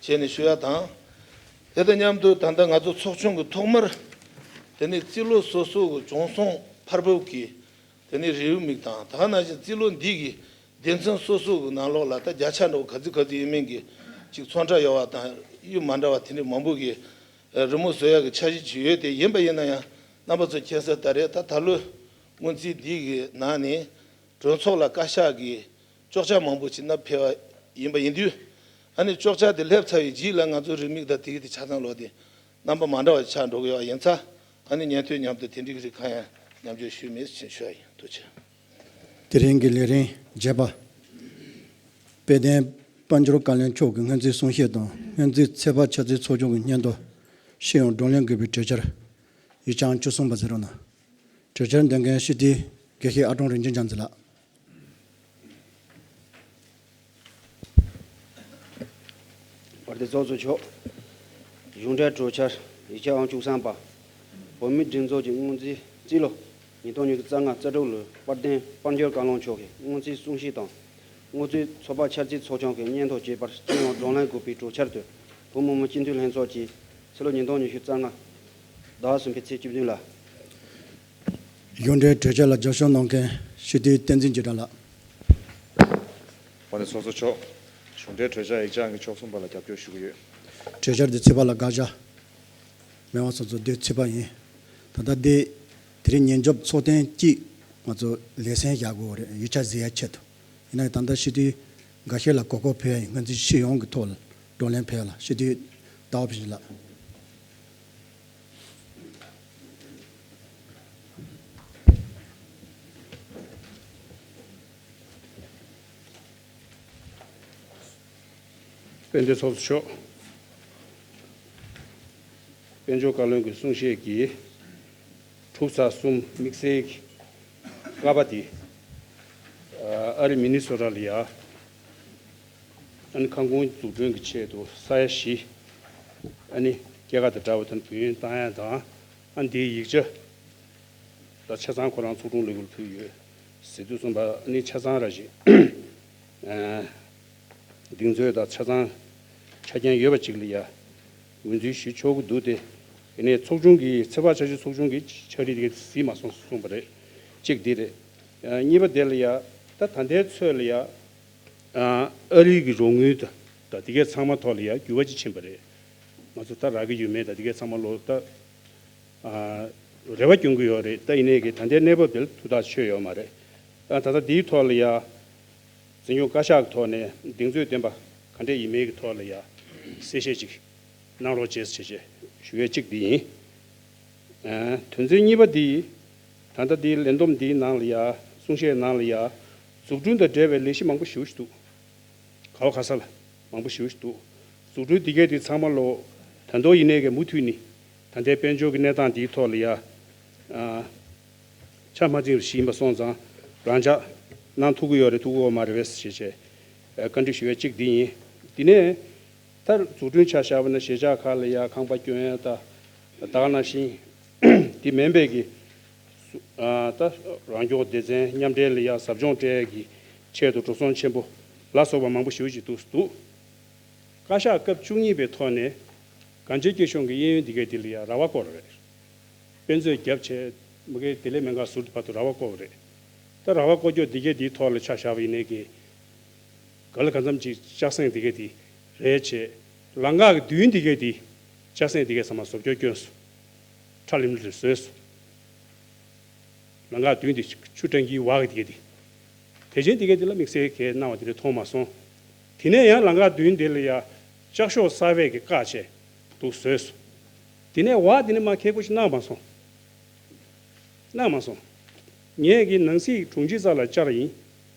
བྱས་ནས་ཞུ་ཡ་དང་། དེ་དང་མཉམ་དུ་ད་ལྟ་ང་ཚོ་ཚོགས་ཆུང་གི་ཐོག་མར་དེ་ནས་རྩིས་ལོ་སོ་སོ་གི་བྱུང་སོང་འཕར་འབབ་ཀྱི་དེ་ནས་རེའུ་མིག་དང་། ད་ག་ནང་བཞིན་རྩིས་ལོ་འདི་གི་སྡེ་ཚན་སོ་སོ་གི་ནང་ལོགས་ལ་ད་བརྒྱ་ཆ་འདྲ་བོ་ག་ཚོད་ག་ཚོད་ཡིན་མིན་གྱི་ཅིག་ཚོན་ཁྲ་ཡོད་པ་དང་། གཡུ་མ་འདྲ་བ་དེ་འདྲ་མང་པོ་གི་རི་མོ་བཟོ་ཡག་གི་འཆར་གཞི་ཅིག་ཡོད་དེ། ཡིན་པ་ཡིན་ན་ཡང་རྣམ་པ་ཚོ་མཁྱེན་གསལ་ལྟར་རེད། ད་ད་ལོའི་སྔོན་རྩིས་འདི་གི་ནང་ནས་གྲོས་ཚོགས་ལ་བཀའ་ཤག་གིས་གཅོག་ཆ་མང་པོ་ཞིག་བསྣམས་ཕེབས་པ་ཡིན་པ་ཡིན་དུས། ཨ་ནི་གཅོག་ཆ་དེ་སླེབས་ཚར་བའི་རྗེས་ལ་ང་ཚོའི་རེའུ་མིག་དང་དེ་གི་དེ་ཆ་ཚང་ལོག་སྟེ་རྣམ་པ་མ་འདྲ་བ་ཆགས་འགྲོ་གི་ཡོད་པ་ཡིན་ཙང་། ཨ་ནི་ཉན་ཐོས་མཉམ་དུ་དེ་འགྲིག་རིགས་གང་ཡང་མཉམ་སྤྱོད་ཞུས་མེད་ཞེས་ཞུ་བ་ཡིན། ཐུགས་རྗེ་ཆེ། དེ་རིང་གི་ལས་རིམ་བརྒྱད་པ། དཔལ་ལྡན་དཔལ་འབྱོར་བཀའ་བློན་མཆོག་གི་སྔོན་རྩིས་གསུང་བཤད་དང་། སྔོན་རྩིས་ཚོད་དཔག་འཆར་རྩིས་ཚོགས་ཆུང་གི་སྙན་ཐོ། སྤྱི་ཡོངས་བགྲོ་གླེང་དགོས་པའི་གྲོས་འཆར། ཡིག་ཆ་ཨང་བཅུ་གསུམ་པ་གཟིགས་རོགས་གནང་། གྲོས་འཆར་འདོན་མཁན་སྤྱི་འཐུས་དགེ་བཤེས་ཨ་ཀྲོང་རིན་ཆེན་རྒྱ་མཚོ་ལགས། དཔལ་ལྡན་ཚོགས་གཙོ་མཆོག་གཞུང་འབྲེལ་གྲོས་འཆར་ཡིག་ཆ་ཨང་བཅུ་གསུམ་པ། བོད་མིའི་སྒྲིག་འཛུགས་ཀྱི་སྔོན་རྩིས་རྩིས་ལོ་ཉིས་སྟོང་ཉི་ཤུ་རྩ་ལྔ་རྩ་དྲུག་ལོའི་དཔལ་ལྡན་དཔལ་འབྱོར་བཀའ་བློན་མཆོག་གི་སྔོན་རྩིས་གསུང་བཤད་དང་། སྔོན་རྩིས་ཚོད་དཔག་འཆར་རྩིས་ཚོགས་ཆུང་གི་སྙན་ཐོ་བཅས་པར་སྤྱི་ཡོངས་བགྲོ་གླེང་དགོས་པའི་གྲོས་འཆར་དེ་བོད་མི་མང་སྤྱི་འཐུས་ལྷན་ཚོགས་ཀྱིས་ཕྱི་ལོ་ཉིས་སྟོང་ཉི་ཤུ་རྩ་ལྔ་ཟླ་གསུམ་པའི་ཚེས་བཅུ་བདུན་ལ། གཞུང་འབྲེལ་གྲོས་འཆར་ལ་རྒྱབ་སྐྱོར་གནང་མཁན་སྤྱི་འཐུས་བསྟན་འཛིན་འཇིགས་བྲལ་ལགས། དཔལ་ལྡན་ཚོགས་གཙོ་མཆོག་གཞུང་འབྲེལ་གྲོས་འཆར་ཡིག་ཆ་ཨང་ཀི་བཅུ་གསུམ་པ་ལ་རྒྱབ་སྐྱོར་ཞུ་གི་ཡོད། གྲོས་འཆར་འདི་ཚོད་དཔག་ལ་དགག་བྱ་མེད་པ་སོང་ཙང་འདི་ཚོད་དཔག་ཡིན། ད་ལྟ་འདི་དེ་རིང་ཉིན་རྒྱབ་ཚོགས་ཐེངས་གཅིག་ང་ཚོ་ལེ་ཚན་བཞག་དགོས་རེད། ཡིག་ཆ་གཟིགས་ཡ་ཆེད་དུ། ཡིན་ན་ཡང་ད་ལྟ་སྤྱི་འཐུས་འགའ་ཤས་ལ་གོ་སྐབས་ཕུལ་ཡ་ཡིན། སྔོན་རྩིས་སྤྱི་ཡོངས་ཀྱི་ཐོག་ལ་བགྲོ་གླེང་ཕུལ་ཡ་ལ། སྤྱི་འཐུས་ཟླ་བ་ཕུན་ཚོགས་ལགས། དཔལ་ལྡན་ཚོགས་གཙོ་མཆོག་དཔལ་འབྱོར་བཀའ་བློན་གྱི་གསུང་བཤད་ཀྱི་དྲུག་ཚེག་གསུམ་དམིགས་བསལ་གྱི་ལྔ་པ་དེ། ཨ་རི་མི་ནི་སོ་ཊ་ལ་ཡ། ཨ་ནི་ཁང་ཁོངས་འཛུགས་སྐྲུན་གྱི་ཆེད་དུ་ས་ཡ་བཞི། ཨ་ནི་སྐྱེད་ཀ་དང་འདྲ་བ་དང་བུན་བཏང་ཡ་དང་། ཨ་ནི་དེའི་ཡིག་ཆ་ད་ཆ་ཚང་ཁོ་རང་ཚོགས་དྲུང་ལས་ཁུར་ཕུལ་ཡོད་ཟེར་དུས་ཙམ་པ། ཨ་ནི་ཆ་ཚང་ར་ཞིག་ཨ་གདེང་ཚོད་དང་ཆ་ཚང་ཆ་རྐྱེན་ཡོད་པ་ཅིག་ལ་ཡ་ངོས་འཛིན་ཞུ་ཆོག་གི་འདུག་སྟེ། ཡིན་ནའི་ཚོགས་ཆུང་གི་ཚོད་དཔག་འཆར་གཞི་ཚོགས་ཆུང་གི་ཕྱག་བྲིས་དེ་ག་གཟིགས་མ་སོང་གསུངས་པ་རེད། གཅིག་འདི་རེད། ཨ་གཉིས་པ་དེ་ལ་ཡ་ད་ད་ལྟའི་ཚོད་ལ་ཡ། ཨ་ཨ་རི་གི་རོགས་དངུལ་དང་ད་དེ་གའི་ཚང་མ་ཐོག་ལ་ཡ་འགྱུར་བ་ཅིག་ཕྱིན་པ་རེད། ང་ཚོ་ད་རག་གི་ཡོད་མེད་ད་དེ་གའི་ཚང་མ་ལོ་ད་ཨ་རེ་བ་སྐྱོན་གྱི་ཡོད་རེད། ད་ཡིན་ནའི་གི་ད་ལྟའི་གནས་བབ་དེ་ལ་ཐུགས་ཐག་ཆོད་ཡོད་མ་རེད། ཨ་ད་ལྟ་འདིའི་ཐོག་ལ་ཡ་འཛིན་སྐྱོང་བཀའ་ཤག་གི་ཐོག་ནས་གདེང་ཚོད་ལྡན་པ་ག་འདྲས་ཡིན་མིན་གྱི་ཐོག་ལ་ཡ་གསལ་བཤད་ཅིག་གནང་རོགས་བྱེད་ཟེར་བྱས་ཞུ་ཡས་གཅིག་འདི་ཡིན། ཨ་དོན་ཚན་གཉིས་པ་འདི། ད་ལྟ་འདིའི་ལས་བསྡོམས་འདིའི་ནང་ལ་ཡ། གསུང་བཤད་ནང་ལ་ཡ། འཛུགས་སྐྲུན་དང་འབྲེལ་བའི་ལས་གཞི་མང་པོ་ཞེ་པོ་ཞིག་འདུག་ག་བ་ག་ས་ལ་མང་པོ་ཞེ་པོ་ཞིག་འདུག་འཛུགས་སྐྲུན་འདི་གས་འདི་ཚང་མ་ལོ། ད་དུང་ཡིན་ནའི་གི་མུ་མཐུད་ནས་ད་ལྟའི་དཔལ་འབྱོར་གྱི་གནས་སྟངས་འདིའི་ཐོག་ལ་ཡ། ཨ་ཆ་མ་འཛིན་པ་ཞིག་ཡིན་པ་སོང་ཙང་། རང་འཇགས་གནང་ཐུབ་ཀྱི་ཡོད་རེད་ཐུབ་ཀྱི་ཡོད་མ་རེད་པས་ཞེས་བྱས། ཨ་བཀའ་འདྲི་ཞུ་ཡས་གཅིག་འདི་ཡིན། འདི་ནས། མཐར་འཛུགས་སྐྲུན་ཆ་བཞག་པ་ན་གཞིས་ཆགས་ཁག་ལ་ཡ་ཁང་པ་སྐྱོན་ཡ་ད་ད་ག་ནང་བཞིན། དེ་མིན་པའི་གི་ཨ་ད་རང་སྐྱོང་སྡེ་ཚན་མཉམ་འབྲེལ་ལ་ཡ་ཟབ་སྦྱོང་སྤྲད་ཡ་གི་ཆེད་དུ་འགྲོ་སོང་ཆེན་པོ་ལ་སོགས་པ་མང་པོ་ཞེ་པོ་ཅིག་འདུག་འདུག་བཀའ་ཤག་སྐབས་བཅུ་གཉིས་པའི་ཐོག་ནས་གངས་ཅན་སྐྱིད་གཤོངས་ཀྱི་གཡས་གཡོན་འདི་གའི་འདི་ལ་ཡ་ར་བ་བསྐོར་རེད། དཔེ་མཛོད་བརྒྱབ་བྱས་མ་གི་བདེ་ལེགས་སྨན་ཁང་ཟུར་དུ་བར་དུ་ར་བ་བསྐོར་བ་རེད། ད་ར་བ་བསྐོར་རྒྱུ་འདི་གའི་འདིའི་ཐོག་ལ་ཆ་བཞག་པ་ཡིན་ནའི་གི། ག་ལ་གང་འཚམ་ཅིག་ལྕགས་སྲེག་འདི་གའི་འདི་རེད་བྱས། ལམ་ཁ་གི་མདུན་འདི་གའི་འདི་ལྕགས་སྲེག་འདི་གའི་ཚང་མ་བཟོ་བཅོས་བསྐྱོན་སོང་། ཁྲ་ལིམ་ལིམ་བཟོས་སོང་། ལམ་ཁ་མདུན་འདི་ཆུ་ཊེང་ཀིའི་བར་གི་འདི་གའི་འདི། དེ་བཞིན་དེ་གའི་དེ་ལ་དམིགས་བསལ་གྱི་གནང་བ་དེ་འདྲ་མཐོང་མ་སོང་། དེ་ནས་ཡང་ལམ་ཁ་མདུན་དེ་ལ་ཡ་ལྕགས་ཤོག་གསར་པའི་གི་བཀག་བྱས་འདུག་བཟོས་སོང་། དེ་ནས་བ་དེ་ནས་མ་ཁེ་པོ་ཞིག་གནང་མ་སོང་། གནང་མ་སོང་། ངས་གི་ནང་སྲིད་དྲུང་ཆེ་རྩ་ལ་བཅར་ཡིན།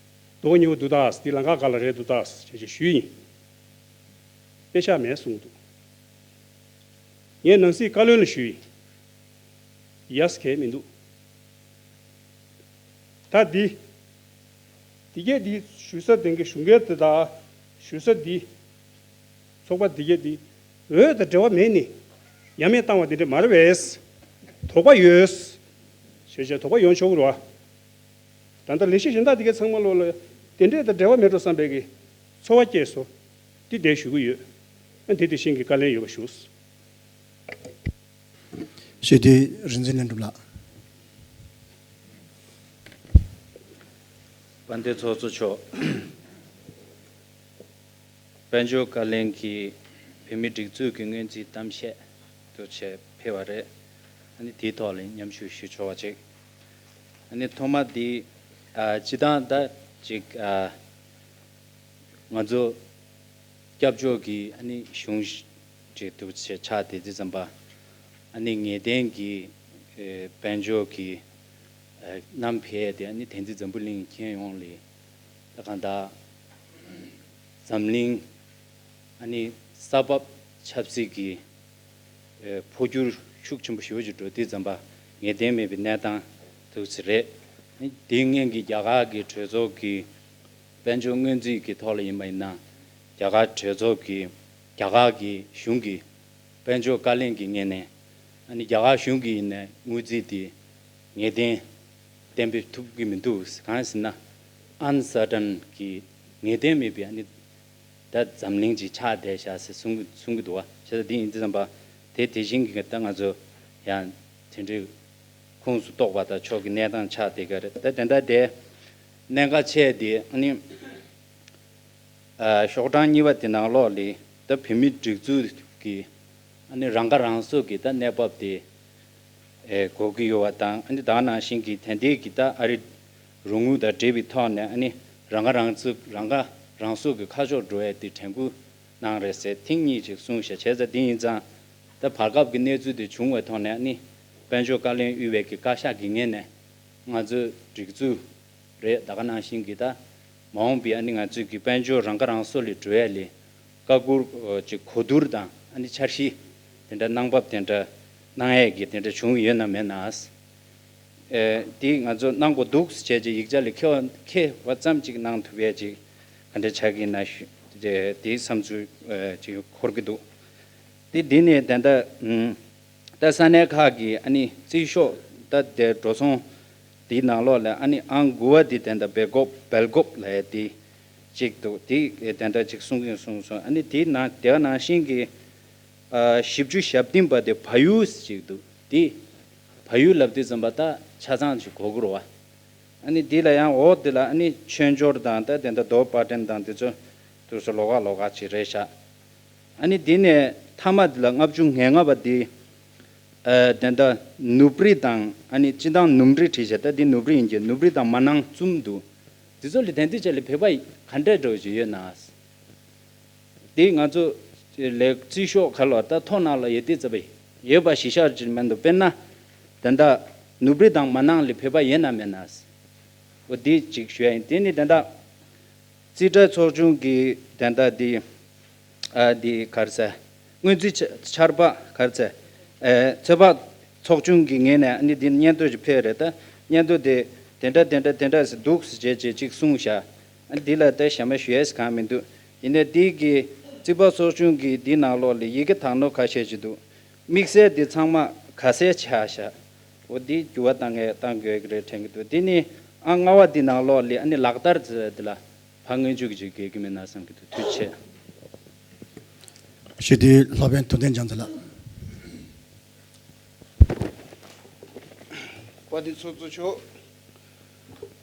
རྡོ་ཉོ་འདུག་ད་དེ་ལམ་ཁ་ག་ལ་རེད་འདུག་ད་ཞེས་ཞུས་ཡིན། དཔེ་ཆ་མེད་གསུངས་འདུག་ངས་ནང་སྲིད་བཀའ་བློན་ལ་ཞུས་ཡིན། ཡས་གལ་མི་འདུག་ད་འདི། འདི་གས་འདི་ཞུ་ས་དེང་གི་ཞུ་མཁན་དེ་དག་ཞུ་ས་འདི། ཚོགས་པ་འདི་གས་འདི། འོས་དང་འབྲེལ་བ་མེད་ནི། ཡ་མེད་བཏང་བ་འདི་འདྲ་མ་རེད་པས། དོགས་པ་ཡོད། ཞེས་བྱས་དོགས་པ་ཡོང་ཆོག་གི་རེད་བ། ད་ལྟ་ལས་གཞི་གཞན་དག་འདི་གས་ཚང་མ་ལོག་ལ་དེ་འདྲས་དང་འབྲེལ་བ་མེད་འགྲོ་བསམ་པའི་གི་ཚོར་བ་སྐྱེས་སོ། འདི་འདྲས་ཞུ་གི་ཡོད། ཨ་འདི་དེ་བཞིན་གྱི་བཀའ་ལན་ཡོད་པ་ཞུ། ཞུ་དེ་རིག་འཛིན་ལྷུན་གྲུབ་ལགས། དཔལ་ལྡན་ཚོགས་གཙོ་མཆོག་དཔལ་འབྱོར་བཀའ་བློན་གྱིས་བོད་མིའི་སྒྲིག་འཛུགས་ཀྱི་སྔོན་རྩིས་གཏམ་བཤད་དུ་བྱས་ཕེབས་པ་རེད། ཨ་ནི་དེའི་ཐོག་ལ་མཉམ་ཞུགས་ཞུ་ཆོག་པ་ཅིག་ཨ་ནི་ཐོག་མ་འདི་ཨ་སྤྱི་བཏང་ད་ཅིག་ཨ་ང་ཚོ་སྐྱབས་བཅོལ་གྱི་ཨ་ནི་གཞུང་ཅིག་ཏུ་ཆགས་བསྡད་དུས་ཙམ་པ། ཨ་ནི་ངེས་གཏན་གྱི་ཨེ་དཔལ་འབྱོར་གྱི་ཨེ་བསྣམས་ཕེབས་ཏེ་ཨ་ནི་དེང་དུས་འཛམ་བུ་གླིང་ཁྱོན་ཡོངས་ལ་ད་གང་ལྟར་འཛམ་གླིང་ཨ་ནི་ས་བབ་ཆབ་སྲིད་ཀྱི་ཨེ་འཕོ་འགྱུར་ཤུགས་ཆེན་པོ་ཞེ་པོ་ཅིག་འགྲོ་དུས་ཙམ་པ་ངེས་གཏན་མེད་པའི་གནས་སྟངས་འདུག་ཟེར་རེད། དེའི་སྔོན་གྱི་རྒྱ་གར་གྱི་གྲོས་ཚོགས་ཀྱི་དཔལ་འབྱོར་སྔོན་རྩིས་ཀྱི་ཐོག་ལ་ཡིན་པ་ཡིན་ན། རྒྱ་གར་གྲོས་ཚོགས་ཀྱི་རྒྱ་གར་གྱི་གཞུང་གི་དཔལ་འབྱོར་བཀའ་བློན་གྱི་ངོས་ནས་ཨ་ནི་རྒྱ་གར་གཞུང་གི་ཡིན་ནའི་དངུལ་རྩིས་དེ་ངེས་གཏན་གཏན་འབེབས་ཐུབ་ཀྱི་མི་འདུག་གང་ཟེར་ན། ཨན་སར་ཊན་གྱི་ངེས་གཏན་མེད་པའི་ཨ་ནི་ད་འཛམ་གླིང་ཅིག་ཆགས་བསྡད་བཞག་ཟེར་གསུང་གསུང་གི་འདུག་བ། བྱས་ཙང་འདི་ཡིན་དུས་ཙམ་པ་དེ་དེ་བཞིན་གྱི་ད་ང་ཚོ་ཡང་དེ་འདྲའི་ཁོངས་སུ་གཏོགས་པ་དང་ཕྱོགས་ཀྱི་གནས་སྟངས་ཆགས་བསྡད་ཀྱི་རེད། ད་དེ་འདྲ་དེ་གནད་འགག་ཆེ་དེ་ཨ་ནི་ཨ་ཤོག་གྲངས་གཉིས་པ་དེ་ནང་ལོགས་ལ་ད་བོད་མིའི་སྒྲིག་འཛུགས་ཀྱི་ཨ་ནི་རང་ཁ་རང་གསོ་གི་ད་གནས་བབ་དེ་ཨེ་གོ་གི་ཡོད་པ་དང་། ཨ་ནི་ད་ག་ནང་བཞིན་གྱི་དེ་འདྲའི་གི་ད་ཨ་རི་རོགས་དངུལ་དང་འབྲེལ་བའི་ཐོག་ནས་ཨ་ནི་རང་ཁ་རང་གསོ་རང་ཁ་རང་གསོ་གི་ཁ་ཕྱོགས་འགྲོ་ཡས་དེ་དྲན་སྐུལ་གནང་རེད་ཟེར་ཐེངས་གཉིས་ཅིག་གསུངས་ཤག་བྱས་ཙང་འདི་ཡིན་ཙང་ད་བར་སྐབས་ཀྱི་གནས་ཚུལ་དེ་བྱུང་བའི་ཐོག་ནས་ཨ་ནི་དཔལ་འབྱོར་བཀའ་བློན་དབུས་པའི་གི་བཀའ་ཤག་གི་ངོས་ནས་ང་ཚོའི་སྒྲིག་འཛུགས་རེད། ད་ག་ནང་བཞིན་གྱི་ད་མ་འོངས་པའི་ཨ་ནི་ང་ཚོའི་གི་དཔལ་འབྱོར་རང་ཁ་རང་གསོ་ལ་འགྲོ་ཡ་ལས་བཀའ་བསྒུར་ཅིག་གོ་བསྡུར་དང་ཨ་ནི་འཆར་གཞི་དེ་འདྲ་གནང་བབ་དེ་འདྲ་གནང་ཡས་ཀྱི་དེ་འདྲ་བྱུང་ཡོད་ན་མེད་ན། ཨེ་དེ་ང་ཚོ་གནང་དགོས་འདུག་ཟེར་བྱས་ཀྱི་ཡིག་ཆ་ལ་འཁེལ་བ་འཁེལ་བ་ཙམ་ཅིག་གནང་ཐུབ་ཡས་ཅིག་ག་འདྲ་ཆགས་ཀྱི་ཡིན་ན་ཞུ་དེ་དེའི་བསམ་ཚུལ་ཨེ་ཅིག་འཁོར་གྱི་འདུག་དེ་འདི་ནས་ད་ལྟ་ཨུམ། ད་ས་གནས་ཁག་གི་ཨ་ནི་རྩིས་ཤོག་ད་དེ་འགྲོ་སོང་དེའི་ནང་ལོགས་ལ་ཨ་ནི་ཨང་དགུ་པ་དེ་ད་ལྟ་སྦེལ་ཀོབ་སྦེལ་ཀོབ་ལབ་ཡ་དེ་གཅིག་འདུག་དེ་ད་ལྟ་གཅིག་གསུང་གིན་གསུངས་སོང་། ཨ་ནི་དེའི་ནང་དེ་ག་ནང་བཞིན་གྱི་ཨ་བཞི་བཅུ་ཞེ་བདུན་པ་དེ་བལ་ཡུལ་གཅིག་འདུག་དེ་བལ་ཡུལ་ལབ་དུས་ཙམ་པ་ད་ཆ་ཚང་ཞིག་གོ་དགོས་རེད་བ། ཨ་ནི་དེ་ལ་ཡང་འོག་དེ་ལ་ཨ་ནི་ཆོས་འབྱོར་དང་ད་དེ་ད་རྡོ་པར་ཊན་དང་དེ་ཚོ་དུ་སུ་ལོགས་ཀ་ལོགས་ཀ་ཅིག་རེད་ཤག་ཨ་ནི་དེ་ནས་མཐའ་མ་དེ་ལ་ལྔ་བཅུ་ང་ལྔ་པ་དེ་ཨ་དེ་འདྲ་ནུབ་རི་དང་ཨ་ནི་སྤྱི་བཏང་ནུབ་རི་བྲིས་བྱས། ད་དེ་ནུབ་རི་ཡིན་གྱི་ནུབ་རི་དང་མ་ནང་གསུམ་འདུག་དེ་ཚོ་ལ་དེང་དུས་ཆ་ལ་བོད་པ་ག་འདྲ་འདྲ་བོ་ཅིག་ཡོད་ན། དེ་ང་ཚོ་ལས་རྩིས་ཤོག་ག་ལ་ད་ཐོག་ནང་ལ་ཡོད་དེ་ཙམ་པ་ཡོད་པ་གཞི་བཞག་ཅིག་མི་འདུག་དཔེར་ན་དེ་འདྲ་ནུབ་རི་དང་མ་ནང་ལ་བོད་པ་ཡོད་ན་མེད་ན། འོ་དེ་ཅིག་ཞུ་ཡ་ཡིན། དེ་ནི་དེ་འདྲ། རྩིས་ཁྲ་ཚོགས་ཆུང་གི་དེ་འདྲ་འདི་ཨ་འདི་ག་རེ་ཟེར། སྔོན་རྩིས་ཆ་ཆར་པ་ག་རེ་ཟེར། ཨེ་ཚོད་དཔག་ཚོགས་ཆུང་གི་ངོས་ནས་ཨ་ནི་འདི་སྙན་ཐོ་ཅིག་ཕེབས་རེད། ད་སྙན་ཐོ་དེ་དེ་འདྲ་དེ་འདྲ་དེ་འདྲ་ཟེར་འདུག་ཟེར་བྱས་བྱས་ཅིག་གསུངས་ཤག་ཨ་འདི་ལ་ད་ཞེ་མ་ཞུ་ཡས་གང་མི་འདུག་ཡིན་ནའི་འདི་གི་རྩིས་པ་ཚོགས་ཆུང་གི་འདི་ནང་ལོགས་ལ་ཡི་གེ་དག་ནོར་ཁ་ཤས་ཅིག་འདུག་དམིགས་བསལ་འདི་ཚང་མ་ག་ཚད་ཆགས་ཤག་འོ་འདི་འགྱུར་བ་གཏང་གི་གཏང་དགོས་ཀྱི་རེད་དྲན་གྱི་འདུག་འདི་ནི་ཨང་ལྔ་པ་འདི་ནང་ལོགས་ལ་ཨ་ནི་ལག་བསྟར་ཟེར་འདི་ལ་ཕར་སྔོན་འཇུག་གི་ཅིག་དགོས་ཀྱི་མེད་ན་བསམ་གྱི་འདུག་ཐུགས་རྗེ་ཆེ། ཞུ་དེ་ལྷག་པའི་ཐུབ་བསྟན་རྒྱ་མཚོ་ལགས། དཔལ་ལྡན་ཚོགས་གཙོ་མཆོག་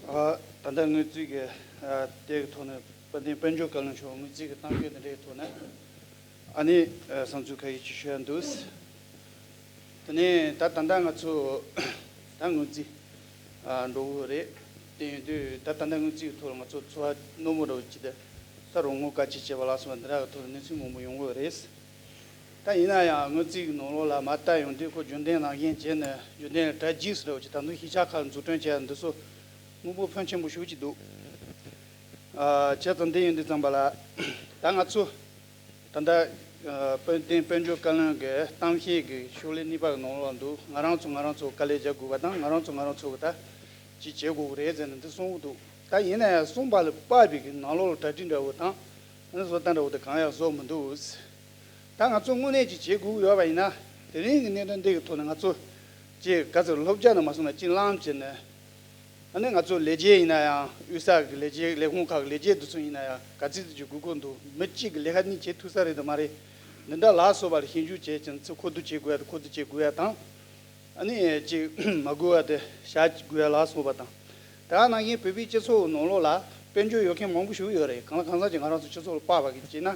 ཨ་ད་ལྟ་དངུལ་རྩིས་ཀྱི་ཨ་དེ་གི་ཐོག་ནས་དཔལ་ལྡན་དཔལ་འབྱོར་བཀའ་བློན་མཆོག་དངུལ་རྩིས་ཀྱི་གཏམ་བཤད་དེ་འདྲའི་ཐོག་ནས་ཨ་ནི་ཨ་བསམ་ཚུལ་ཁ་ཤས་ཅིག་ཞུ་ཡ་འདུག་དེ་ནས་ད་ད་ལྟ་ང་ཚོ་ད་དངུལ་རྩིས་ཨ་འགྲོ་གི་རེད། དེ་ཡིན་དུས་ད་ད་ལྟ་དངུལ་རྩིས་ཀྱི་ཐོག་ལ་ང་ཚོ་འཚོ་བ་རྣོ་མོ་འདྲ་བོ་ཅིག་དང་ད་རོགས་དངུལ་བཀག་སྐྱིལ་བྱས་པ་ལ་སོགས་པ་འདི་འདྲ་གི་ཐོག་ལ་གནས་ཚུལ་མང་པོ་ཡོང་གི་རེད། ད་ཡིན་ན་ཡང་དངུལ་རྩིས་ཀྱི་ནང་ལོགས་ལ་མར་ལྟ་ཡོང་དུས་ཁོ་རྒྱུན་ལྡན་ནང་བཞིན་བྱས་ནས་རྒྱུན་ལྡན་ལ་གྲ་རྒྱས་སུ་འདྲ་བོ་ཅིག་ད་དུང་གཞིས་ཆགས་ཁག་འཛུགས་སྐྲུན་བྱས་འདི་ཚོ་དངོས་པོ་ཕོན་ཆེན་པོ་ཞེ་པོ་ཅིག་འདུག་ཨ་བྱས་ཙང་འདི་ཡིན་དུས་ཙམ་པ་ལ་ད་ང་ཚོ་ ད་ལྟ་ཨ་དཔལ་ལྡན་དཔལ་འབྱོར་བཀའ་བློན་གྱི་གཏམ་བཤད་ཀྱི་ཤོག་ལྷེ་གཉིས་པ་གི་ནང་ལོགས་འདུག་ང་རང་ཚོ་ང་རང་ཚོ་དཀའ་ལས་རྒྱག་དགོས་པ་དང་། ང་རང་ཚོ་ང་རང་ཚོ་གི་ད་ཅིག་བྱེད་དགོས་ཀྱི་རེད་ཟེར་ནས་འདི་གསུང་གི་འདུག་ད་ཡིན་ན་ཡང་གསུངས་པ་ལ་དཔག་པའི་གི་ནང་ལོགས་ལ་གྲ་སྒྲིག་འདྲ་བོ་དང་། ཨ་ནི་བཟོ་ལྟ་འདྲ་བོ་དེ་གང་ཡང་བཟོ་མི་འདུག་ད་ང་ཚོ་དངོས་གནས་ཅིག་བྱེད་དགོས་ཀྱི་ཡོད་པ་ཡིན་ན། དེ་རིང་གི་གནད་དོན་འདི་གི་ཐོག་ནས་ང་ཚོ་ཅིག་ག་ཚོད་སློབ་སྦྱོང་ནང་མ་སོང་ན་ཅིག་བླངས་བྱས་ནས། ཨ་ནི་ང་ཚོ་ལས་བྱེད་ཡིན་ན་ཡང་། དབུས་ས་གི་ལས་བྱེད། ལས་ཁུངས་ཁག་གི་ལས་བྱེད་འདི་ཚོ་ཡིན་ན་ཡང་། ག་ཚོད་ཅིག་དགོས་མཁོ་འདུག་མི་གཅིག་གིས་ལས་ཀ་གཉིས་བྱེད་ཐུབ་ས་རེད་དམ་མ་རེད། འདི་འདྲ་ལ་སོགས་པ་ལ་ཞིབ་འཇུག་བྱས་ཀྱང་ཚུར་ཁོ་ཚོས་བྱེད་དགོས་ཡ་དང་། ཁོ་ཚོས་བྱེད་དགོས་ཡ་དང་། ཨ་ནི་ཅིག་མ་དགོས་པ་དེ་བཞག་དགོས་ཡ་ལ་སོགས་པ་དང་། དེ་ག་ནང་བཞིན་བོད་པའི་སྤྱི་ཚོགས་ནང་ལོགས་ལ་དཔལ་འབྱོར་ཡོད་མཁན་མང་པོ་ཞིག་ཡོད་རེད། གང་ལ་གང་འཚམ་ཅིག་ང་རང་ཚོ་སྤྱི་ཚོགས་ལ་དཔག་པ་གི་བྱས་ན་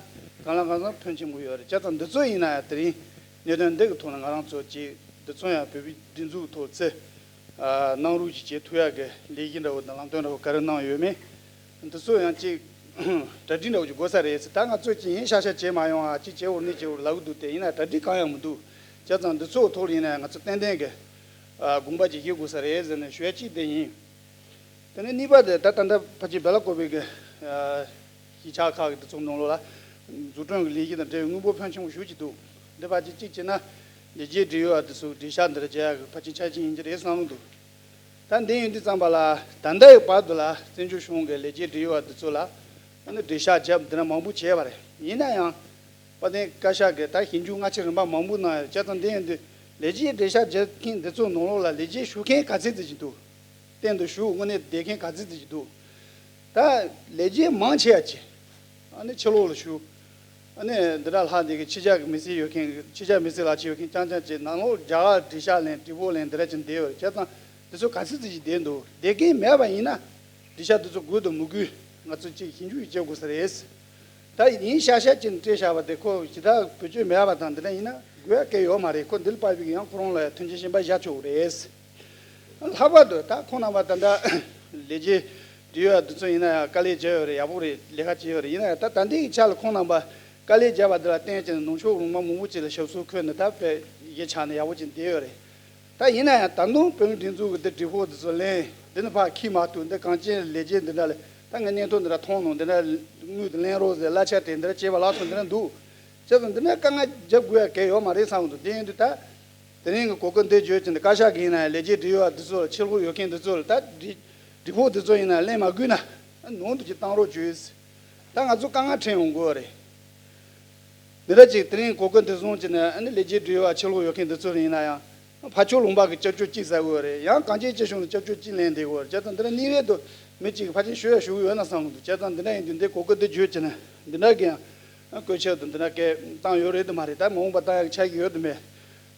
གང་ལ་གང་འཚམ་ཕོན་ཆེན་པོ་ཡོད་རེད། བྱས་ཙང་འདི་ཚོ་ཡིན་ན་ཡང་དེ་རིང་གནད་དོན་འདི་གི་ཐོག་ནས་ང་རང་ཚོ་ཅིག་འདི་ཚོ་ཡང་བོད་པའི་སྒྲིག་འཛུགས་ཐོག་ཚུར་ཨ་གནང་རོགས་ཅིག་བྱེད་ཐུབ་ཡག་གི་ལས་གཞི་འདྲ་བོ་དང་ལམ་སྟོན་འདྲ་བོ་ག་རེ་གནང་ཡོད་མེད། འདི་ཚོ་ཡང་ཅིག་གྲ་སྒྲིག་འདྲ་བོ་ཅིག་དགོས་ས་རེད་ཟེར། ད་ང་ཚོས་ཅིག་ཡིན་ཤག་ཤག་བྱེད་མ་ཡོང་ཨ། ཅིག་བྱེད་འོ་ནི་བྱེད་འོ་ལབ་ཀྱི་འདུག་དེ་ཡིན་ན་གྲ་སྒྲིག་གང་ཡང་མི་འདུག་བྱས་ཙང་འདི་ཚོའི་ཐོག་ལ་ཡིན་ན་ཡང་ང་ཚོ་ཏན་ཏན་གྱི་ཨ་དགོངས་པ་ཅིག་བཞེས་དགོས་ས་རེད་ཟེར་ནས་ཞུ་ཡ་གཅིག་དེ་ཡིན། དེ་ནས་གཉིས་པ་དེ་ད་ད་ལྟ་ཕལ་ཆེར་སྦེ་ལ་ཀོ་བེ་གི་ཨ་གཞིས་ཆགས་ཁག་གི་དེ་ཚོ་ནང་ལོགས་ལ་འཛུགས་སྐྲུན་གྱི་ལས་གཞི་དང་འབྲེལ་བའི་དངུལ་འབོར་ཕོན་ཆེན་པོ་ཞེ་པོ་ཅིག་འདུག་འདི་ཕལ་ཆེར་གཅིག་བྱས་ན་ལས་བྱེད་འབྲེལ་ཡོད་པ་དེ་ཚོ་གྲོས་ཆོད་འདི་འདྲ་བྱེད་ཡག་གི་ཕལ་ཆེར་ཆ་རྐྱེན་ཡིན་གྱི་རེད་བསམ་གྱི་འདུག་ད་འདི་ཡིན་དུས་ཙམ་པ་ལ་ད་ལྟའི་བར་དུ་ལ་བཙན་བྱོལ་གཞུང་གི་ལས་བྱེད་འབྲེལ་ཡོད་པ་དེ་ཚོ་ལ་ཨ་ནི་གྲོས་ཆོད་བརྒྱབ་འདི་འདྲ་མང་པོ་བྱས་པ་རེད། ཡིན་ན་ཡང་དཔལ་ལྡན་བཀའ་ཤག་གིས་ད་ཞིབ་འཇུག་སྔ་ཕྱི་རིམ་པ་མང་པོ་གནང་ཡོད། བྱས་ཙང་འདི་ཡིན་དུས་ལས་བྱེད་གྲོས་ཆོད་བརྒྱབ་མཁན་འདི་ཚོའི་ནང་ལོགས་ལ་ལས་བྱེད་ཞུ་མཁན་ག་ཚོད་ཙམ་ཅིག་འདུག་གཏན་དུ་ཞུ་དངོས་གནས་བསྡད་མཁན་ག་ཚོད་ཙམ་ཅིག་འདུག་ད་ལས་བྱེད་མང་ཆེ་བ་ཅིག་ཨ་ནི་ཕྱི་ལོགས་ལ་ཞུགས། ཨ་ནི་འདི་འདྲ་ལྷག་འདི་གི་ཕྱི་རྒྱལ་གྱི་མི་སེར་ཡོད་མཁན། ཕྱི་རྒྱལ་མི་སེར་ལག་ཁྱེར་ཡོད་མཁན་རྐྱང་རྐྱང་བྱས། ནང་ལོགས་རྒྱ་གར་འགྲེལ་བཤད་ལེན། དྲི་བ་ལེན། འདི་འདྲ་བྱས་བསྡད་ཡོད་རེད། བྱས་ཙང་འདི་ཚོ་ག་ཚོད་ཙམ་ཞིག་བསྡད་འདུག་བསྡད་མཁན་མེད་པ་ཡིན་ན་འགྲེལ་བཤད་འདི་ཚོ་དགོས་དང་མི་དགོས་ང་ཚོ་ཅིག་ཞིབ་འཇུག་བྱེད་དགོས་ས་རེད། ད་ཡིན་ཤག་ཤག་ཅིག་སྤྲད་བཞག་པ་དེ་ཁོ་ཞེ་དྲག་བེད་སྤྱོད་མེད་པ་དང་འདི་འདྲ་ཡིན་ན་དགོས་ཡ་གང་ཡང་ཡོད་མ་རེད། ཁོ་འདི་ལ་དཔག་པའི་ཡང་ཁོ་རང་ལ་མཐུན་རྐྱེན་གཞན་པ་བཞག་ཆོག་གི་རེད། ལྷག་པར་དུ་ད་ཁོང་རྣམ་པ་ད་ལྟ་ལས་བྱེད་འབྲེལ་ཡོད་འདི་ཚོ་ཡིན་ན་ཡང་དཀའ་ལས་བརྒྱབ་ཡོད་རེད། ཡག་པོ་རེད། ལས་ཀ་བྱས་ཡོད་རེད། ཡིན་ན་ཡང་ད་ད་ལྟའི་ཆ་ལ་ཁོང་རྣམ་པ་དཀའ་ལས་བརྒྱབ་པ་འདི་ལ་བརྟེན་བྱས་ནས་ནང་ཆོས་རོགས་པ་མང་པོ་ཅིག་ལ་ཞབས་སོར་འཁོད་ནས་ད་དཔེ་གཞིས་ཆགས་ནས་ཡག་པོ་ཅིག་བསྡད་ཡོད་རེད། ད་ཡིན་ན་ཡང་ད་དུང་བོད་མིའི་སྒྲིག་འཛུགས་ཀྱི་འདི་དྲིལ་བསྒྲགས་འདི་ཚོ་ལེན། འདི་ནས་ཕར་འཁྱེར་མ་ཐུབ། འདི་གངས་ཅན་ལས་བྱེད་འདི་འདྲ་ལ་ད་ངས་བརྙན་ཐུང་འདི་འདྲ་མཐོང་ནོ། འདི་འདྲ་དངུལ་དེ་ལེན་རོགས་ཟེར་གླ་ཆ་སྤྲད། འདི་འདྲ་བྱས་པ་ལ་སོགས་འདི་འདྲ་འདུག་བྱས་ཙང་འདི་འདྲ་དཀའ་ངལ་རྒྱབ་དགོས་ཡ་གང་ཡང་ཡོད་མ་རེད་བསམ་གྱི་འདུག་དེ་ཡིན་དུས་ད་དེ་རིང་གི་གོ་སྐབས་འདི་བརྗོད་ཀྱི་འདི་བཀའ་ཤག་གི་ཡིན་ན་ཡང་ལས་བྱེད་འབྲེལ་ཡོད་པ་འདི་ཚོ་ལ། ཕྱི་ལོགས་ཡོད་མཁན་འདི་ཚོ་ལ་ད་དྲིལ་དྲིལ་བསྒྲགས་འདི་ཚོ་ཡིན་ན་ལེན་མ་དགོས་ན་ནང་དུ་ཅིག་བཏང་རོགས་བྱོས། ད་ང་ཚོ་དཀའ་ངལ་འཕྲད་ཡོང་དགོས་རེད། འདི་འདྲ་ཅིག་དེ་རིང་གོ་སྐབས་འདི་བཟུང་བྱས་ནས་ཨ་ནི་ལས་བྱེད་འབྲེལ་ཡོད་པ་ཕྱི་ལོགས་ཡོད་མཁན་འདི་ཚོ་ཡིན་ན་ཡང་། ཕར་ཕྱོགས་ལུང་པ་གི་སྐྱབས་བཅོལ་གཅིག་ཟ་དགོས་རེད། ཡང་གངས་ཅན་སྐྱིད་གཤོངས་ལ་སྐྱབས་བཅོལ་གཅིག་ལེན་བསྡད་དགོས་རེད། བྱས་ཙང་འདི་འདྲ་གནས་རེད་དུ་མི་གཅིག་གིས་ཕལ་ཆེར་ཞུ་ཡ་ཞུ་གི་ཡོད་ན་བསམ་གི་འདུག་བྱས་ཙང་འདི་འདྲ་ཡིན་དུས་འདི་གོ་སྐབས་འདི་བརྗོད་བྱས་ནས་འདི་འདྲ་གི་ཡང་བཀོད་ཁྱབ་དང་འདི་འདྲ་སྐད་བཏང་ཡོད་རེད་དུ་མ་རེད། ད་མ་འོངས་པ་བཏང་ཡག་ཆགས་ཀྱི་ཡོད་དུ་མེད།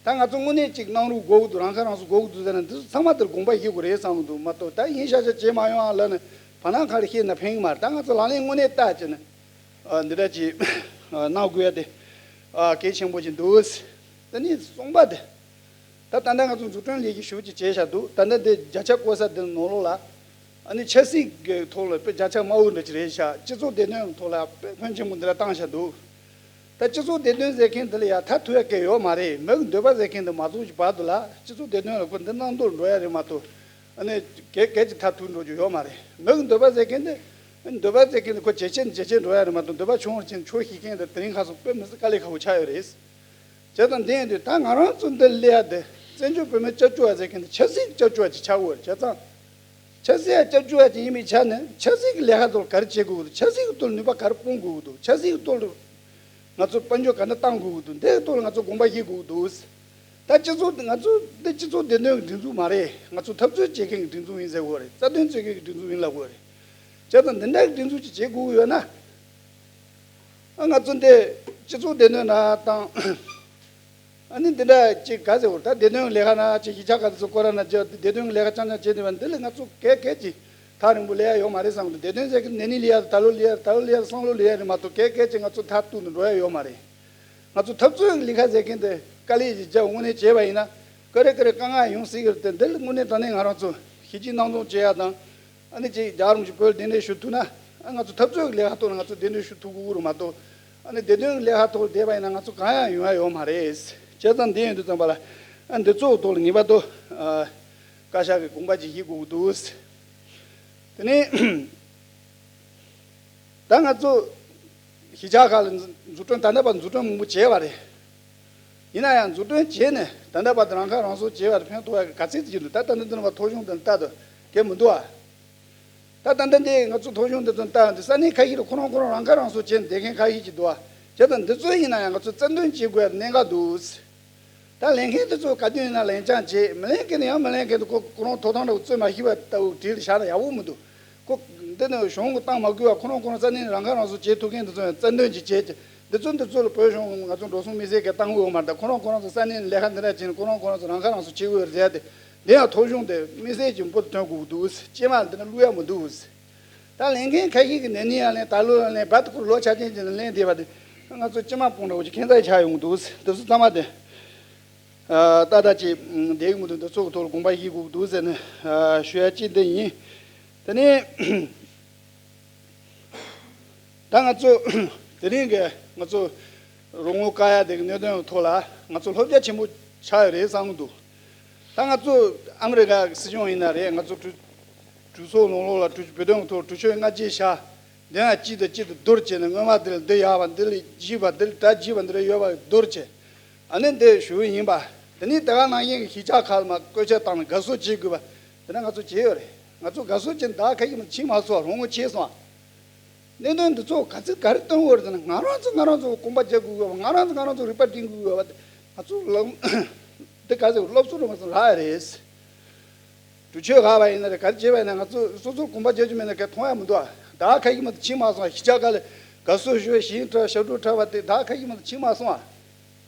ད་ང་ཚོ་དངོས་གནས་ཅིག་གནང་རོགས་དགོས་ཀྱི་འདུག་རང་ཁ་རང་གསོ་དགོས་ཀྱི་འདུག་ཟེར་ན་འདི་ཚོ་ཚང་མ་དེར་དགོངས་པ་བཞེས་དགོས་རེད་བསམ་གི་འདུག་མ་གཏོགས། ད་ཡིན་ཤག་ཤག་བྱེད་མ་ཡོང་ཨ་ལབ་ནས་བར་སྣང་ག་རེ་བཤད་ན་ཕན་གི་མ་རེད། ད་ང་ཚོ་ལག་ལེན་དངོས་གནས་བསྟར་བྱས་ནས་ཨ་འདི་འདྲ་ཅིག་ཨ་གནང་དགོས་ཡ་དེ་ཨ་གལ་ཆེན་པོ་ཅིག་འདུག་དེ་ནས་གསུམ་པ་དེ། ད་ད་ལྟ་ང་ཚོ་འཛུགས་སྐྲུན་ལས་ཀྱི་ཞུ་ཅིག་བྱས་བཞག་འདུག་ད་ལྟ་འདི་བརྒྱ་ཆ་བཀོད་ས་འདི་ནང་ལོགས་ལ་ཨ་ནི་ཆབ་སྲིད་ཀྱི་ཐོག་ལ་དཔེ་བརྒྱ་ཆ་དམའ་བོ་འདྲ་ཅིག་རེད་ཤག་སྤྱི་ཚོགས་བདེ་དོན་ཐོག་ལ་དཔེ་ཕོན་ཆེན་པོ་འདི་འདྲ་བཏང་བཞག་འདུག་ད་སྤྱི་ཚོགས་བདེ་དོན་ཟེར་མཁན་འདི་ལ་ཡ་མཐར་ཐུག་ཡ་གང་ཡོད་མ་རེད། མི་གི་འདོད་པ་ཟེར་མཁན་འདི་མ་རྫོགས་ཀྱི་བར་དུ་ལ་སྤྱི་ཚོགས་བདེ་དོན་ལ་ཁོ་འདི་གནང་འདོད་འགྲོ་ཡ་རེད་མ་གཏོགས། ཨ་ནི་གལ་གལ་ཅིག་མཐར་ཐུག་འགྲོ་རྒྱུ་ཡོད་མ་རེད། མི་གི་འདོད་པ་ཟེར་མཁན་འདི། འདོད་པ་ཟེར་མཁན་འདི་ཁོ་ཇེ་ཆེ་ནས་ཇེ་ཆེ་འགྲོ་ཡ་རེད་མ་གཏོགས། འདོད་པ་ཆུང་བར་ཕྱིན་ཆོག་ཤེས་མཁན་འདི་དེ་རིང་ཁ་སང་དཔེ་མི་སྲིད་དཀའ་ལས་ཁག་པོ་ཆགས་ཡོད་རེད། བྱས་ཙང་འདི་ཡིན་དུས་ད་ང་རང་ཚོ་འདི་སླེབས་ཡ་འདི་བཙན་བྱོལ་བོད་མི་སྐྱབས་བཅོལ་བ་ཟེར་མཁན་འདི་ཆབ་སྲིད་ཀྱི་སྐྱབས་བཅོལ་བ་ཅིག་ཆགས་ཡོད་རེད། བྱས་ཙང་ཆབ་སྲིད་ཀྱི་སྐྱབས་བཅོལ་བ་ཅིག་ཡིན་པའི་ཆ་ནས་ཆབ་སྲིད་ཀྱི་ལས་ཀ་ཐོག་ག་རེ་བྱེད་དགོས་ཀྱི་འདུག་ཆབ་སྲིད་ཀྱི་ཐོག་ལ་ནུས་པ་ག་རེ་སྤུངས་དགོས་ཀྱི་འདུག་ཆབ་སྲིད་ཀྱི་ཐོག་ལ་ང་ཚོ་དཔལ་འབྱོར་ག་འདྲ་གཏང་དགོས་ཀྱི་འདུག་འདིའི་ཐོག་ལ་ང་ཚོ་དགོངས་པ་བཞེས་དགོས་ཀྱི་འདུག་ད་སྤྱི་ཚོགས་ང་ཚོ་འདི་སྤྱི་ཚོགས་བདེ་དོན་གྱི་སྒྲིག་འཛུགས་མ་རེད། ང་ཚོ་འཐབ་རྩོད་བྱེད་མཁན་གྱི་སྒྲིག་འཛུགས་ཡིན་ཟེར་དགོས་རེད། རྩ་དོན་རྩོད་མཁན་གྱི་སྒྲིག་འཛུགས་ཡིན་ལབ་དགོས་རེད། བྱས་ཙང་འདི་འདྲ་གི་སྒྲིག་འཛུགས་ཅིག་བྱེད་དགོས་ཀྱི་ཡོད་ན། ཨ་ང་ཚོ་འདི་སྤྱི་ཚོགས་བདེ་དོན་ན་དང་། ཨ་ནི་འདི་འདྲ་ཅིག་ག་ཟེར་བ་ད་བདེ་དོན་ལས་ཀ་ན་ཅིག་གཞིས་ཆགས་ག་ཚོད་སྐོར་ར་ན་ཅིག་བདེ་དོན་ལས་ཀ་རྐྱང་རྐྱང་བྱེད་བསྡད་པ་འདི་ལ་ང་ཚོ་གལ་གལ་ཅིག་ཐག་རིང་པོ་སླེབས་ཡ་ཡོད་མ་རེད་བསམ་གི་འདུག་བདེ་དོན་ཟེར་གི་ནས་ནི་སླེབས་ཡ་ད་ལོ་སླེབས་ཡ་ད་ལོ་སླེབས་ཡ་སང་ལོ་སླེབས་ཡ་རེད་མ་གཏོགས་གལ་གལ་ཅིག་ང་ཚོ་མཐར་གཏུགས་ནས་འགྲོ་ཡ་ཡོད་མ་རེད། ང་ཚོ་འཐབ་རྩོད་ཀྱི་ལས་ཀ་ཟེར་མཁན་དེ་དཀའ་ལས་ཅིག་རྒྱབ་དངོས་གནས་བྱས་པ་ཡིན་ན་ཀ་རེ་ཀ་རེ་དཀའ་ངལ་ཡོང་སྲིད་ཀྱི་རེད་དེ། འདི་ལ་དངོས་གནས་དྲང་གནས་ང་རང་ཚོ་ཞི་བྱེད་སྣང་ཆུང་བྱེད་ཡ་དང་། ཨ་ནི་ཅིག་རྒྱ་རོམ་གྱི་བོད་གདན་འདྲེན་ཞུ་ཐུབ་ན། ཨ་ང་ཚོ་འཐབ་རྩོད་ཀྱི་ལས་ཀ་ཐོག་ལ་ང་ཚོ་གདན་འདྲེན་ཞུ་ཐུབ་ཀྱི་རེད་མ་གཏོགས། ཨ་ནི་བདེ་དོན་གྱི་ལས་ཀ་ཐོག་ལ་བསྡད་པ་ཡིན་ན་ང་ཚོ་གང་ཡང་ཡོང་ཡ་ཡོད་མ་རེད། བྱས་ཙང་འདི་ཡིན་དུས་ཙམ་པ་ལ་ཨ་འདི་ཚོ་ཐོག་ལ་ངེས་པར་དུ་ཨ་བཀའ་ཤག་གི་དགོངས་པ་ཅིག་བཞེས་དགོས་ཀྱི་འདུག་དེ་ནས་ད་ང་ཚོ་ གཞིས་ཆགས་ཁག་ལ་འཛུགས་སྐྲུན་ད་ལྟ་བར་འཛུགས་སྐྲུན་མང་པོ་བྱས་པ་རེད། ཡིན་ན་ཡང་འཛུགས་སྐྲུན་བྱས་ནས་ད་ལྟ་བར་དུ་རང་ཁ་རང་གསོ་བྱས་པ་རེད། ཕན་ཐོགས་ཡག་གི་ག་ཚད་ཅིག་འདུག་ད་ལྟ་འདི་འདི་ནང་བ་ཐོ་གཞུང་དང་ལྟ་དུ་གལ་མི་འདུག་ཨ། ད་ད་ལྟ་འདི་ང་ཚོ་ཐོ་གཞུང་འདི་ཚོ་ལྟ་ཡང་འདི་ས་གནས་ཁ་ཤས་ལ་ཁོ་རང་ཁོ་རང་རང་ཁ་རང་གསོ་བྱས་ནས་བསྡད་མཁན་ཁ་ཤས་ཅིག་འདུག་ཨ། བྱས་ཙང་འདི་ཚོ་ཡིན་ན་ཡང་ང་ཚོ་རྩ་འདོན་བྱེད་དགོས་ཡག་གནད་འགག་འདུག་ད་ལེན་མཁན་དེ་ཚོ་ག་དུས་ཡིན་ན་ལེན་རྐྱང་བྱེད། མི་ལེན་མཁན་དེ་ཡང་མི་ལེན་མཁན་དེ་ཁོ་ཁོ་རང་ཐོབ་ཐང་འདྲ་བོ་རྩོད་མ་ཤེས་པ་ལྟ་བུ་བྲིས་ལ་བཞག་ན་ཡག་པོ་མི་འདུག་ཁོ་འདི་ནི་གཞུང་གི་བཏང་མ་དགོས་པ་ཁོ་རང་ཁོ་རང་ས་གནས་རང་ཁ་རང་གསོ་བྱེད་ཐུབ་མཁན་དེ་ཚོ་ཡང་རྩ་འདོན་ཅིག་བྱེད་ཀྱི། འདི་ཚོ་འདི་ཚོ་ལ་བོད་གཞུང་ང་ཚོ་འགྲོ་སོང་དམིགས་བསལ་གྱི་བཏང་དགོས་ཡོད་མ་རེད། ད་ཁོ་རང་ཁོ་རང་ཚོ་ས་གནས་ནས་ལས་ཀ་འདི་འདྲ་བྱས་ནས་ཁོ་རང་ཁོ་རང་ཚོ་རང་ཁ་རང་གསོ་བྱེད་དགོས་རེད་ཟེར་ཏེ། འདི་ཡང་ཐོ་གཞུང་དེ་དམིགས་བསལ་གྱི་འབུར་དུ་ཐོན་དགོས་ཀྱི་འདུག་སྤྱི་དམངས་འདི་ནི་བླུག་ཡག་མི་འདུག་ད་ལེན་མཁན་ཁ་ཤས་ཀྱིས་ནས་ནི་ཡང་ལེན། ད་ལོ་ཡང་ལེན། བར་དུ་ཁོར་ལོ་ཆ་ཅན་ཅིག་ནས་ལེན་བསྡད་པ་དེ་ང་ཚོ་སྤྱི་དམངས་དཔུང་འདྲ་བོ་ཅིག་ཁྱད་མཚར་ཆགས་ཡོང་གི་འདུག་འདི་ཚོ་ཚང་མ་དེ་ཨ་ཏག་ཏག་ཅིག་བསྡད་ཀྱི་མི་འདུག་འདི་ཚོ་གི་ཐོག་ལ་དགོངས་པ་བཞེས་དགོས་ཀྱི་འདུག་ཟེར་ནས་ཨ་ཞུ་ཡག་གཅིག་འདི་ཡིན། དེ་ནས་ད་ང་ཚོ་དེ་རིང་གི་ང་ཚོ་རོགས་དངུལ་བཀག་ཡག་དེ་གི་གནད་དོན་གི་ཐོག་ལ་ང་ཚོ་ལྷོད་རྒྱ་ཆེན་པོ་ཆགས་ཡོད་རེད་བསམ་གྱི་འདུག་ད་ང་ཚོ་ཨ་མི་རི་ཀ་གི་སྲིད་སྐྱོང་ཡིན་ན་རེད། ང་ཚོ་གྲོས་གྲོས་ཚོགས་ནང་ལོགས་ལ་གྲོས་བོད་དོན་གྱི་ཐོག་གྲོས་ཆོད་སྔ་རྗེས་བཞག་དེ་ཡང་གཅིག་དང་གཅིག་ཏུ་བསྡུར་བྱས་ནས་སྔོན་མ་དེ་ལ་འདི་ཡག་པ་འདི་ལས་བརྗེས་པ་འདི་ལས་གྲ་རྒྱས་པ་འདི་ལ་ཡོད་པ་བསྡུར་བྱས། ཨ་ནི་འདི་ཞུ་གི་ཡིན་པ། དེ་ནས་དེ་ག་ནང་བཞིན་གྱི་གཞིས་ཆགས་ཁག་ལ་མར་བཀོད་ཁྱབ་བཏང་ནས་དགའ་བསུ་བྱེད་དགོས་པ་དེ་འདྲ་ང་ཚོ་བྱས་ཡོད་རེད། ང་ཚོ་དགའ་བསུ་བྱས་ནས་ད་ག་ཡིན་མིན་ཕྱིན་མ་སོང་། རོགས་དངུལ་ཆད་སོང་། གནད་དོན་འདི་ཚོ་ག་ཚོད་ག་རེ་གཏོང་དགོས་རེད་ཟེར་ན། ང་རང་ཚོ་ང་རང་ཚོ་གོམ་པ་རྒྱག་དགོས་དགོས་པ། ང་རང་ཚོ་ང་རང་ཚོ་རིག་པ་སྒྲིམ་དགོས་དགོས་པ། ང་ཚོ་ལམ་འདི་ག་ཚོད་སློབ་གསོ་རུ་མ་སོང་རག་ཡ་རེད། གྲོས་ཆོད་བཞག་པ་ཡིན་ན་རེད། ག་རེ་བྱས་པ་ཡིན་ན་ང་ཚོ་སོ་སོར་གོམ་པ་རྒྱག་རྒྱུ་མེད་ན་ག་མཐོང་ཡ་མི་འདུག་ཨ། ད་ག་ཡིན་མིན་ཕྱིན་མ་སོང་། གཞིས་ཆགས་ཁག་ལ་དགའ་བསུ་ཞུ་བ་ཞིང་འཁྲབ་ཞབས་བྲོ་འཁྲབ་པ་དེ་ད་ག་ཡིན་མིན་ཕྱིན་མ་སོང་ཨ།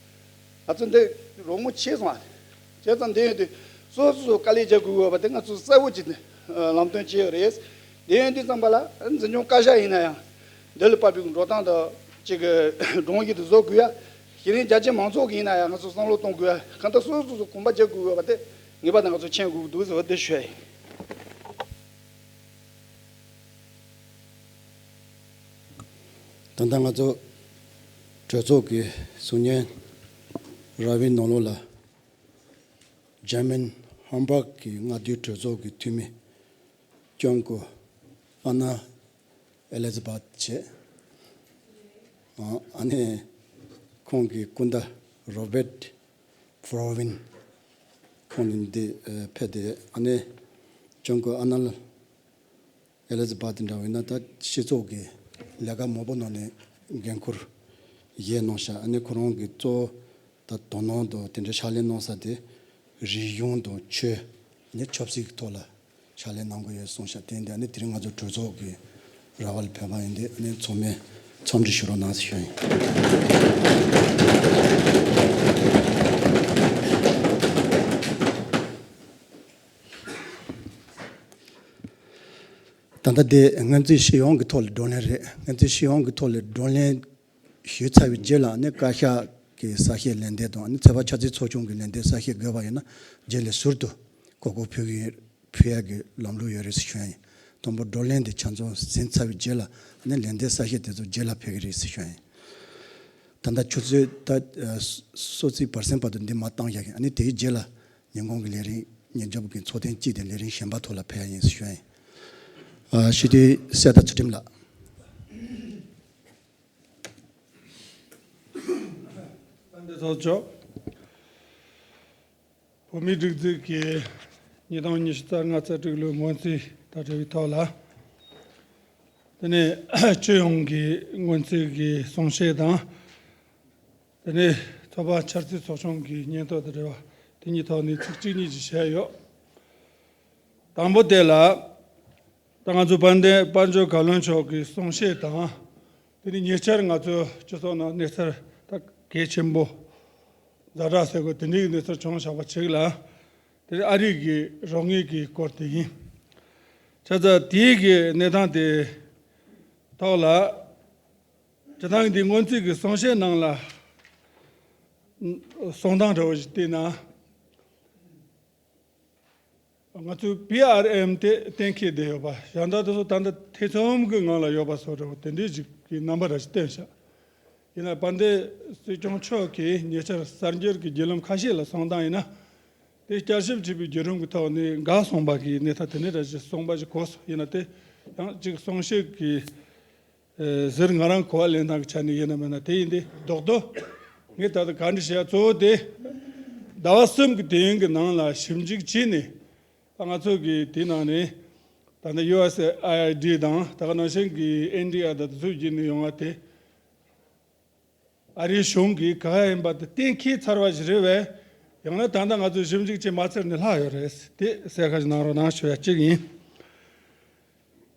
ང་ཚོ་འདི་རོགས་དངུལ་ཆད་སོང་ཨ། བྱས་ཙང་འདི་ཡོད་དུས་སོ་སོ་སོ་དཀའ་ལས་རྒྱག་དགོས་ཡོད་པ་དེ་ང་ཚོ་གསལ་བོ་ཅིག་ལམ་སྟོན་བྱས་ཡོད་རེད། འདི་ཡོད་དུས་ཙམ་པ་ལ་འཛིན་སྐྱོང་བཀའ་ཤག་ཡིན་ན་ཡང་འདི་ལ་བབས་པའི་འགྲོ་སྟངས་དང་ཅིག་གི་སྒྲོམ་གཞི་དེ་བཟོ་དགོས་ཡ། གཞི་རིམ་རྒྱ་ཆེ་མང་ཚོགས་ཀྱི་ཡིན་ན་ཡང་ང་ཚོ་བསམ་བློ་གཏོང་དགོས་ཡ། གང་ལྟར་སོ་སོ་སོ་གོམ་པ་རྒྱག་དགོས་ཡོད་པ་དེ་ངེས་པར་དུ་ང་ཚོ་མཁྱེན་དགོས་ཀྱི་འདུག་ཟེར་བ་འདི་ཞུ་ཡ་ཡིན། ད་ལྟ་ང་ཚོ་གྲོས་ཚོགས་ཀྱི་གསུང་སྙན་ར་བའི་ནང་ལོགས་ལ་འཇར་མན་ཧམ་བྷག་གི་མངའ་སྡེའི་གྲོས་ཚོགས་ཀྱི་འཐུས་མི་སྐྱབས་མགོན་ཨ་ན་ཨེ་ལི་ཛ་བྷད་བྱས། ཨ་ཨ་ནི་ཁོང་གི་སྐུ་ཟླ་རོ་བེར་ཕོ་རོ་ཝིན་ཁོང་ནི་འདི་ཨ་ཕེབས་ཏེ། ཨ་ནི་སྐྱབས་མགོན་ཨ་ན་ཨེ་ལི་ཛ་བྷད་འདྲ་བས་ན་ད་སྤྱི་ཚོགས་ཀྱི་ལས་ཀ་མང་པོ་ནང་ནས་འགན་འཁུར་བཞེས་གནང་ཤག་ཨ་ནི་ཁོ་རང་གི་གཙོ་བོ་ད་དོ་སྣང་དང་དེ་འདྲ་ཕྱག་ལས་གནང་ས་དེ་རིག་གཞུང་དང་ཆོས། ཨ་ནི་ཆབ་སྲིད་ཀྱི་ཐོག་ལ་ཕྱག་ལས་གནང་གི་ཡོད་གསུངས་ཤག་དེ་འདི་ཨ་ནི་དེ་རིང་ང་ཚོ་གྲོས་ཚོགས་ཀྱི་ར་བ་ལ་ཕེབས་པ་ཡིན་དུས་ཨ་ནི་ཚང་མས་འཚམས་འདྲི་ཞུ་རོགས་གནང་ཟེར་ཞུ་ཡ་ཡིན། ད་ལྟ་དེ་སྔོན་རྩིས་ཤེས་ཡོན་གྱི་ཐོག་ལ་བགྲོ་གླེང་རེད། སྔོན་རྩིས་ཤེས་ཡོན་གྱི་ཐོག་ལ་བགྲོ་གླེང་ཞུས་ཚར་བའི་རྗེས་ལ་ནི་བཀའ་ཤག་གི་གསལ་བཤད་ལན་འདེབས་དང་ནི་ཚོད་དཔག་ཆ་རྩིས་ཚོགས་ཆུང་གི་ལན་འདེབས་གསལ་བཤད་དགོས་པ་ཡིན་ན་རྗེས་ལ་ཟུར་དུ་གོ་སྐབས་ཕུལ་གྱི་ཕུལ་ཡག་གི་ལམ་ལུགས་ཡོད་རེད་ཟེར་ཞུ་ཡ་ཡིན། དང་པོ་བགྲོ་གླེང་དེ་ཆ་ཚང་ཟིན་ཚར་བའི་རྗེས་ལ་ནི་ལན་འདེབས་གསལ་བཤད་དེ་ཚོ་རྗེས་ལ་ཕེབས་ཀྱི་རེད་ཟེར་ཞུ་ཡ་ཡིན། ད་ལྟ་ཆུ་ཚོད་ད་ཨ་སོ་རྩིས་བར་གསེང་བར་དུ་འདི་མ་བཏང་བཞག་གི་ཨ་ནི་དེའི་རྗེས་ལ་ཉིན་གུང་གི་ལས་རིམ་ཉིན་རྒྱབ་ཀྱི་ཚོགས་ཐེངས་གཅིག་དེ་ལས་རིམ་གཞན་པ་ཐོག་ལ་ཕེབས་ཡ་ཡིན་ཟེར་ཞུ་ཡ་ཡིན། ཨ་སྤྱི་འཐུས་གསེར་རྟ་ཚུལ་ཁྲིམས་ལགས། ཚོགས་གཙོ། བོད་མིའི་སྒྲིག་འཛུགས་ཀྱི་ཉིས་སྟོང་ཉི་ཤུ་རྩ་ལྔ་རྩ་དྲུག་ལོའི་སྔོན་རྩིས་དང་འབྲེལ་བའི་ཐོག་ལ། དེ་ནས་སྤྱི་ཡོངས་ཀྱི་སྔོན་རྩིས་ཀྱི་གསུང་བཤད་དང་། དེ་ནས་ཚོད་དཔག་འཆར་རྩིས་ཚོགས་ཆུང་གི་སྙན་ཐོ་དང་འབྲེལ་བ་དེ་གཉིས་ཐོག་ནས་ཚིག་གཅིག་གཉིས་ཀྱིས་བཤད་ཡོད། དང་པོ་དེ་ལ། ད་ང་ཚོ་དཔལ་ལྡན་དཔལ་འབྱོར་བཀའ་བློན་མཆོག་གི་གསུང་བཤད་དང་། དེ་ནས་ཉེ་ཆར་ང་ཚོའི་སྤྱི་ཚོགས་ནང་གནས་ཚུལ་ད་གལ་ཆེན་པོ་ཛ་དྲག་ཟེར་དགོས་དེ་འདྲའི་གནས་ཚུལ་བྱུང་བཞག་པ་ཞིག་ལ། དེ་ནས་ཨ་རི་གི་རོགས་དངུལ་གྱི་སྐོར་དེ་ཡིན། བྱས་ཙང་དེའི་གི་གནས་སྟངས་དེ་ཐོག་ལ་སྤྱིར་བཏང་གི་འདི་སྔོན་རྩིས་ཀྱི་གསུང་བཤད་ནང་ལ་གསུང་སྟངས་འདྲ་བོ་ཞིག་བལྟས་ན། ང་ཚོའི་པི་ཨར་ཨེམ་དེ་གཏན་འཁེལ་བསྡད་ཡོད་པ། གཞན་དག་དེ་ཚོ་ད་ལྟ་ཐེ་ཚོམ་གྱི་ངང་ལ་ཡོད་པ་བཟོ་འདྲ་བོ་དེ་འདྲའི་ཞིག་གི་རྣམ་པ་ར་ཞིག་བསྟན་ཤག་ཡིན་ན་དཔལ་ལྡན་སྲིད་སྐྱོང་མཆོག་གིས་ཉེ་ཆར་གསར་འགྱུར་གྱི་བརྒྱུད་ལམ་ཁ་ཤས་ལ་གསུང་སྟངས་ཡིན་ན། དེ་བསྐྱར་ཞིབ་བྱས་པའི་བརྒྱུད་རིམ་གྱི་ཐོག་ནས་འགག་སོང་བ་གི་གནས་སྟངས་དེ་འདྲ་ར་ཞིག་གསུངས་པ་ཞིག་གོ་སོང་། ཡིན་ན་དེ་ཡང་ཅིག་གསུང་བཤད་ཀྱི་ ཟུར་ང་རང་གོ་བ་ལེན་སྟངས་ཀྱི་ཆ་ནས་ཡིན་ན་མིན་ན་དེ་ཡིན་ཏེ་རྡོག་རྡོག་ངས་ད་ལྟ་ག་འདྲ་བཤད་ཡ་གཙོ་བོ་དེ་ཟླ་བ་གསུམ་གྱི་དུས་ཡུན་གྱི་ནང་ལ་ཞིབ་འཇུག་བྱས་ནས། ད་ང་ཚོ་གི་དེའི་ནང་ནས་ད་ལྟ་ཡུ་ཨེས་ཨེ་ཨའི་ཌི་དང་ད་ག་ནང་བཞིན་གྱི་ཨིན་ཌི་ཡ་དང་དེ་ཚོའི་བརྒྱུད་ནས་ཡོང་བ་དེ། ཨ་རིའི་གཞུང་གིས་ག་ག་ཡིན་པ་དེ་གཏན་འཁེལ་ཚར་བ་ཞིག་རེད་པས། ཡང་ན་ད་ལྟ་ང་ཚོས་ཞིབ་འཇུག་བྱས་མ་ཚར་ནས་ལྷག་ཡོད་རེད། དེ་གསལ་ཁ་ཞིག་གནང་རོགས་གནང་ཞུ་ཡ་གཅིག་ཡིན།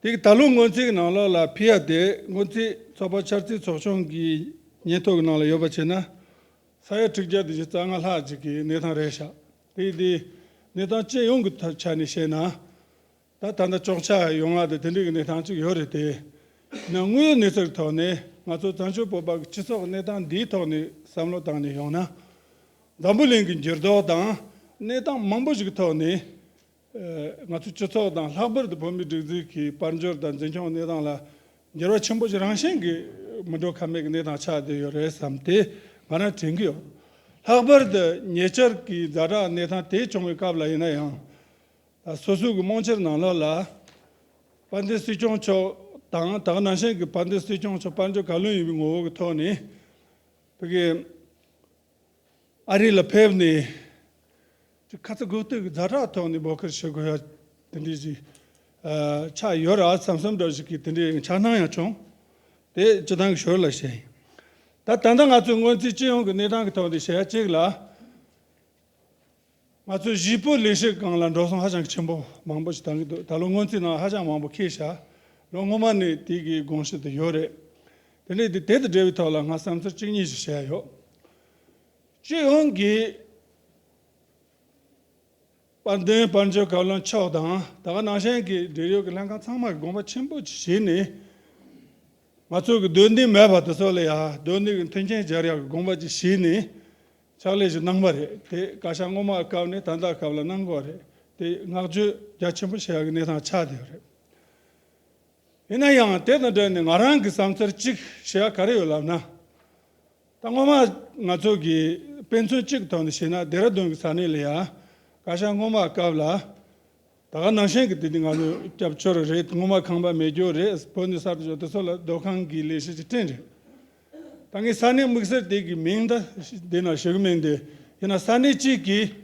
དེ་གི་ད་ལོ་སྔོན་རྩིས་ཀྱི་ནང་ལོགས་ལ་ཕུལ་ཡ་དེ་སྔོན་རྩིས་ཚོགས་པ་འཆར་རྩིས་ཚོགས་ཆུང་གི་སྙན་ཐོ་གི་ནང་ལ་ཡོད་པ་བྱས་ན། ས་ཡ་དྲུག་བརྒྱ་དང་ཉི་ཤུ་རྩ་ལྔ་ལྷག་ཅིག་གི་གནས་སྟངས་རེད་ཤག་དེ་དེ་གནས་སྟངས་སྤྱི་ཡོངས་ཀྱི་ཐ་ཆ་ནས་བཤད་ན། ད་ད་ལྟ་གཅོག་ཆ་ཡོང་བ་དེ་དེ་འདྲའི་གི་གནས་སྟངས་ཅིག་ཡོད་རེད་དེ། ཡིན་ན་དངོས་ཡོད་གནས་ཚུལ་ཐོག་ནས་ང་ཚོ་བཙན་བྱོལ་བོད་པ་གི་སྤྱི་ཚོགས་གནས་སྟངས་འདིའི་ཐོག་ནས་བསམ་བློ་བཏང་ནས་ཡོང་ན། འཛམ་བུ་གླིང་གི་འགྱུར་ལྡོག་དང་གནས་སྟངས་མང་པོ་ཞིག་གི་ཐོག་ནས། ཨ། ང་ཚོའི་སྤྱི་ཚོགས་དང་ལྷག་པར་དུ་བོད་མིའི་སྒྲིག་འཛུགས་ཀྱི་དཔལ་འབྱོར་དང་འཛིན་སྐྱོང་གནས་སྟངས་ལ་འགྱུར་བ་ཆེན་པོ་ཞིག་རང་བཞིན་གྱིས་མི་འགྲོ་ཁ་མེད་ཀྱི་གནས་སྟངས་ཆགས་བསྡད་ཡོད་རེད་བསམ་སྟེ་ང་རང་དྲན་གྱི་ཡོད། ལྷག་པར་དུ་ཉེ་ཆར་གྱི་ཛ་དྲག་གནས་སྟངས་དེ་བྱུང་བའི་སྐབས་ལ་ཡིན་ན་ཡང་། སོ་སོའི་གི་རྨོངས་འཆར་ནང་ལོགས་ལ་དཔལ་ལྡན་སྲིད་སྐྱོང་མཆོག་དང་ད་ག་ནང་བཞིན་གྱི་དཔལ་ལྡན་སྲིད་སྐྱོང་མཆོག་དཔལ་འབྱོར་བཀའ་བློན་ཡིན་པའི་ངོ་བོ་གི་ཐོག་ནས་བོད་ཀྱི། ཨ་རི་ལ་ཕེབས་ནས་ཁ་ཚ་དགོས་གཏུག་གི་ཛ་དྲག་ཐོག་ནས་འབོད་སྐུལ་ཞུ་དགོས་ཡ་དེ་འདྲའི་ཞིག་ཨ། ཆགས་ཡོད་ར་བསམ་བསམ་འདྲ་ཞིག་གི་དེ་འདྲའི་འཆར་སྣང་ཡང་བྱུང་། དེ་སྤྱི་བཏང་གི་ཞོར་ལ་བཤད་ཡིན། ད་ད་ལྟ་ང་ཚོའི་སྔོན་རྩིས་སྤྱི་ཡོངས་ཀྱི་གནས་སྟངས་ཀྱི་ཐོག་ནས་བཤད་ཡ་གཅིག་ལ། ང་ཚོའི་གཞིས་སྤོ་ལས་གཞི་སྒང་ལ་འགྲོ་སོང་ཧ་ཅང་གི་ཆེན་པོ་མང་པོ་ཞིག་བཏང་གི་འདུག་ད་ལོ་སྔོན་རྩིས་ནང་ཧ་ཅང་མང་པོ་འཁེལ་ཤག་ལོ་སྔོན་མ་ནས་དེ་གི་དགོངས་གཞི་དེ་ཡོད་རེད། དེ་འདྲའི་དེ་དེ་དང་འབྲེལ་བའི་ཐོག་ལ་ང་བསམ་ཚུལ་གཅིག་གཉིས་ཤིག་བཤད་ཡ་ཡོད། སྤྱི་ཡོངས་ཀྱི་དཔལ་ལྡན་དཔལ་འབྱོར་བཀའ་བློན་མཆོག་དང་ད་ག་ནང་བཞིན་གྱི་འབྲེལ་ཡོད་ཀྱི་ལྷན་ཁང་ཚང་མ་གི་དགོངས་པ་ཆེན་པོ་ཞིག་བཞེས་ནས། ང་ཚོ་གི་སྡོད་གནས་མེད་པ་དེ་ཚོ་ལ་ཡ་སྡོད་གནས་ཀྱི་མཐུན་རྐྱེན་སྦྱར་ཡག་གི་དགོངས་པ་ཅིག་བཞེས་ནས་ཕྱག་ལས་ཤིག་གནང་པ་རེད། དེ་བཀའ་ཤག་སྔོན་མ་སྐབས་ནས་ད་ལྟ་སྐབས་ལ་གནང་དགོས་རེད། དེ་བསྔགས་བརྗོད་རྒྱ་ཆེན་པོ་བྱེད་ཡག་གི་གནས་སྟངས་ཆགས་བསྡད་ཡོད་རེད། ཡིན་ན་ཡང་དེ་དང་འབྲེལ་ནས་ང་རང་གི་བསམ་ཚུལ་གཅིག་བཤད་ཡ་ག་རེ་ཡོད་ལབ་ན། ད་སྔོན་མ་ང་ཚོ་གི་དཔེ་མཚོན་གཅིག་ཐོག་ནས་བཤད་ན་ལྡེ་ར་ལྡུན་གི་ས་གནས་ལ་ཡ་བཀའ་ཤག་སྔོན་མ་སྐབས་ལ། ད་ག་ནང་བཞིན་གྱི་དེ་དུས་ང་ཚོ་སྐྱབས་བཅོལ་རེད། སྔོན་མ་ཁང་པ་མེད་རྒྱུ་རེད། བོད་ནས་གསར་དུ་འབྱོར་དེ་ཚོ་ལ་སྡོད་ཁང་གི་ལས་གཞི་ཅིག་བསྐྲུན་རེད། ད་ངས་ས་གནས་དམིགས་བསལ་དེ་གི་མིང་ད་འདི་ན་ཞུ་གི་མིན་ཏེ། ཡིན་ན་ས་གནས་གཅིག་གིས་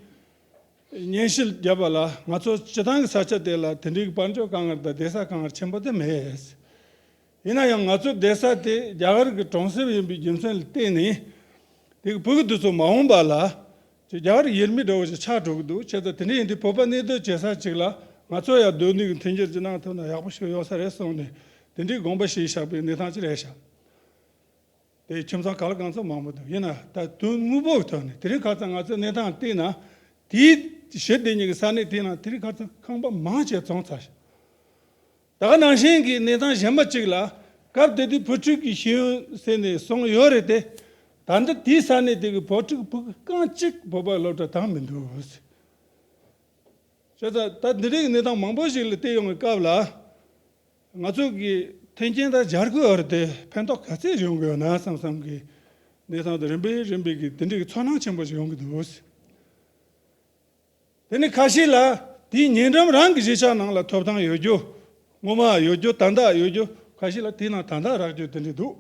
སྙན་ཞུ་བརྒྱབ་པ་ལ་ང་ཚོ་སྤྱི་བཏང་གི་ས་ཆ་དེ་ལ་དེ་འདྲའི་གི་དཔལ་འབྱོར་དཀའ་ངལ་དང་བསྡད་ས་དཀའ་ངལ་ཆེན་པོ་དེ་མེད། ཡིན་ན་ཡང་ང་ཚོ་བསྡད་ས་དེ་རྒྱ་གར་གྱི་གྲོང་གསེབ་ཡིན་པའི་རྒྱུ་མཚན་ལ་བརྟེན་ནས་དེ་གི་ཕྲུ་གུ་དེ་ཚོ་མ་འོངས་པ་ལ་ཅིག་རྒྱ་གར་ཡུལ་མི་འདྲ་བོ་ཞིག་ཆགས་འགྲོ་གི་འདུག་བྱས་ཙང་དེ་འདྲ་ཡིན་དུས་བོད་པ་གནས་སྡོད་བྱེད་ས་ཅིག་ལ་ང་ཚོ་ཡང་སྡོད་གནས་ཀྱི་མཐུན་འགྱུར་ཅིག་གནང་ཐུབ་ན་ཡག་པོ་ཞིག་ཡོད་ས་རེད་གསུངས་ནས་དེ་འདྲའི་དགོངས་པ་བཞེས་བཞག་པའི་གནས་སྟངས་ཅིག་རེད་ཤག་དེ་ཁྱིམ་ཚང་ག་ལ་གང་ཚོད་མང་པོ་འདུག་ཡིན་ན་ད་དོན་དངོས་པོ་གི་ཐོག་ནས་དེ་རིང་ཁ་སང་ང་ཚོའི་གནས་སྟངས་བལྟས་ན་དེའི་གཞི་དེ་ཉིད་ཀྱི་ས་གནས་དེ་ན་དེ་རིང་ཁ་སང་ཁང་པ་མང་ཆེ་བཙོངས་ཚར་ཤག་ད་ག་ནང་བཞིན་གྱི་གནས་སྟངས་གཞན་པ་གཅིག་ལ་སྐབས་དེ་དུས་བུ་ཕྲུག་གི་ཤེས་ཡོན་ཟེར་ནས་གསུངས་ཡོད་རེད་དེ། ད་ལྟ་དེའི་ས་གནས་དེ་གི་བུ་ཕྲུག་ཕྲུ་གུ་རྐང་གཅིག་བོད་པ་སློབ་གྲྭ་བཏང་མི་འདུག་བྱས་ཙང་ད་འདི་འདྲའི་གནས་སྟངས་མང་པོ་ཞིག་ལ་བལྟས་ཡོང་བའི་སྐབས་ལ་ང་ཚོ་གི་མཐུན་རྐྱེན་ད་སྦྱར་དགོས་ཡོད་རེད་དེ་ཕན་ཐོགས་ག་ཚད་ཡོང་གི་ཡོད་ན་བསམ་བསམ་གི་གནས་སྟངས་དེ་རིམ་པས་རིམ་པས་ཀྱི་དེ་འདྲའི་གི་ཚོར་སྣང་ཆེན་པོ་ཞིག་ཡོང་གི་འདུག་དེ་ནི་ཁ་ཤས་ལ་དེའི་ཉེ་འགྲམ་རང་གི་གཞིས་ཆགས་ནང་ལ་ཐོབ་ཐང་ཡོད་རྒྱུ། སྔོན་མ་ཡོད་རྒྱུ་ད་ལྟ་ཡོད་རྒྱུ། ཁ་ཤས་ལ་དེའི་ནང་ད་ལྟ་རག་རྒྱུ་དེ་འདྲ་འདུག་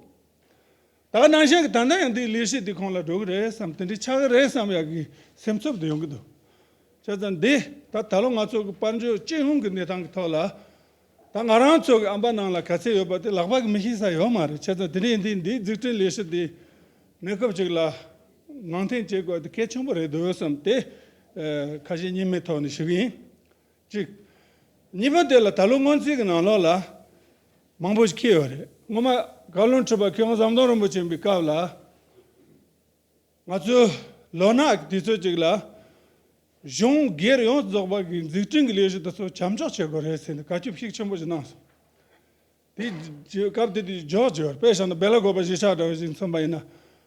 ད་ག་ནང་བཞིན་གྱི་ད་ལྟ་ཡང་འདིའི་ལས་གཞི་འདི་ཁོང་ལ་འགྲོ་གི་རེད་བསམ་དེ་འདྲ་ཆགས་ཀྱི་རེད་བསམ་ཡག་གི་སེམས་འཚབ་དེ་ཡོང་གི་འདུག་བྱས་ཙང་འདི་ད་ད་ལོ་ང་ཚོ་གི་དཔལ་འབྱོར་སྤྱི་ཡོངས་ཀྱི་གནས་སྟངས་ཀྱི་ཐོག་ལ། ད་ང་རང་ཚོ་གི་ཨམ་པ་ནང་ལ་ག་ཚད་ཡོད་པ་དེ་ལག་པ་གིས་མི་ཤེས་ས་ཡོད་མ་རེད། བྱས་ཙང་དེ་རིང་འདི་འདིའི་འཛུགས་སྐྲུན་ལས་གཞི་འདི་གནས་སྐབས་ཅིག་ལ་ངང་འཐེན་བྱེད་དགོས་དེ་གལ་ཆེན་པོ་རེད་འདུག་བསམ་སྟེ། ཨ། ཁ་ཞེ་གཉིས་མེད་ཐོག་ནས་ཞུ་གི་ཡིན། གཅིག་གཉིས་པ་དེ་ལ་ད་ལོ་སྔོན་རྩིས་ཀྱི་ནང་ལོགས་ལ་མང་པོ་ཞིག་འཁེལ་ཡོད་རེད། སྔོན་མ་བཀའ་བློན་ཁྲི་པ་མཁས་དབང་ཟམ་གདོང་རིན་པོ་ཆེ་ཡིན་པའི་སྐབས་ལ། ང་ཚོས་ལོ་ན་གི་དུས་ཚོད་ཅིག་ལ་གཞུང་སྒེར་ཡོངས་རྫོགས་པ་གི་འཛུགས་སྐྲུན་གྱི་ལས་གཞི་དེ་ཚོ་བྱམས་སྐྱོང་བྱེད་དགོས་རེད་ཟེར་ནས་བཀའ་ཁྱབ་ཤུགས་ཆེན་པོ་ཞིག་གནང་སོང་། དེ་རྗེས་སྐབས་དེ་དུས་འཇོག་བྱས་པ་དཔེ་བཞག་ན་སྦེལ་ཀོབ་གཞིས་ཆགས་འདྲ་བ་ཞིག་མཚོན་པ་ཡིན་ན་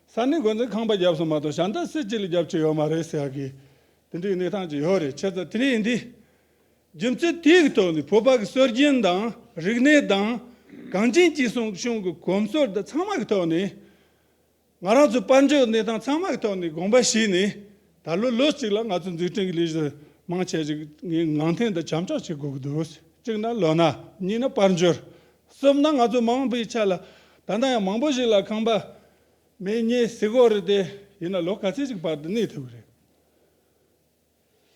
ས་གནས་འགོ་འཛིན་ཁང་པ་བརྒྱབ་སོང་མ་གཏོགས་གཞན་དག་སུ་གཅིག་ལ་རྒྱབ་སྐྱོར་ཡོད་མ་རེད་ཟེར་ཡག་གི་དེ་འདྲའི་གནས་སྟངས་ཅིག་ཡོད་རེད། བྱས་ཙང་དེ་རིང་ཡིན་དུས་རྒྱུ་མཚན་དེའི་གི་ཐོག་ནས་བོད་པ་གི་སྲོལ་རྒྱུན་དང་རིག་གནས་དང་གངས་ཅན་སྐྱེས་གསུམ་གཞུང་གི་གོམས་སྲོལ་དང་ཚང་མ་གི་ཐོག་ནས། ང་རང་ཚོ་དཔལ་འབྱོར་གནས་སྟངས་ཚང་མ་གི་ཐོག་ནས་དགོངས་པ་བཞེས་ནས་ད་ལོ་ལོ་གཅིག་ལ་ང་ཚོ་འཛུགས་སྐྲུན་གྱི་ལས་གཞི་མང་ཆེ་ཞིག་ངས་ངང་འཐེན་དང་བྱམས་སྐྱོང་བྱེད་དགོས་ཀྱི་འདུག་གཅིག་ན་ལོ་ན། གཉིས་ན་དཔལ་འབྱོར། གསུམ་ན་ང་ཚོ་མ་འོངས་པའི་ཆ་ལ་ ད་ལྟ་ཡང་མང་པོ་ཞིག་ལ་ཁང་པ་མེད་ཉེས་ཟེར་གོ་རེད་དེ། ཡིན་ན་ལོ་ག་ཚོད་ཅིག་བར་དུ་གནས་ཐུབ་ཀྱི་རེད།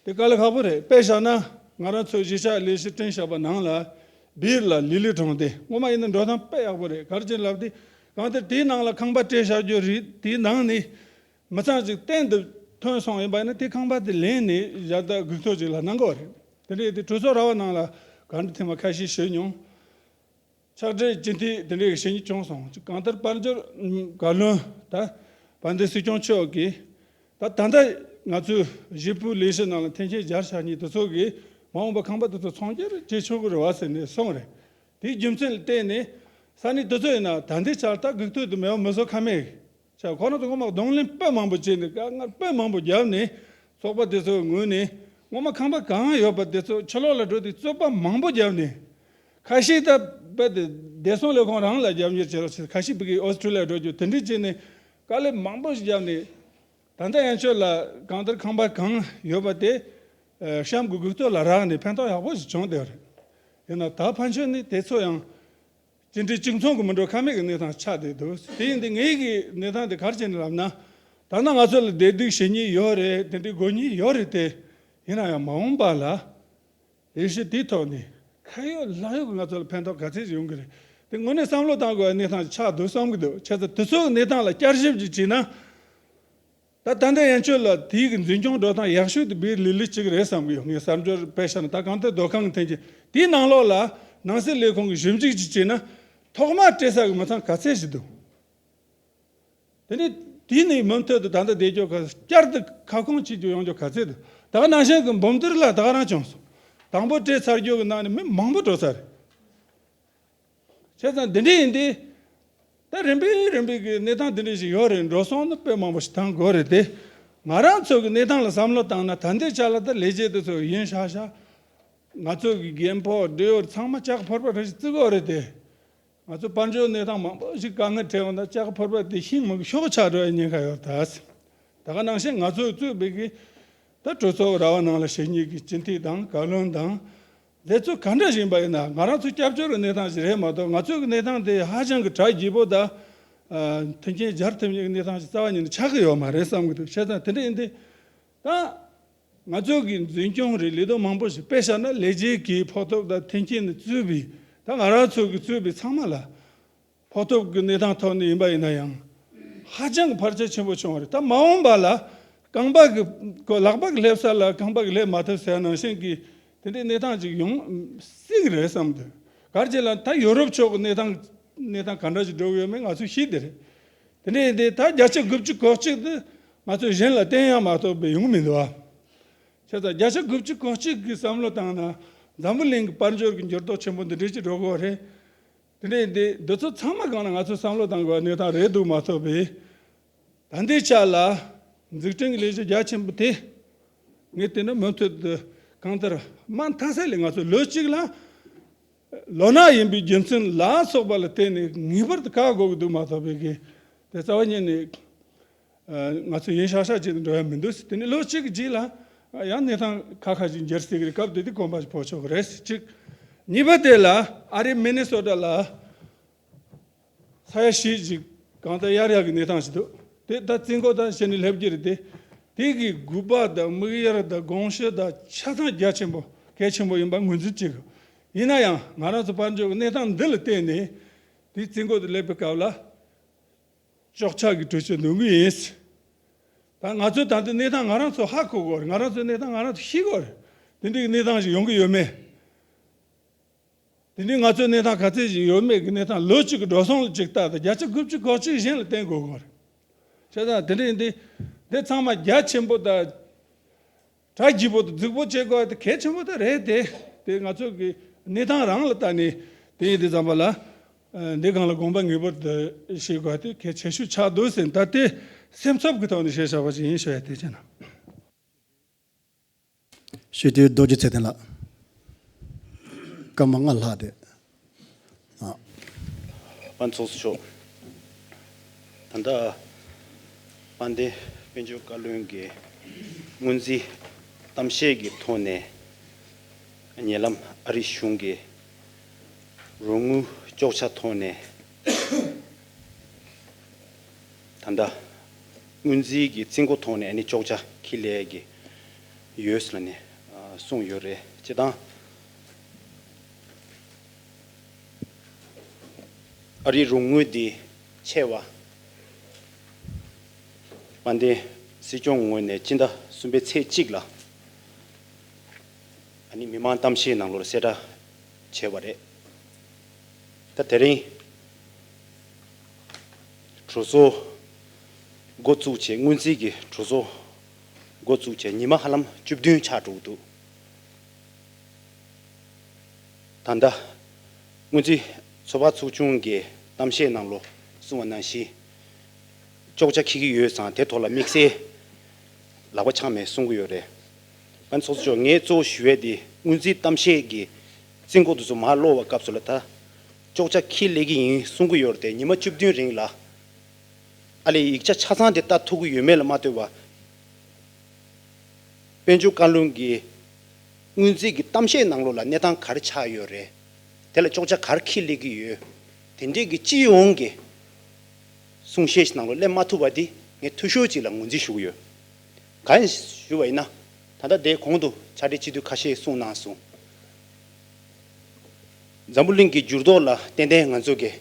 དེ་དཀའ་ལས་ཁག་པོ་རེད། དཔེ་བཞག་ན་ང་རང་ཚོའི་གཞིས་ཆགས་ལས་གཞི་བསྐྲུན་བཞག་པ་ནང་ལ་སྦིར་ལ་ལི་ལི་གྲོང་སྡེ་ངོ་མ་ཡིན་ན་འགྲོ་སྟངས་དཔེ་ཡག་པོ་རེད། ག་རེ་བྱས་ལབ་དུས་གང་ལྟར་དེའི་ནང་ལ་ཁང་པ་སྤྲད་བཞག་རྒྱུ་རེད། དེའི་ནང་ནས་མི་ཚང་ཅིག་གཏན་དུ་ཐོན་སོང་ཡིན་པ་ཡིན་ན་དེ་ཁང་པ་དེ་ལེན་ནས་བཞག་ད་སྒུག་ཐོ་ཅིག་ལ་གནང་དགོས་རེད། དེ་འདྲ་ཡིན་དུས་གྲོས་ཚོགས་ར་བ་ནང་ལ་ག་འདྲ་ཐེངས་མ་ཁ་ཤས་ཞུས་མྱོང་། ཕྱག་སྦྲེལ་སྤྱི་འཐུས་དེ་འདྲའི་བྱེད་ཉེས་བྱུང་སོང་། གང་ལྟར་དཔལ་འབྱོར་བཀའ་བློན་ད་དཔལ་ལྡན་སྲིད་སྐྱོང་མཆོག་གིས་ད་ད་ལྟ་ང་ཚོའི་གཞིས་སྤོའི་ལས་གཞི་ནང་ལ་མཐུན་རྐྱེན་སྦྱར་བཞག་མཁན་དེ་ཚོ་གིས་མ་འོངས་པ་ཁང་པ་དེ་ཚོ་ཚོང་སྒྱུར་བྱེད་ཆོག་གི་རེད་བ་ཟེར་ནས་གསུངས་རེད། དེའི་རྒྱུ་མཚན་ལ་བརྟེན་ནས་ས་གནས་དེ་ཚོ་ཡིན་ན་ད་ལྟའི་ཆར་ད་སྒུག་ཐོ་དེ་མེད་པ་མི་བཟོ་ཁ་མེད། ཆ་ཁོ་རང་ཚོ་ངོ་མ་གདོང་ལེན་དཔེ་མང་པོ་བྱས་ནས་དཀའ་ངལ་དཔེ་མང་པོ་བརྒྱབ་ནས་ཚོགས་པ་དེ་ཚོའི་ངོས་ནས་ངོ་མ་ཁང་པ་གང་ཡོད་པ་དེ་ཚོ་ཕྱི་ལོགས་ལ་འགྲོ་དུས་རྩོད་པ་མང་པོ་བརྒྱབ་ནས། ཁ་ཤས་ད་རྦད་དེ་བདེ་སྲུང་ལས་ཁུངས་རང་ལ་རྒྱབ་གཉེར་བྱེད་རོགས་བྱེད། ཁ་ཤས་ཕ་གི་ཨོ་སི་ཁྲུ་ལི་ཡ་འགྲོ་རྒྱུ་དེ་འདྲས་བྱས་ནས་དཀའ་ལས་མང་པོ་ཞིག་བརྒྱབ་ནས། ད་ལྟ་ཡན་ཆོད་ལ་གང་ལྟར་ཁང་པ་གང་ཡོད་པ་དེ་ཨ་གཤམ་གྱི་སྒུག་ཐོ་ལ་རག་ནས་ཕན་ཐོགས་ཡག་པོ་ཞིག་བྱུང་བསྡད་ཡོད་རེད། ཡིན་ན་ད་ཕན་ཆད་ནི་དེ་ཚོ་ཡང་གཅིག་འདྲ་གཅིག་མཚུངས་ཀྱི་མི་འགྲོ་ཁ་མེད་ཀྱི་གནས་སྟངས་ཆགས་བསྡད་འདུག་དེ་ཡིན་དུས་ངེད་ཀྱི་གནས་སྟངས་དེ་ག་རེ་བྱས་ནས་ལབ་ན། ད་ལྟ་ང་ཚོ་ལ་བདེ་སྡུག་བྱེད་མཁན་ཡོད་རེད། དེ་འདྲའི་དགོས་མཁན་ཡོད་རེད་དེ། ཡིན་ན་ཡང་མ་འོངས་པ་ལ་ལས་གཞི་དེའི་ཐོག་ནས་ཁ་ཡོད་ལག་ཡོད་ཀྱི་ང་ཚོ་ལ་ཕན་ཐོགས་ག་ཚད་ཅིག་ཡོང་གི་རེད། དེ་དངོས་གནས་བསམ་བློ་བཏང་དགོས་པའི་གནས་སྟངས་ཆགས་འདུག་བསམ་གྱི་འདུག་བྱས་ཙང་དེ་ཚོའི་གནས་སྟངས་ལ་བསྐྱར་ཞིབ་ཅིག་བྱས་ན། ད་ད་ལྟ་ཡན་ཆོད་ལ་དེའི་གི་འཛིན་སྐྱོང་འགྲོ་སྟངས་ཡག་ཤོས་དེ་སྦིར་ལི་ལི་གཅིག་རེད་བསམ་གྱི་ཡོད། ངས་གསར་འབྱོར་དཔེ་བཞག་ན་ད་གང་ལྟར་སྡོད་ཁང་གི་མཐུན་རྐྱེན་དེའི་ནང་ལོགས་ལ་ནང་སྲིད་ལས་ཁུངས་ཀྱི་ཞིབ་འཇུག་ཅིག་བྱས་ན་ཐོག་མར་སྤྲད་ས་གི་མི་ཚང་ག་ཚད་ཞིག་འདུག་དེ་ནས་དེ་ནས་མུ་མཐུད་དུ་ད་ལྟ་བསྡད་རྒྱུ་ག་བསྐྱར་དུ་ཁ་སྐོང་བྱེད་རྒྱུ་ཡོང་རྒྱུ་ག་ཚད་འདུག་ད་ག་ནང་བཞིན་གྱི་འབུམ་སྡེར་ལ་ད་ག་རང་བྱུང་སོང་། དང་པོ་སྤྲད་ཚར་རྒྱུ་གི་ནང་ནས་མི་མང་པོ་འགྲོ་ཚར་རེད། བྱས་ཙང་འདི་འདྲ་ཡིན་དུས། ད་རིམ་པས་རིམ་པས་ཀྱི་གནས་སྟངས་འདི་འདྲ་ཞིག་ཡོད་རེད། འགྲོ་སོང་ནི་དཔེ་མང་པོ་ཞིག་བཏང་དགོས་རེད་དེ། ང་རང་ཚོ་གི་གནས་སྟངས་ལ་བསམ་བློ་བཏང་ན་ད་ལྟའི་ཆ་ལ་ད་ལས་བྱེད་དེ་ཚོ་ཡིན་ཤག་ཤག་ང་ཚོ་གི་རྒན་པོ་འབྲེལ་ཡོད་ཚང་མ་ལྕགས་ཕོར་པ་རེ་ཞིག་བརྩི་དགོས་རེད་དེ། ང་ཚོ་དཔལ་འབྱོར་གནས་སྟངས་མང་པོ་ཞིག་དཀའ་ངལ་འཕྲད་འོང་ད་ལྕགས་ཕོར་པ་དེ་ཤིང་མིག་ཤོག་ཆག་འགྲོ་ཡ་ཉེན་ཁ་ཡོད་ད། ད་ག་ནང་བཞིན་ང་ཚོས་བཙུགས་པའི་གི་ད་གྲོས་ཚོགས་ར་བ་ནང་ལ་བྱེད་མཁན་གྱི་སྤྱི་འཐུས་དང་བཀའ་བློན་དང་། དེ་ཚོ་ག་འདྲ་ཞིག་ཡིན་པ་ཡིན་ན་ང་རང་ཚོ་སྐྱབས་བཅོལ་གྱི་གནས་སྟངས་ཤིག་རེད་མ་གཏོགས་ང་ཚོའི་གི་གནས་སྟངས་དེ་ཧ་ཅང་གི་གྲ་རྒྱས་པོ་དང་། ཨ། མཐུན་རྐྱེན་སྦྱར་ཐུབ་མཁན་གྱི་གནས་སྟངས་ཤིག་རྩ་བ་ཉིད་ནས་ཆགས་ཀྱི་ཡོད་མ་རེད་བསམ་གྱི་འདུག་བྱས་ཙང་དེ་འདྲ་ཡིན་དུས། ད་ང་ཚོའི་གི་འཛིན་སྐྱོང་རེད། ལས་དོན་མང་པོ་ཞིག་དཔེ་བཞག་ན་ལས་བྱེད་ཀྱི་ཕོགས་ཐོབ་དང་མཐུན་རྐྱེན་ནས་བཙུགས་པའི་ད་ང་རང་ཚོ་གི་བཙུགས་པའི་ཚང་མ་ལ། ཕོགས་ཐོབ་ཀྱི་གནས་སྟངས་ཐོག་ནས་ཡིན་པ་ཡིན་ན་ཡང་། ཧ་ཅང་གི་བར་ཆད་ཆེན་པོ་བྱུང་བ་རེད། ད་མ་འོངས་པ་ལ་རྐང་པ་གི་ལག་པ་གི་སླེབས་ས་ལ་རྐང་པ་གི་སླེབས་མ་ཐུབ་ཟེར་ནང་བཞིན་གྱི་དེ་འདྲའི་གནས་སྟངས་ཅིག་ཡོང་སྲིད་ཀྱི་རེད་བསམ་འདུག་ག་རེ་བྱས་ལ་ད་ཡོ་རོབ་ཕྱོགས་ཀྱི་གནས་སྟངས་གནས་སྟངས་ག་འདྲ་ཞིག་འགྲོ་གི་ཡོད་མེད་ང་ཚོས་ཤེས་བསྡད་རེད། དེ་འདྲ་ཡིན་དུས་ད་བརྒྱ་ཆ་དགུ་བཅུ་གོ་གཅིག་དེ་ང་ཚོས་གཞན་ལ་བསྟན་ཡག་མ་གཏོགས་པའི་ཡོང་གི་མི་འདུག་ཨ། བྱས་ཙང་བརྒྱ་ཆ་དགུ་བཅུ་གོ་གཅིག་གི་བསམ་བློ་བཏང་ན་འཛམ་བུ་གླིང་གི་དཔལ་འབྱོར་གྱི་འགྱུར་ལྡོག་ཆེན་པོ་འདི་འདྲ་ཅིག་འགྲོ་གི་ཡོད་རེད། དེ་འདྲ་ཡིན་དུས་འདི་ཚོ་ཚང་མ་སྒང་ལ་ང་ཚོས་བསམ་བློ་བཏང་དགོས་པའི་གནས་སྟངས་རེད་འདུག་མ་གཏོགས་པའི། ད་ལྟའི་ཆ་ལ་འཛུགས་སྐྲུན་གྱི་ལས་གཞི་རྒྱ་ཆེན་པོ་དེ་ངས་བལྟས་ན་མུ་མཐུད་དུ་གང་ལྟར་མ་མཐའ་ས་ལས་ང་ཚོ་ལོ་གཅིག་ལ་ལོ་ན་ཡིན་པའི་རྒྱུ་མཚན་ལ་སོགས་པ་ལ་བརྟེན་ནས་ངེས་པར་དུ་བཀག་དགོས་ཀྱི་འདུག་མ་གཏོགས་པའི་གི་དེ་རྩ་བ་ཉིད་ནས་ང་ཚོ་ཡིན་ཤག་ཤག་བྱས་ནས་འགྲོ་ཡ་མི་འདུག་དེ་ནས་ལོ་གཅིག་གི་རྗེས་ལ་ཡང་གནས་སྟངས་ཁ་ཁ་ཞིག་འགྱུར་སྲིད་ཀྱི་རེད། སྐབས་དེ་དུས་གོམ་པ་ཞིག་ཕོག་ཆོག་གི་རེད། གཅིག་གཉིས་པ་དེ་ལ་ཨ་རིའི་མི་ནི་སོ་ཊ་ལ། ས་ཡ་བཞི་ཞིག་གང་ལྟར་གཡར་ཡག་གི་གནས་སྟངས་ཤིག་འདུག་དེ་ད་རྩིས་འགོ་དང་བྱས་ནས་སླེབས་ཀྱི་རེད་དེ། དེ་གི་དགོས་པ་དང་དམིགས་ཡུལ་དང་དགོངས་གཞི་དང་ཆ་ཚང་རྒྱ་ཆེན་པོ་གལ་ཆེན་པོ་ཡིན་པ་ངོས་འཛིན་བྱེད་དགོས། ཡིན་ན་ཡང་ང་རང་ཚོ་དཔལ་འབྱོར་གྱི་གནས་སྟངས་འདི་ལ་བརྟེན་ནས་དེ་རྩིས་འགོ་དེ་སླེབས་པའི་སྐབས་ལ་གཅོག་ཆ་གི་གྲོས་ཆོད་འདོན་གི་ཡིན། ད་ང་ཚོས་ད་ལྟ་གནས་སྟངས་ང་རང་ཚོ་ཧ་གོ་དགོས་རེད། ང་རང་ཚོའི་གནས་སྟངས་ང་རང་ཚོ་ཤེས་དགོས་རེད། དེ་འདྲའི་གནས་སྟངས་ཤིག་ཡོང་གི་ཡོད་མེད། དེ་འདྲའི་ང་ཚོའི་གནས་སྟངས་ག་ཚད་ཅིག་ཡོད་མེད་ཀྱི་གནས་སྟངས་ལོ་གཅིག་གི་འགྲོ་སོང་ལ་གཅིག་ལྟ་དང་བརྒྱ་ཆ་དགུ་བཅུ་གོ་གཅིག་གཞན་ལ་བརྟེན་དགོས་ཀྱི་རེད། བྱས་ཙང་དེ་འདྲ་ཡིན་དུས་འདི་ཚང་མ་རྒྱ་ཆེན་པོ་དང་གྲ་རྒྱས་པོ་དང་རྫིག་པོ་བྱེད་དགོས་དེ་གལ་ཆེན་པོ་དེ་རེད་དེ། དེ་ང་ཚོ་གི་གནས་སྟངས་རང་ལ་ལྟ་ནས་དེ་ཡིན་དུས་ཙམ་པ་ལ་འདི་སྒང་ལ་དགོངས་པ་ངེས་པར་དུ་བཞེས་དགོས་དེ་གལ་ཆེ་ཤོས་ཆགས་འདུག་ཟེར། ད་དེ་སེམས་འཚབ་ཀྱི་ཐོག་ནས་བཤད་བཞག་པ་ཞིག་ཡིན་ཞུ་ཡ་དེ་བྱས་ན། ཤེས་རྟོགས་རྡོ་རྗེ་ཚེ་བརྟན་ལགས། སྐར་མ་ལྔ་ལྷག་དེ། ཨ། དཔལ་ཚོགས་གཙོ་མཆོག་ད་ལྟ་དཔལ་ལྡན་དཔལ་འབྱོར་བཀའ་བློན་གྱིས་སྔོན་རྩིས་གཏམ་བཤད་ཀྱི་ཐོག་ནས་ཉེ་ལམ་ཨ་རི་གཞུང་གིས་རོགས་དངུལ་གཅོག་ཆ་ཐོག་ནས་ ད་ལྟ་སྔོན་རྩིས་ཀྱི་རྩིས་འགོ་ཐོག་ནས་ཨ་ནི་གཅོག་ཆ་འཁྱེར་སླེབས་ཀྱི་ཡོད་ལབ་ནས་གསུངས་ཡོད་རེད། སྤྱིར་བཏང་ཨ་རིའི་རོགས་དངུལ་འདི་ཆེ་བ་དཔལ་ལྡན་སྲིད་སྐྱོང་ངོས་ནས་སྤྱི་ཟླ་གསུམ་པའི་ཚེས་གཅིག་ལ་ཨ་ནི་མི་མང་གཏམ་བཤད་ནང་ལོགས་ལ་གསལ་བསྒྲགས་བྱས་པ་རེད། ད་དེ་རིང་གྲོས་ཚོགས་འགོ་བཙུགས་བྱས། སྔོན་རྩིས་ཀྱི་གྲོས་ཚོགས་འགོ་བཙུགས་བྱས་ཉི་མ་ཧ་ལམ་བཅུ་བདུན་ཆགས་འགྲོ་གི་འདུག་ད་ལྟ་སྔོན་རྩིས་ཚོགས་པ་ཚོགས་ཆུང་གི་གཏམ་བཤད་ནང་ལོགས་གསུངས་པ་ནང་བཞིན་གཅོག་ཆ་འཁྱེར་གྱི་ཡོད་ཙང་དེ་ཐོག་ལ་དམིགས་བསལ་ལག་པ་འཆང་མེད་གསུང་གི་ཡོད་རེད། ཨ་ནི་ཚོགས་གཙོ་མཆོག་ངས་གཙོ་བོ་ཞུ་ཡས་དེ་སྔོན་རྩིས་གཏམ་བཤད་ཀྱི་རྩིས་འགོ་དེ་ཚོ་མར་ཀློག་པའི་སྐབས་སུ་ལ་ད་གཅོག་ཆ་འཁྱེར་སླེབས་ཀྱི་ཡིན་གསུང་གི་ཡོད་རེད་དེ། ཉི་མ་བཅུ་བདུན་རིང་ལ་ཨ་ལས་ཡིག་ཆ་ཆ་ཚང་དེ་ལྟ་ཐུབ་ཀྱི་ཡོད་མེད་ལ་མ་ལྟོས་པ། དཔལ་འབྱོར་བཀའ་བློན་གྱིས་སྔོན་རྩིས་ཀྱི་གཏམ་བཤད་ནང་ལོགས་ལ་གནས་སྟངས་ག་རེ་ཆགས་ཡོད་རེད། དེ་ལ་གཅོག་ཆ་ག་རེ་འཁྱེར་སླེབས་ཀྱི་ཡོད། དེ་འདྲས་ཀྱི་སྤྱི་ཡོངས་ཀྱི་གསུང་བཤད་ནང་ལོགས་སླེབས་མ་ཐུབ་པ་འདི་ངས་འཐུས་ཤོར་ཅིག་ལ་ངོས་འཛིན་ཞུ་གི་ཡོད། གང་ཡིན་ཞུ་བ་ཡིན་ན། ད་ལྟ་དེའི་གོང་དུ་ཕྱག་སྦྲེལ་སྤྱི་འཐུས་ཁ་ཤས་གསུངས་གནང་སོང་། འཛམ་བུ་གླིང་གི་འགྱུར་ལྡོག་ལ་ཏན་ཏན་ང་ཚོ་གིས་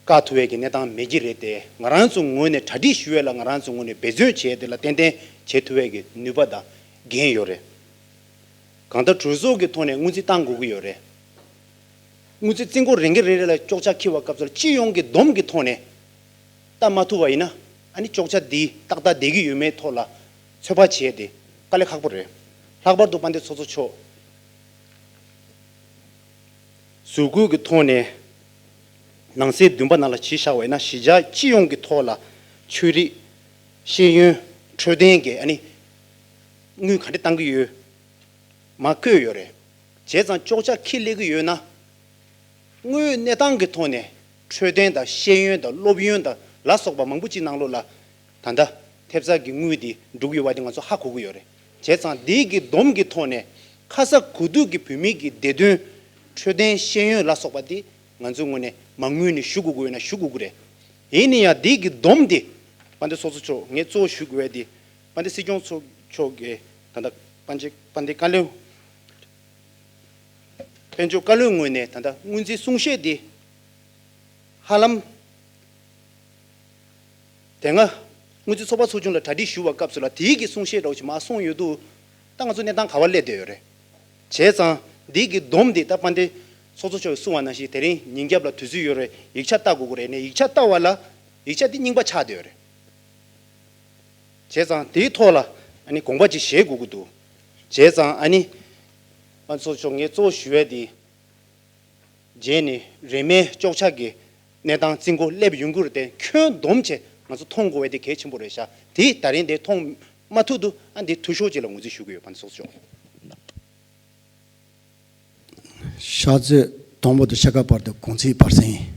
བཀག་ཐུབ་པའི་གི་གནས་སྟངས་མེད་ཀྱི་རེད་དེ། ང་རང་ཚོ་ངོས་ནས་གྲ་སྒྲིག་ཞུ་ཡས་ལ་ང་རང་ཚོ་ངོས་ནས་འབད་བརྩོན་བྱས་དེ་ལ་ཏན་ཏན་བྱེད་ཐུབ་པའི་གི་ནུས་པ་དང་འགན་ཡོད་རེད། གང་ལྟར་གྲོས་ཚོགས་ཀྱི་ཐོག་ནས་སྔོན་རྩིས་བཏང་དགོས་ཀྱི་ཡོད་རེད། སྔོན་རྩིས་རྩིས་འགོ་རེ་འགའ་རེ་རེ་ལ་གཅོག་ཆ་འཁྱེར་བའི་སྐབས་སུ་ལ་སྤྱི་ཡོངས་ཀྱི་སྡོམ་གྱི་ཐོག་ནས་བལྟ་མ་ཐུབ་པ་ཡིན་ན། ཨ་ནི་གཅོག་ཆ་འདི་ཏག་ཏག་བསྡད་ཀྱི་ཡོད་མེད་ཐོག་ལ་ཚོད་དཔག་བྱས་ཏེ་དཀའ་ལས་ཁག་པོ་རེད། ལྷག་པར་དུ་དཔལ་ལྡན་ཚོགས་གཙོ་མཆོག་ཟུར་བཀོད་ཀྱི་ཐོག་ནས་ནང་གསེས་བདུན་པ་ནང་ལ་གཞི་བཞག་པ་ཡིན་ན། གཞིས་ཆགས་སྤྱི་ཡོངས་ཀྱི་ཐོག་ལ་ཆོས་རིག་ཤེས་ཡོན་འཕྲོད་བསྟེན་གྱི་ཨ་ནི་དངུལ་ག་འདྲ་བཏང་གི་ཡོད་མ་བཀོད་ཡོད་རེད། བྱས་ཙང་གཅོག་ཆ་འཁྱེར་སླེབས་ཀྱི་ཡོད་ན། དངུལ་གནས་སྟངས་ཀྱི་ཐོག་ནས་འཕྲོད་བསྟེན་དང་ཤེས་ཡོན་དང་སློབ་ཡོན་དང་ལ་སོགས་པ་མང་པོ་ཅིག་ནང་ལོགས་ལ་ད་ལྟ་ཐེབས་རྩ་གི་དངུལ་དེ་འགྲོ་གི་ཡོད་པ་དེ་ང་ཚོ་ཧ་གོ་གི་ཡོད་རེད། བྱས་ཙང་འདི་གི་སྡོམ་གྱི་ཐོག་ནས་ཁ་ས་གོ་སྡུག་གི་བོད་མི་གི་བདེ་དོན། འཕྲོད་བསྟེན། ཤེས་ཡོན་ལ་སོགས་པ་དེ་ང་ཚོའི་ངོས་ནས་མ་དངུལ་ནས་ཞུ་དགོས་ཀྱི་ཡོད་ན་ཞུ་དགོས་ཀྱི་རེད། ཡིན་ན་ཡང་འདི་གི་སྡོམ་དེ་དཔལ་ལྡན་ཚོགས་གཙོ་མཆོག་ངས་གཙོ་བོ་ཞུ་དགོས་པ་དེ་དཔལ་ལྡན་སྲིད་སྐྱོང་མཆོག་མཆོག་གིས་ད་ལྟ་དཔལ་འབྱོར་དཔལ་ལྡན་བཀའ་བློན། དཔལ་འབྱོར་བཀའ་བློན་ངོས་ནས་ད་ལྟ་སྔོན་རྩིས་གསུང་བཤད་འདི་ཧ་ལམ་དེ་སྔ་སྔོན་རྩིས་ཚོགས་པ་ཚོགས་ཆུང་ལ་གྲ་སྒྲིག་ཞུ་བའི་སྐབས་སུ་ལ་དེའི་གི་གསུང་བཤད་འདྲ་བོ་ཞིག་མར་གསུངས་ཡོད་འདུག་ད་ང་ཚོ་གནས་སྟངས་ག་པར་སླེབས་བསྡད་ཡོད་རེད། བྱས་ཙང་འདི་གི་སྡོམ་འདི་ད་དཔལ་ལྡན་ཚོགས་གཙོ་མཆོག་གིས་གསུངས་པ་ནང་བཞིན་དེ་རིང་ཉིན་རྒྱབ་ལ་དུས་ཚོད་ཡོད་རེད། ཡིག་ཆ་ལྟ་དགོས་ཀྱི་རེད། ནས་ཡིག་ཆ་ལྟ་བ་ལ་ཡིག་ཆ་འདི་རྙིང་པ་ཆགས་བསྡད་ཡོད་རེད། བྱས་ཙང་དེའི་ཐོག་ལ་ཨ་ནི་དགོངས་པ་ཅིག་བཞེས་དགོས་ཀྱི་འདུག་བྱས་ཙང་ཨ་ནི་ཨ་ཚོགས་གཙོ་མཆོག་ངས་གཙོ་བོ་ཞུ་ཡས་དེ་རྗེས་ནས་རིན་མེད་གཅོག་ཆ་གི་གནས་སྟངས་རྩིས་འགོ་སླེབས་ཡོང་གི་རེད་དེ། ཁྱོན་བསྡོམས་བྱས་ང་ཚོ་མཐོང་དགོས་པ་དེ་གལ་ཆེན་པོ་རེད་ཤག་དེ་ད་རིང་དེ་མཐོང་མ་ཐུབ་འདུག་ཨ་འདི་འཐུས་ཤོར་ཅིག་ལ་ངོས་འཛིན་ཞུ་གི་ཡོད། ཕན་ཚུན་ཚོགས་གཙོ་མཆོག་ཤར་རྩེ་དང་པོ་དང་ཕྱེད་ཀ་བར་དུ་གུང་ཚིགས་བར་གསེང་